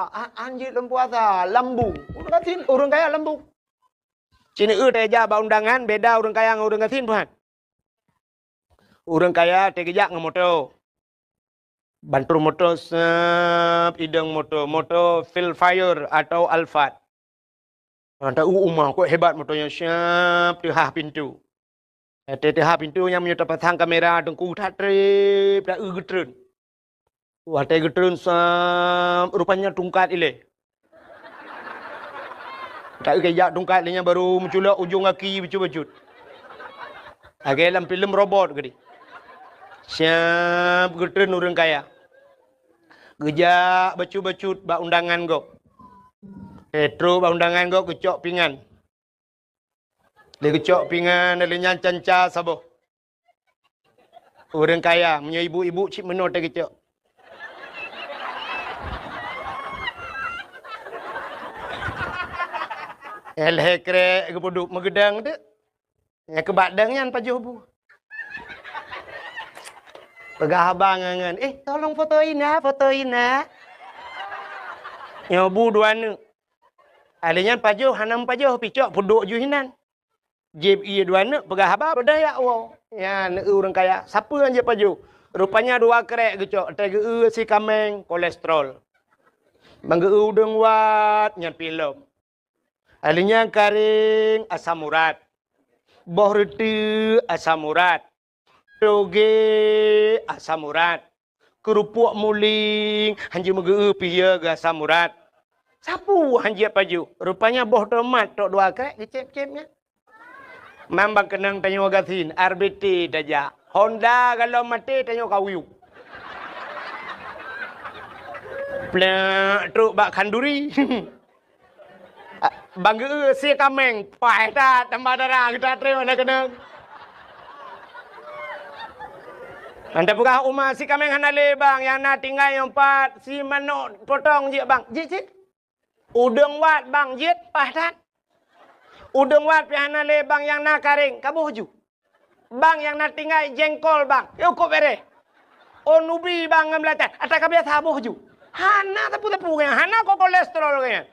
Ah, hanjeuet lom puasa, lambung. Ureuëng gasien, ureuëng kaya lambung. Cit neu teuja bak undangan beda ureuëng kaya ngon ureuëng gasien, Tuhan. Ureuëng kaya teugeujak ngon moto. Bantul moto sep idong moto, moto Vellfire atau Alphard. Mantap u uma kok hebat moto nyan siap teuhah pintu. Teuhah pintu nyang meunyoe tapasang kamera teungku that treb dak eu geutreun. Watée geutreun sam, rupanya tungkat ilée. Tak keu jak tungkat lé nyan baru meuculok ujong gaki bacut-bacut. Lagée lam filem robot geude. Siap geutreun ureuëng kaya. Geujak bacut-bacut bak undangan gob. Eh, trok bak undangan gob geucok pingan. Lé geucok pingan lé nyan canca saboh. Ureuëng kaya, meunyoe ibu-ibu cit meunoe teuh geucok. Lhée krek geupeuduek meugeudang teuk. Nyang keubak dang nyan pajoh bu. Peugah abang ngon, "Eh, tolong foto ina, foto ina." Nyoe bu dua neuk. Alé nyan pajoh hana meupajoh picok peuduek ju hinan. Jieb ié dua neuk peugah haba peudeh yak woe. Nyan ureuëng kaya, sapeue nyang jieb pajoh? Rupanya dua krek geucok, teugeue si kaméng kolesterol. Manggeue udeueng wat nyan pilom. Alé nyan karéng asam urat. Boh reuteuek asam urat. Toge asam urat. Keurupuk muling hanjeuet meugeu pih ya geu asam urat. Sapeue hanjeuet pajoh? Rupanya boh tomat tok dua krek geucép-cép nyan. Mam bang keunong tanyoe gasien, R B T tajak. Honda galom maté tanyoe kawiu. Plek trok bak khanduri. Bang geu si kaméng, paih that tambah dara geuta treun na keunong. Anda peugah uma si kaméng hana lé bang, nyang na tinggai nyang pat si manok potong jeuet bang. Jeuet cit. Udeueng wat bang jeuet paih that. Udeueng wat pih hana lé bang nyang na karéng, kaboh ju. Bang nyang na tinggai jengkol bang, yue kok bereh. Oh nubi bang ngon beulatan, ata ka biasa boh ju. Hana teupeu-teupeu nyan, hana ko kolesterol nyan.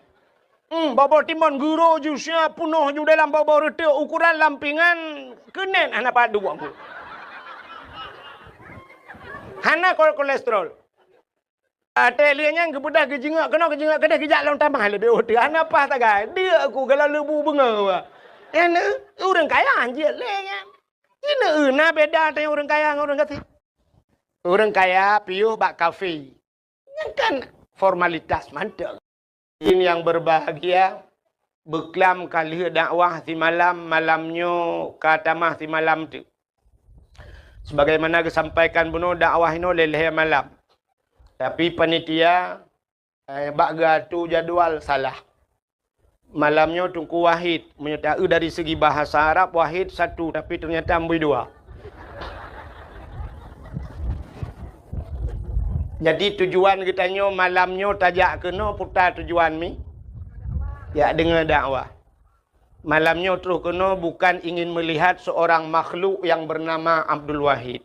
Hmm, boboh timon guro ju sia punoh ju dalam boboh reuteuek ukuran lampingan keunen hana padub aku. Hana ko kolesterol. Até lheueh nyan geubeudôh geujingok keunoe geujingok keudeh geujak lom tamah leubeh oh teuh hana paih tagai. Deuk aku galak leubu beungoh. Nyan ureuëng kaya hanjeuet lé nyan. Jih na beda teuh ureuëng kaya ngon ureuëng gasien. Ureuëng kaya piôh bak kafe. Nyan kan formalitas mantong. Hadirin yang berbahagia, beuklam ka lheueh dakwah simalam, malam nyoe ka tamah simalam teuk. Sebagaimana geusampaikan bunoe dakwah inoe lhée-lhée malam. Tapi panitia, eh, bak geuatu jadwal salah. Malam nyoe Teungku Wahid, meunyoe taeu dari segi bahasa Arab Wahid satu, tapi ternyata amboi dua. Jadi tujuan geutanyoe malam nyoe tajak keunoe puta tujuan mi? Jak deungoe dakwah. Malam nyoe troh keunoe bukan ingin melihat seorang makhluk yang bernama Abdul Wahid.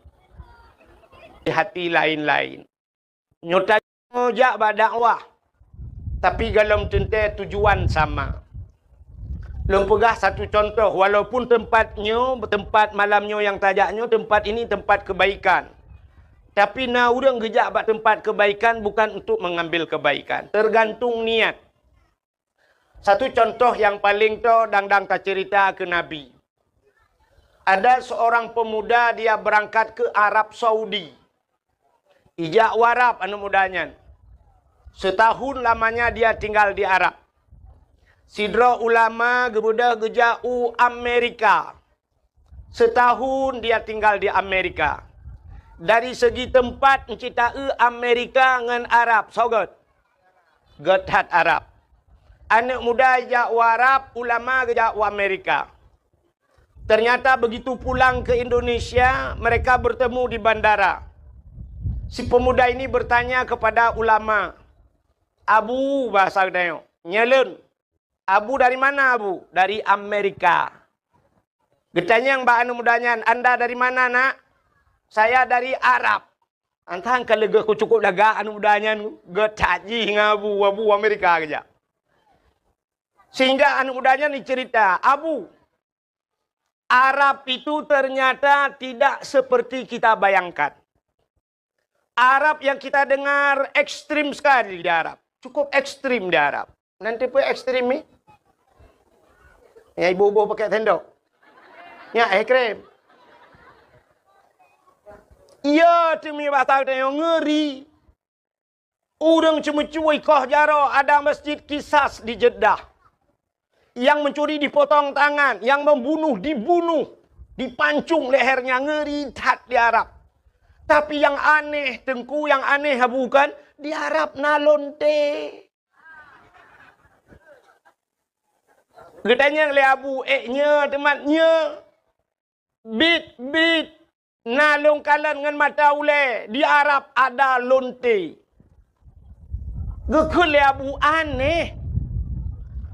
Hati lain-lain. Nyoe tanyoe jak bak dakwah, tapi golom teuntée tujuan sama. Lôn peugah satu contoh, walaupun tempat nyoe, tempat malam nyoe nyang tajak nyoe, tempat ini tempat kebaikan. Tapi na ureuëng geujak bak tempat kebaikan bukan untuk mengambil kebaikan. Tergantung niat. Satu contoh nyang paleng toe dang-dang taceurita keu Nabi. Ada seorang pemuda dia berangkat ke Arab Saudi. Ijak u Arab aneuk muda nyan. Setahun lamanya dia tinggal di Arab. Sidroe ulama geubeudôh geujak u Amerika. Setahun dia tinggal di Amerika. Dari segi teumpat, cit taeu Amerika ngon Arab, soe gét? Gét that Arab. Aneuk muda jak u Arab, ulama geujak u Amerika. Ternyata begitu pulang ke Indonesia, mereka bertemu di bandara. Si pemuda ini bertanya kepada ulama, "Abu," bahasa geutanyoe, "nyoe lôn." "Abu dari mana, Abu?" "Dari Amerika." Geutanyong bak aneuk muda nyan, "Anda dari mana, Nak?" "Saya dari Arab." Antang ka leuga ku cukup lagak aneuk muda nyan, gét that jih ngon Abu, Abu Amerika geujak. Sehingga aneuk muda nyan dicerita, "Abu, Arab itu ternyata tidak seperti kita bayangkan. Arab yang kita dengar ekstrim sekali di Arab. Cukup ekstrim di Arab." Nanti pun ekstrim ni. Yang ibu-ibu pakai sendok. Nyak ekstrim. Iya, teumi bahasa geutanyoe, ngeuri. Ureuëng ceumeucue ikoh jaroe, ada masjid Kisas di Jeddah. Yang mencuri dipotong tangan, yang membunuh dibunuh, dipancung lehernya, ngeri that di Arab. Tapi yang aneh, Teungku, yang aneh bukan di Arab na lonte. Geutanyong lé Abu, "Eh, nyoe teumat nyoe?" "Bit, bit, na lôn kalon ngon mata ulée, di Arab ada lonte." Geukheun lé Abu, "Aneh.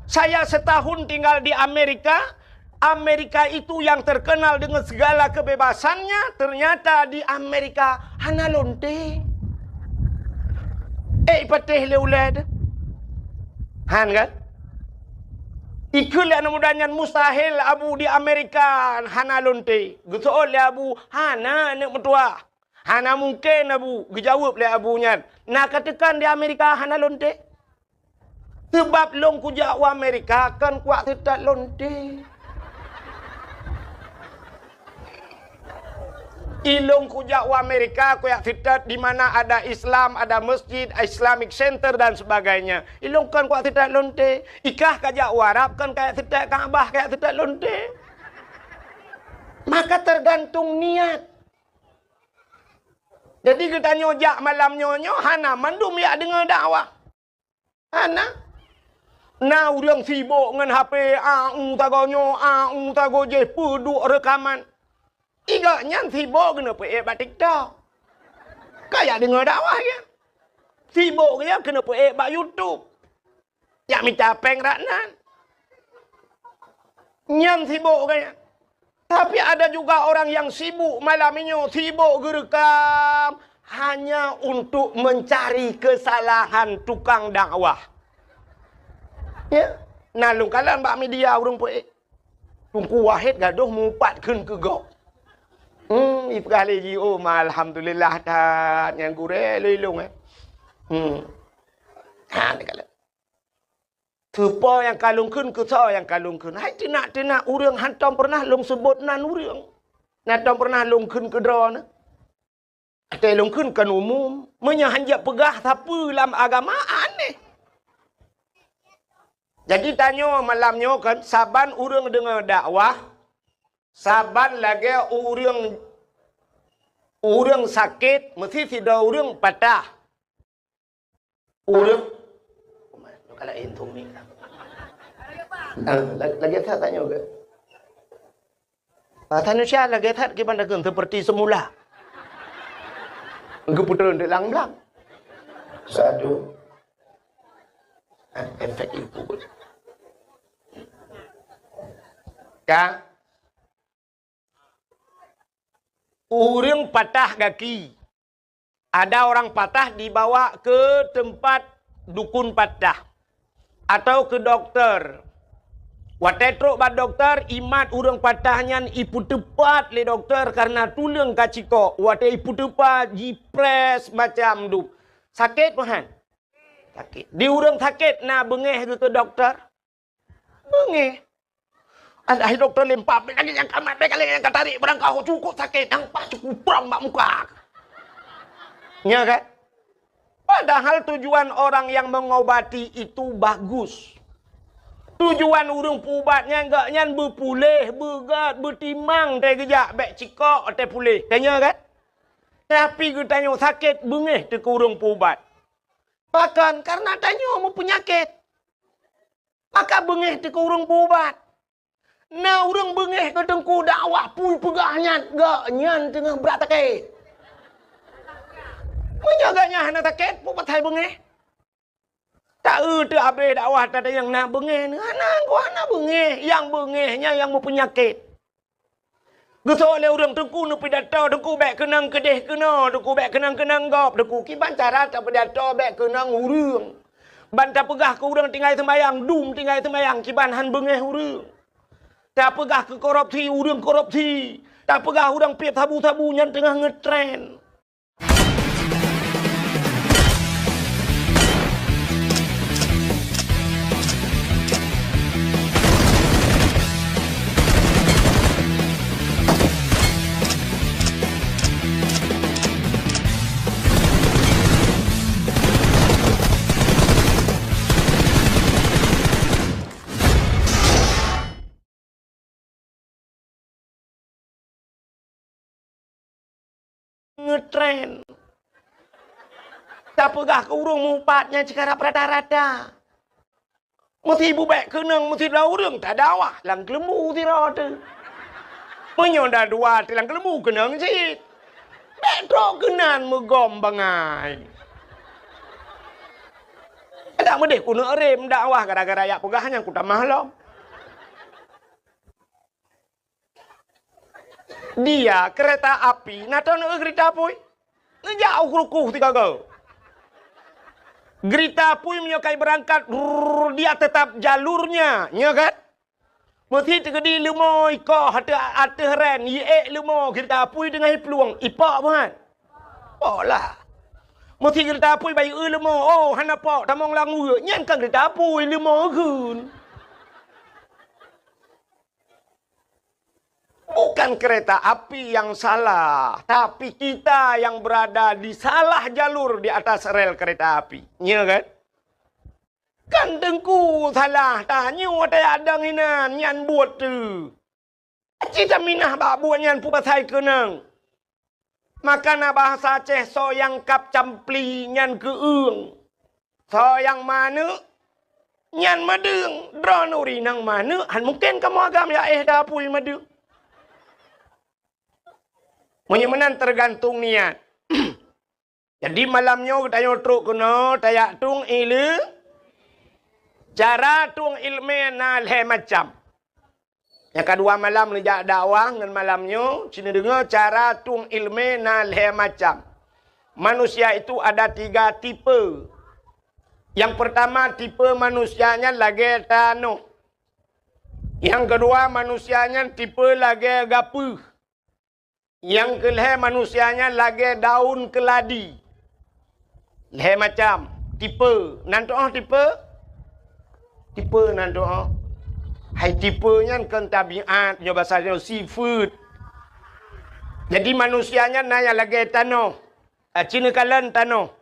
Saya setahun tinggal di Amerika, Amerika itu yang terkenal dengan segala kebebasannya, ternyata di Amerika hana lonte." Eh, ipatéh lé ulée teuh. Han kan? Ikheun lé aneuk muda nyan, "Mustahil, Abu, di Amerika hana lonte." Geuseuôt lé Abu, "Hana, aneuk meutuwah. Hana mungken, Abu," geujaweueb lé Abu nyan. "Na kateukan di Amerika hana lonte? Seubab lôn kujak u Amerika kon kuat seutat lonte." "Ilôn kujak u Amerika, kujak seutat di mana ada Islam, ada masjid, Islamic Center dan sebagainya. Ilôn kon kujak seutat lonte. Ikah kajak u Arab kon kajak seutat Ka'bah, kajak seutat lonte." Maka tergantung niat. Jadi geutanyoe jak malam nyoe, nyoe hana mandum jak deungoe dakwah. Hana. Na ureuëng sibok ngon H P, a u tagoe nyoe, a u tagoe jéh, peuduek reukaman. Igak nyan sibok keuneuk peuék bak TikTok. Kajak deungoe dakwah nyan. Sibok nyan keuneuk peuék bak YouTube. Jak mita péng rak nan. Nyan sibok gaya. Tapi ada juga orang yang sibuk malam nyoe, sibok geureukam hanya untuk mencari kesalahan tukang dakwah. Ya, na lôn kalon bak media ureuëng peuék. Teungku Wahid gadoh mupat kheun keu gob. Hmm, ipeugah lé jih, "Oh, ma alhamdulillah that nyang gurée lôn ilong, eh." Hmm. Ha, neukalon. Teupo nyang ka lôn kheun, keu soe nyang ka lôn kheun. Hai teunak-teunak ureuëng hántom peureunah lôn seubot nan ureuëng. Hántom peureunah lôn kheun keu droeneuh. Watée lôn kheun kon umum, meunyoe hanjeuet peugah sapeue lam agama, aneh. Jadi tanyoe malam nyoe kon, saban ureuëng deungoe dakwah, saban lagée ureuëng, ureuëng sakét, meusi sidroe ureuëng patah. Ureuëng, kalau itu mi. Ah, la-, lagée that tanyoe ke? Bahasa Indonesia lagée that kiban dakeun seperti semula. Geuputar untuk lang-lang. Satu. Ah, efek itu. Ka? Ureuëng patah gaki. Ada orang patah dibawa ke tempat dukun patah atau ke doktor. Watée trok bak doktor, imat ureuëng patah nyan ipeuteupat lé doktor karena tuleueng ka cikok. Watée ipeuteupat, jipress macam dup. Sakét meuhan? Sakét. Di ureuëng sakét na beungéh geuh keu doktor? Beungéh. Alah, doktor limpa, bèk lagèe nyang ka mat, bèk lagèe nyang ka tarék, barang ka cukôp sakét, nyang paih cukôp prang bak muka. Nya kan? Padahal tujuan orang yang mengobati itu bagus. Tujuan ureuëng peuubat nyan, gobnyan beupuléh, beugét, beutimang, teuh geujak, bèk cikok, teuh puléh. Ka nya kan? Tapi geutanyoe sakét, beungéh teuh keu ureuëng peuubat. Pakon? Karena tanyoe meupeunyakét. Maka beungéh teuh keu ureuëng peuubat. Na ureuëng beungéh keu teungku dakwah, peue peugah nyan, gobnyan teungoh brat sakét. Meunyoe gobnyan hana sakét, peue pasai beungéh? Ta-eu teuh abéh dakwah tatanyong na beungéh, hana, hana beungéh. Nyang beungéh nyan nyang meupeunyakét. Geusok lé ureuëng teungku neupidato, teungku bék keunong keudeh keunoe, teungku bék keunong keunong gob, teungku kiban cara tapidato bék keunong ureuëng. Ban tapeugah keu ureuëng tinggai seumayang, dum tinggai seumayang, kiban han beungéh ureuëng. Tapeugah keu korupsi, ureuëng korupsi. Tapeugah ureuëng piep sabu-sabu nyan teungoh ngeutren. Ngeutren. Tapeugah keu ureuëng meuupat nyang sikarab rata-rata. Meusi bubek keunong, meusi dua ureuëng tadakwah lam keuleumbu sidroe teuh. Meunyoe na dua teuh lam keuleumbu keunong cit. Bék trok keunan meugom bangai. Adak meudeh keuneuk rem dakwah gara-gara yak peugah nyan kutamah lom. Dia kereta api, na teuh neu geurita apui. Neujak u rukuh sigoe-goe. Geurita apui meunyoe ka ibeurangkat, rrrr, dia tetap jalurnya, nyo kan? Meusi teukeudi leumo ikoh ateueh, ateueh ren, iék leumo geurita apui teungoh iplueng, ipok buhan. Pok lah. Meusi geurita apui bayeue leumo, oh, hana pok, tamong lam ueue, nyan kan geurita apui, leumo geun. Bukan kereta api yang salah, tapi kita yang berada di salah jalur di atas rel kereta api. Nya kan? Kan teungku salah, tanyoe teuadang inan, nyan buet teuh. Aci taminah bak buet nyan peue pasai keunong. Maka na bahasa Aceh soe nyang kab campli nyan keueung. Soe nyang maneuk nyan meudeueng. Droeneuh ureuëng nyang maneuk, han mungken kamoe agam ya éh da apui meudeueng. Meunyoe meunan teugantung niat. Jadi malam nyoe geutanyoe trok keunoe tajak tueng ileumèe. Cara tueng ileumèe na lhèe macam. Nyang kadua malam neujak dakwah ngon malam nyoe, ci neudeungoe cara tueng ileumèe na lhèe macam. Manusia itu ada tiga tipe. Nyang peurtama tipe manusia nyan lagèe tanoh. Nyang keudua manusia nyan tipe lagèe gapeuh. Nyang keulhèe manusia nyan lagèe daun keuladi. Lhèe macam tipe. Nan tuoh tipe? Tipe nan tuoh. Hai tipe nyan kon tabiat, nyoe basa nyoe sifeuet. Jadi manusia nyan na nyang lagèe tanoh. Aci neukalon tanoh.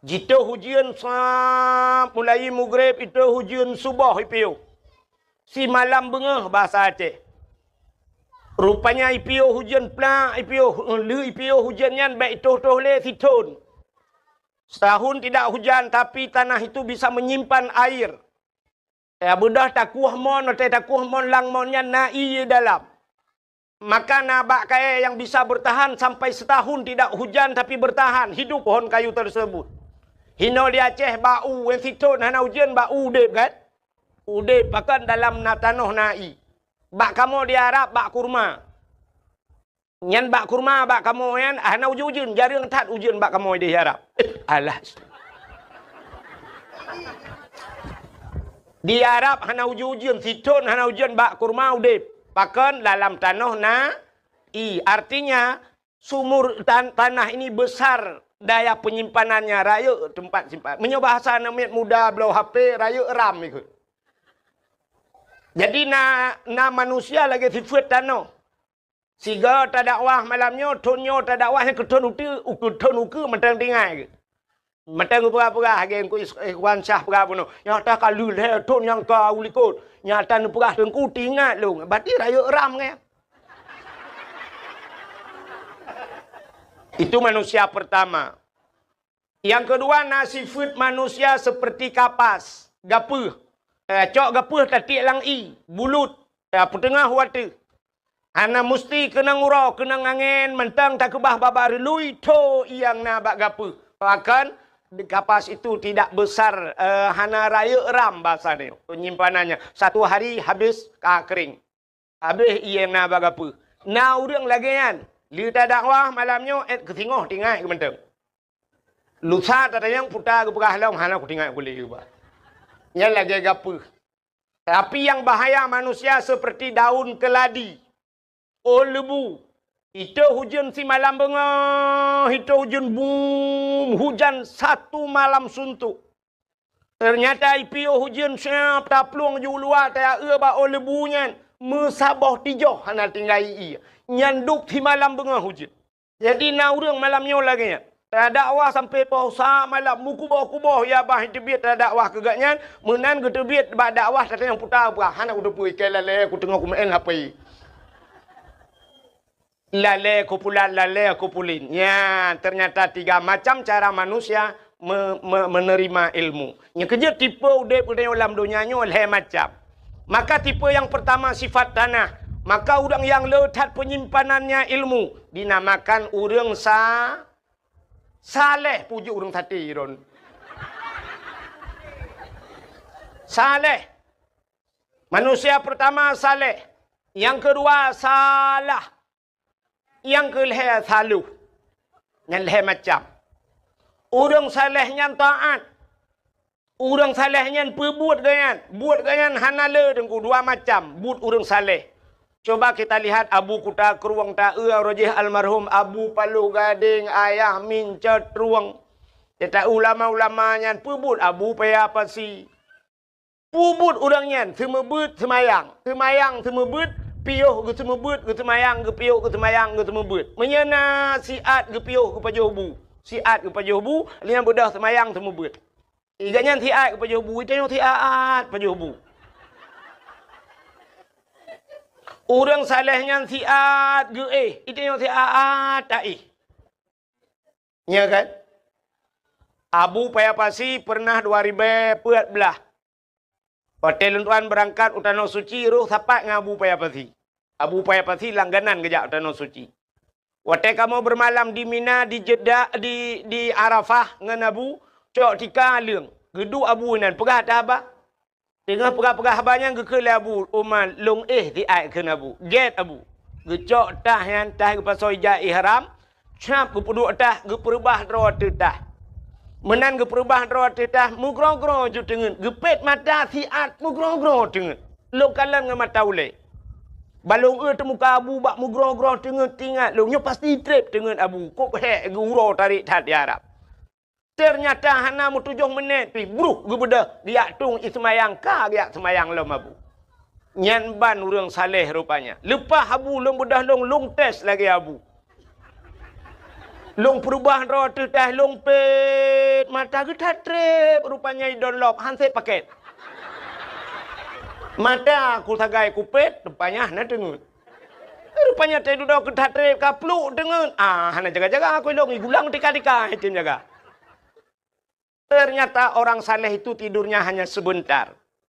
Jitôh ujeuen sa mulai mugreb itôh ujeuen suboh ipiôh. Simalam beungoh basa Aceh. Rupanya ipiôh ujeuen plak ipiôh, lheueh ipiôh ujeuen nyan bèk itôh-tôh lé sithôn. Setahun tidak hujan, tapi tanah itu bisa menyimpan air. Ya, beudôh takueh mon, watèe takueh mon lam mon nyan na ié dalam. Maka na bak kayèe nyang bisa bertahan sampai setahun tidak hujan tapi bertahan hidup pohon kayu tersebut. Hinoe di Aceh bak u, nyang sithôn hana ujeuen bak u udeb kan? Udeb pakon dalam na tanoh na ié. Bak kamoe di Arab bak kurma. Nyan bak kurma bak kamoe nyan hana ujeuen-ujeuen, jareueng that ujeuen bak kamoe di Arab. Alah. Di Arab hana ujeuen-ujeuen, sithôn hana ujeuen bak kurma udeb. Pakon dalam tanoh na ié. Artinya sumur tan-, tanah ini besar daya penyimpanannya, rayeuk teumpat simpan. Meunyoe bahasa aneuk miet muda bloe H P, rayeuk RAM ikôt. Jadi na, na manusia lagèe sifeuet tanoh. Sigoe tadakwah malam nyoe, thôn nyoe tadakwah nyang keu thôn ukeue, keu thôn ukeue mantong tinggai. Mantong geupeugah-peugah lagèe Teungku Is-, Ikhwan Syah peugah bunoe. Nyata ka lheueh lhèe thôn nyang ka u likôt. Nyata neupeugah Teungku teuingat lôn. Berarti rayeuk RAM nyan. Itu manusia pertama. Nyang keudua na sifeuet manusia seperti kapas, gapeuh. Eh, cok gapeuh tatiek lam ie, bulut, eh, peuteungoh u ateueh. Hana musti keunong uroe, keunong angén, mantong takeubah babah reului, tho nyang na bak gapeuh. Bahkan, kapas itu tidak besar, eh, hana rayeuk ram bahasa nyoe, penyimpanannya. Satu hari habis ka kering. Habéh ie nyang na bak gapeuh. Na ureuëng lagée nyan, lheueh tadakwah malam nyoe, ék keu singoh tingai geuh mantong. Lusa tatanyong puta geupeugah lom, hana kutingai kulét geuba. Nyan lagée gapeuh. Tapi nyang bahaya manusia seperti daun keladi, ôn leubu. Itoe hujeuen simalam beungoh, itoe hujeuen bum, hujan satu malam suntuk. Teunyata ipiôh hujeuen siab taplueng ju luwa tayaue bak ôn leubu nyan, meusaboh tijoh hana tinggai ie. Nyan duek simalam beungoh hujeuen. Jadi na ureuëng malam nyoe lagée nyan. Tadakwah sampoe poh sa malam, meukuboh-kuboh ya bah teubiet tadakwah keu gobnyan, meunan geuteubiet bak dakwah tatanyong puta bah, hana kuteupeue ikei lalée kuteungoh kumeu'en H P. Lalée kumpulan, lalée kumpulin. Nyan, ternyata tiga macam cara manusia me-, me-, menerima ilmu. Nyang keujeuet tipe udeb geutanyoe lam donya nyoe lhée macam. Maka tipe nyang pertama sifat tanah. Maka ureuëng nyang le that penyimpanannya ilmu dinamakan ureuëng sa-, saleh, puji ureuëng sate ron. Saleh. Manusia pertama saleh. Nyang keudua salah. Nyang keulhée saloh. Nyan lhée macam. Ureuëng saleh nyan taát. Ureuëng saleh nyan peubuet gobnyan. Buet gobnyan hana le teungku, dua macam buet ureuëng saleh. Coba kita lihat Abu Kuta Krueng taeu roh jih almarhum Abu Paloh Gadeng Ayah Mincot Trueng. Kita ulama-ulama nyan peubuet Abu Paya Pasi. Peubuet ureuëng nyan seumeubeuet seumayang, seumayang seumeubeuet, piôh geuseumeubeuet, geuseumayang, geupiôh geuseumayang, geuseumeubeuet. Meunyoe na siat geupiôh geupajoh bu, siat geupajoh bu, lheueh nyan beudôh seumayang seumeubeuet. Iga nyan siat geupajoh bu, itanyoe siat pajoh bu. Ureuëng saleh nyan siat geuéh, itanyoe siat taéh. Nya kan? Abu Paya Pasi pernah dua ribée peuet blaih. Watée lôn tuan beurangkat u Tanoh Suci, roh sapat ngon Abu Paya Pasi. Abu Paya Pasi langganan geujak u Tanoh Suci. Watée kamoe beumalam di Mina, di Jeddah, di, di Arafah ngon Abu, cok tika leueng. Geuduek Abu inan, peugah that haba. Teungoh peugah-peugah haba nyan geukheun lé Abu Umar, lôn éh siat kheun Abu. Gét Abu. Geucok tah nyan, tah geupasoe ija ihram, cap geupeuduek tah, geupeureubah droe ateueh tah. Meunan geupeureubah droe ateueh tah, meugroe-groe ju teungeut. Geupét mata siat meugroe-groe teungeut. Lôn kalon ngon mata ulée. Ban lôn eu teumuka Abu bak meugroe-groe teungeut, teuingat lôn nyoe pasti treb teungeut Abu. Kok hék geuuroe tarék that di Arab. Teunyata hana meutujoh meunét pih, bruh geubeudôh geujak tueng ie seumayang, ka geujak seumayang lom Abu. Nyan ban ureuëng saleh rupanya. Leupah Abu lôn beudôh lôn, lôn tes lagée Abu. Lôn peureubah droe ateueh tah, lôn pét, mata geuthat treb, rupanya idon lop, han sép pakét. Mata kusagai kupét, rupanya hana teungeut. Rupanya teududoe geuthat treb ka pluek teungeut. Ah, hana jaga-jaga aku ilong, igulang tika-tika item jaga. Ternyata orang saleh itu tidurnya hanya sebentar.